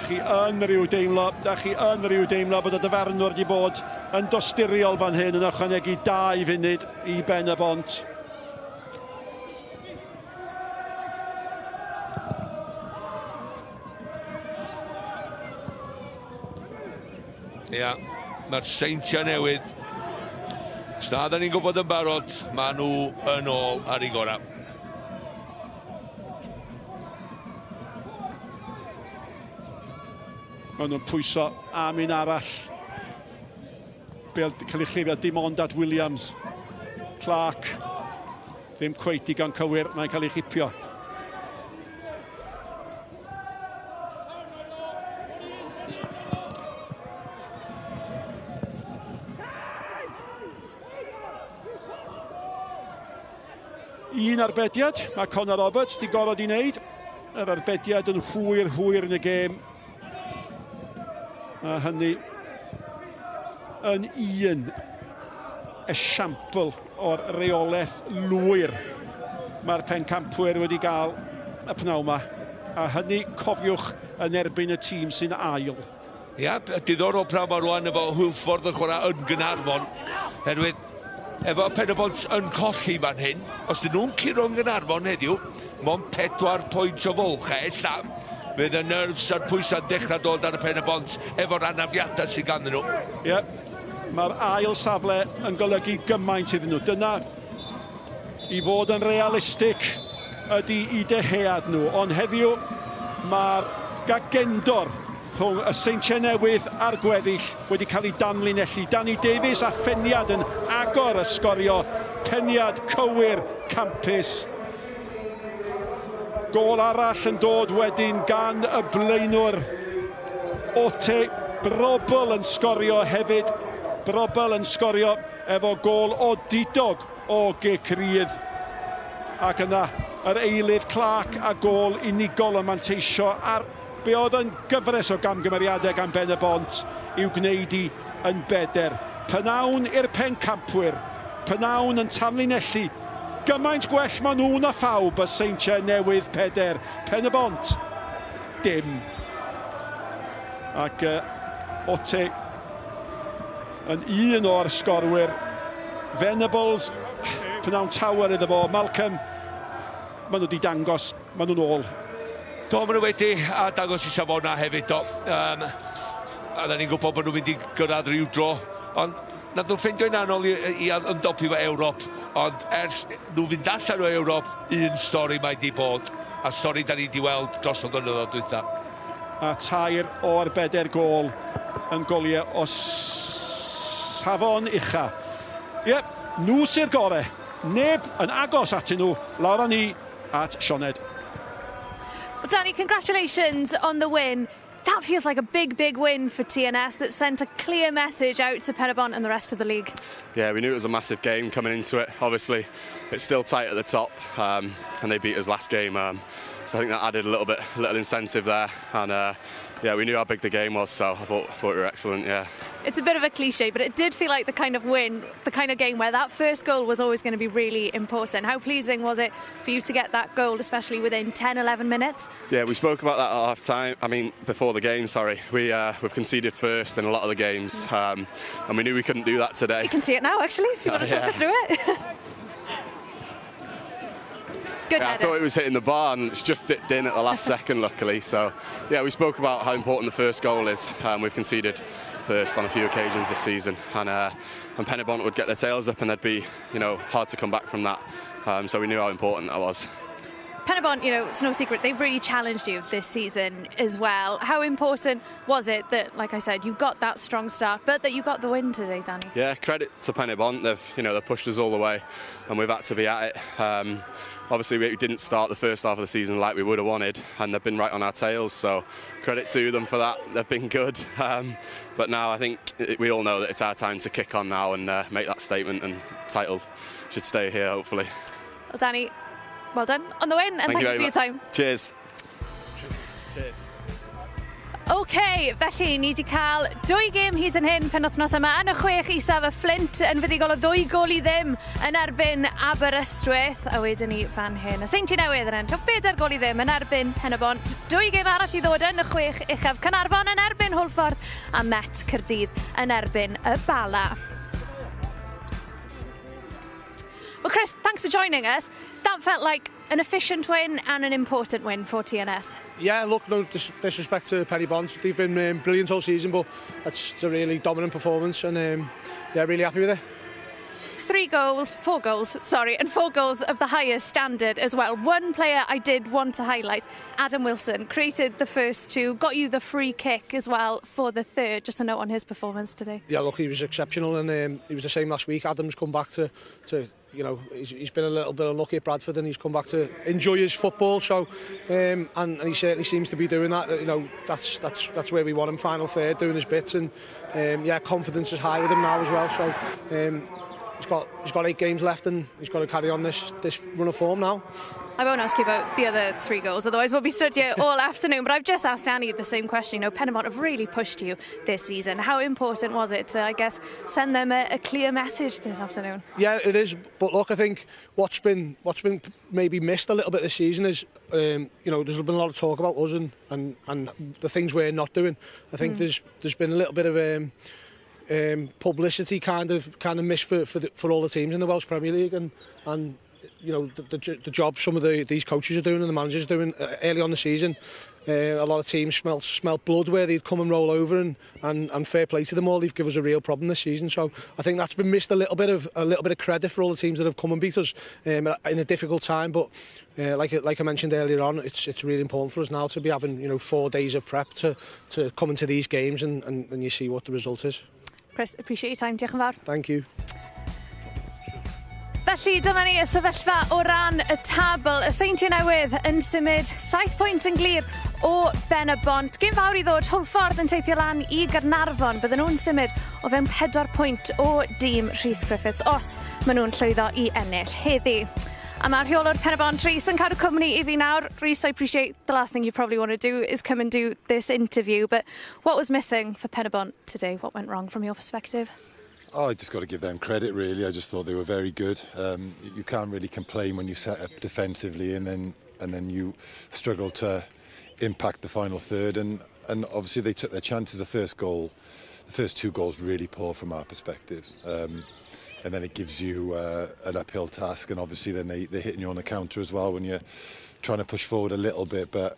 Chi yn rhyw deimlo, da chi yn rhyw deimlo bod y dyfarnwr di bod yn dosturiol fan hyn yn ychwanegu 2 funud i Ben-y-bont. Ia, mae'r Seintiau Newydd, os na da ni'n gwybod yn barod, maen nhw yn ôl ar eu gorau. Maen nhw'n pwyso am un arall. Bel cael ei chlirio dim ond at Williams. Clark, ddim cweit digon cywir, mae'n cael ei chipio. Un arbediad, mae Conor Roberts di gorfod i wneud. Yr arbediad yn hwyr yn y gêm. A hynny yn un esiampl o'r reolaeth lwyr mae'r pencampwyr wedi gael y pnawn yma. A hynny, cofiwch, yn erbyn y tîm sy'n ail. Ia, diddorol pnawn yma rwan efo Hwlffordd yn chwarae yn Gaernarfon. Herwydd, efo Pen-y-bont yn colli fan hyn, os dyn nhw'n curo yn Gaernarfon heddiw, mond 4 pwynt o fwlch, ella, Fydd y nerves a'r pwysau'n dechrau dod ar y Pen y Bont efo'r anafiadau sydd ganddyn nhw. Ie, yeah. Mae'r ail safle yn golygu gymaint iddyn nhw. Dyna i fod yn realistig ydy i dyhead nhw. Ond heddiw mae'r gagendor rhwng y Seintiau Newydd a'r gweddill wedi cael ei danlinellu. Danny Davies a pheniad yn agor y sgorio. Peniad cywir campus. Gôl arall yn dod wedyn gan y blaenwr. Ote Brobl yn sgorio hefyd. Brobl yn sgorio efo gôl odidog o gic rydd. Ac yna yr eilydd Clark a gôl unigol yn manteisio ar be oedd yn gyfres o gamgymeriadau gan Ben y Bont i'w gwneud i yn beder. Pynawn i'r pencampwyr, pynawn yn tanlinellu. Gymaint gwell maen nhw na phawb, y Seintiau Newydd 4, Pen y Bont dim. Ac Ote yn un o'r sgorwyr. Venables, pynawn tower iddo fo. Malcolm, maen nhw wedi dangos, maen nhw'n ôl. Do, maen nhw wedi a dangos i safona hefyd, do. A da ni'n gwybod bod nhw'n mynd i gyrraedd rhyw dro, ond nath nhw'n ffeindio'n anodd i ymdopi efo Ewrop, ond ers nhw fynd allan o Ewrop, un stori mae di bod, a stori da ni di weld dros o flynyddoedd dwytha. A 3 o'r 4 gôl yn goliau o safon ucha. Ie, nhw sy'r gore. Neb yn agos atyn nhw. Lawr â ni at Sioned. Well, Danny, congratulations on the win. That feels like a big, big win for TNS that sent a clear message out to Penybont and the rest of the league. Yeah, we knew it was a massive game coming into it. Obviously, it's still tight at the top, and they beat us last game. So I think that added a little incentive there. And yeah, we knew how big the game was, so I thought we were excellent, yeah. It's a bit of a cliche, but it did feel like the kind of win, the kind of game where that first goal was always going to be really important. How pleasing was it for you to get that goal, especially within 10, 11 minutes? Yeah, we spoke about that at half time. I mean, before the game, sorry. We've conceded first in a lot of the games, and we knew we couldn't do that today. You can see it now, actually, if you want to talk us through it. Good yeah, I thought it was hitting the bar and it's just dipped in at the last second, luckily. So, yeah, we spoke about how important the first goal is. We've conceded first on a few occasions this season, and Penybont would get their tails up and they'd be, you know, hard to come back from that. So we knew how important that was. Penybont, you know, it's no secret, they've really challenged you this season as well. How important was it that, like I said, you got that strong start, but that you got the win today, Danny? Yeah, credit to Penybont. They've pushed us all the way, and we've had to be at it. Obviously, we didn't start the first half of the season like we would have wanted, and they've been right on our tails, so credit to them for that. They've been good. But now I think we all know that it's our time to kick on now and make that statement, and title should stay here, hopefully. Well, Danny, well done on the win, and thank you for your time. Cheers. Cheers. OK, felly ni wedi cael 2 gêm hyd yn hyn penwythnos yma. Yn y 6 isaf, y Flint yn fuddugol o 2-0 yn erbyn Aberystwyth. A wedyn ni fan hyn, y Seintiau Newydd yn ennill 4-0 yn erbyn Penybont. 2 gêm arall i ddod yn y 6 uchaf. Caernarfon yn erbyn Hwlffordd a Met Caerdydd yn erbyn y Bala. Well, Chris, thanks for joining us. That felt like an efficient win and an important win for TNS. Yeah, look, no disrespect to Penybont. They've been brilliant all season, but that's a really dominant performance, and yeah, really happy with it. 4 goals, and 4 goals of the highest standard as well. One player I did want to highlight, Adam Wilson, created the first 2, got you the free kick as well for the third. Just a note on his performance today. Yeah, look, he was exceptional, and he was the same last week. Adam's come back to you know, he's been a little bit unlucky at Bradford, and he's come back to enjoy his football. So, and he certainly seems to be doing that. You know, that's where we want him, final third, doing his bits, and yeah, confidence is high with him now as well. So. He's got 8 games left, and he's got to carry on this run of form now. I won't ask you about the other 3 goals, otherwise we'll be stood here all afternoon. But I've just asked Danny the same question. You know, Penybont have really pushed you this season. How important was it to, I guess, send them a clear message this afternoon? Yeah, it is. But look, I think what's been maybe missed a little bit this season is, you know, there's been a lot of talk about us and the things we're not doing. I think there's been a little bit of publicity kind of missed for all the teams in the Welsh Premier League, and you know the job some of these coaches are doing and the managers are doing early on the season. A lot of teams smell blood where they'd come and roll over, and fair play to them all. They've given us a real problem this season. So I think that's been missed a little bit of credit for all the teams that have come and beat us in a difficult time. But like I mentioned earlier on, it's really important for us now to be having 4 days of prep to come into these games and you see what the result is. Chris, appreciate your time. Diolch yn fawr. Thank you. Felly dyma ni y sefyllfa o ran y tabl. Y Seintiau Newydd yn symud 7 pwynt yn glir o Ben y Bont. Gêm fawr i ddod, Hwlffordd yn teithio lan i Gaernarfon. Bydden nhw'n symud o fewn 4 pwynt o dîm Rhys Griffiths os maen nhw'n llwyddo i ennill heddi. A mae'r rheolwr Pen y Bont, Rhys, yn cadw cwmni i fi nawr. Rhys, I appreciate the last thing you probably want to do is come and do this interview, but what was missing for Pen y Bont today? What went wrong from your perspective? Oh, I just got to give them credit, really. I just thought they were very good. You can't really complain when you set up defensively and then you struggle to impact the final third. And obviously they took their chances. The first goal, the first two goals, really poor from our perspective. And then it gives you an uphill task. And obviously then they're hitting you on the counter as well when you're trying to push forward a little bit. But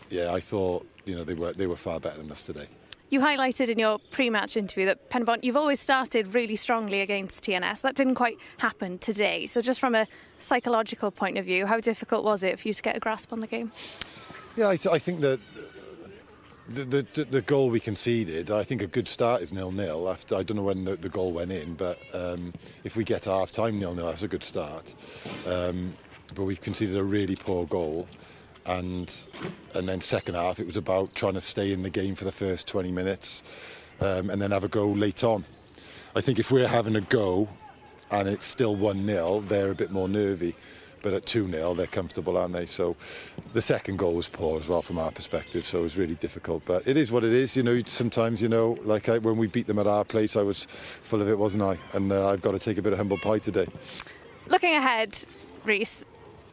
yeah, I thought they were far better than us today. You highlighted in your pre-match interview that Penybont, you've always started really strongly against TNS. That didn't quite happen today. So just from a psychological point of view, how difficult was it for you to get a grasp on the game? Yeah, I think that the goal we conceded, I think a good start is 0-0. After, I don't know when the goal went in, but if we get to half-time 0-0, that's a good start. But we've conceded a really poor goal. And then second half, it was about trying to stay in the game for the first 20 minutes and then have a go late on. I think if we're having a go and it's still 1-0, they're a bit more nervy. But at 2-0, they're comfortable, aren't they? So the second goal was poor as well from our perspective, so it was really difficult. But it is what it is. Sometimes, like when we beat them at our place, I was full of it, wasn't I? And I've got to take a bit of humble pie today. Looking ahead, Rhys,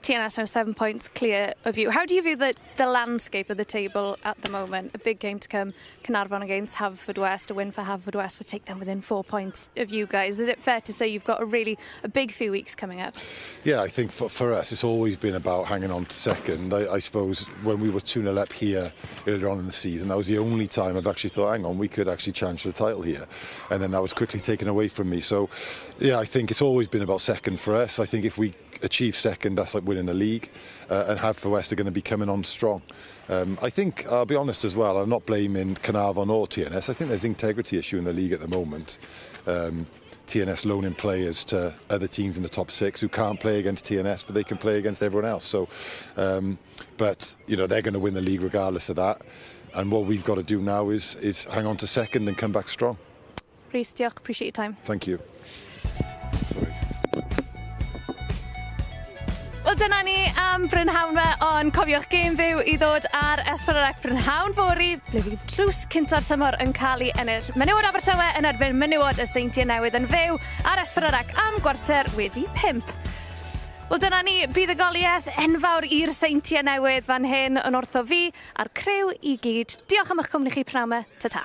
TNS now 7 points clear of you. How do you view the landscape of the table at the moment? A big game to come, Caernarfon against Haverfordwest. A win for Haverfordwest would take them within 4 points of you guys. Is it fair to say you've got a big few weeks coming up? Yeah, I think for us, it's always been about hanging on to second. I suppose when we were 2-0 up here earlier on in the season, that was the only time I've actually thought, hang on, we could actually challenge the title here. And then that was quickly taken away from me. So, yeah, I think it's always been about second for us. I think if we achieve second, that's like winning the league, and Haverfordwest are going to be coming on strong. I think, I'll be honest as well, I'm not blaming Caernarfon or TNS. I think there's an integrity issue in the league at the moment. TNS loaning players to other teams in the top six who can't play against TNS, but they can play against everyone else. So, but they're going to win the league regardless of that. And what we've got to do now is hang on to second and come back strong. Rhys, diolch, appreciate your time. Thank you. Sorry. Wel, dyna ni am Brynhawn 'ma, ond cofiwch gêm fyw i ddod ar S4C Brynhawn fory, ble fydd tlws cynta'r tymor yn cael ei ennill. Menywod Abertawe yn erbyn menywod y Seintiau Newydd yn fyw ar S4C am 5:15. Wel, dyna ni, buddugoliaeth enfawr i'r Seintiau Newydd fan hyn yn wrtho fi a'r criw i gyd. Diolch am eich cwmni chi pnawn 'ma. Ta-ta.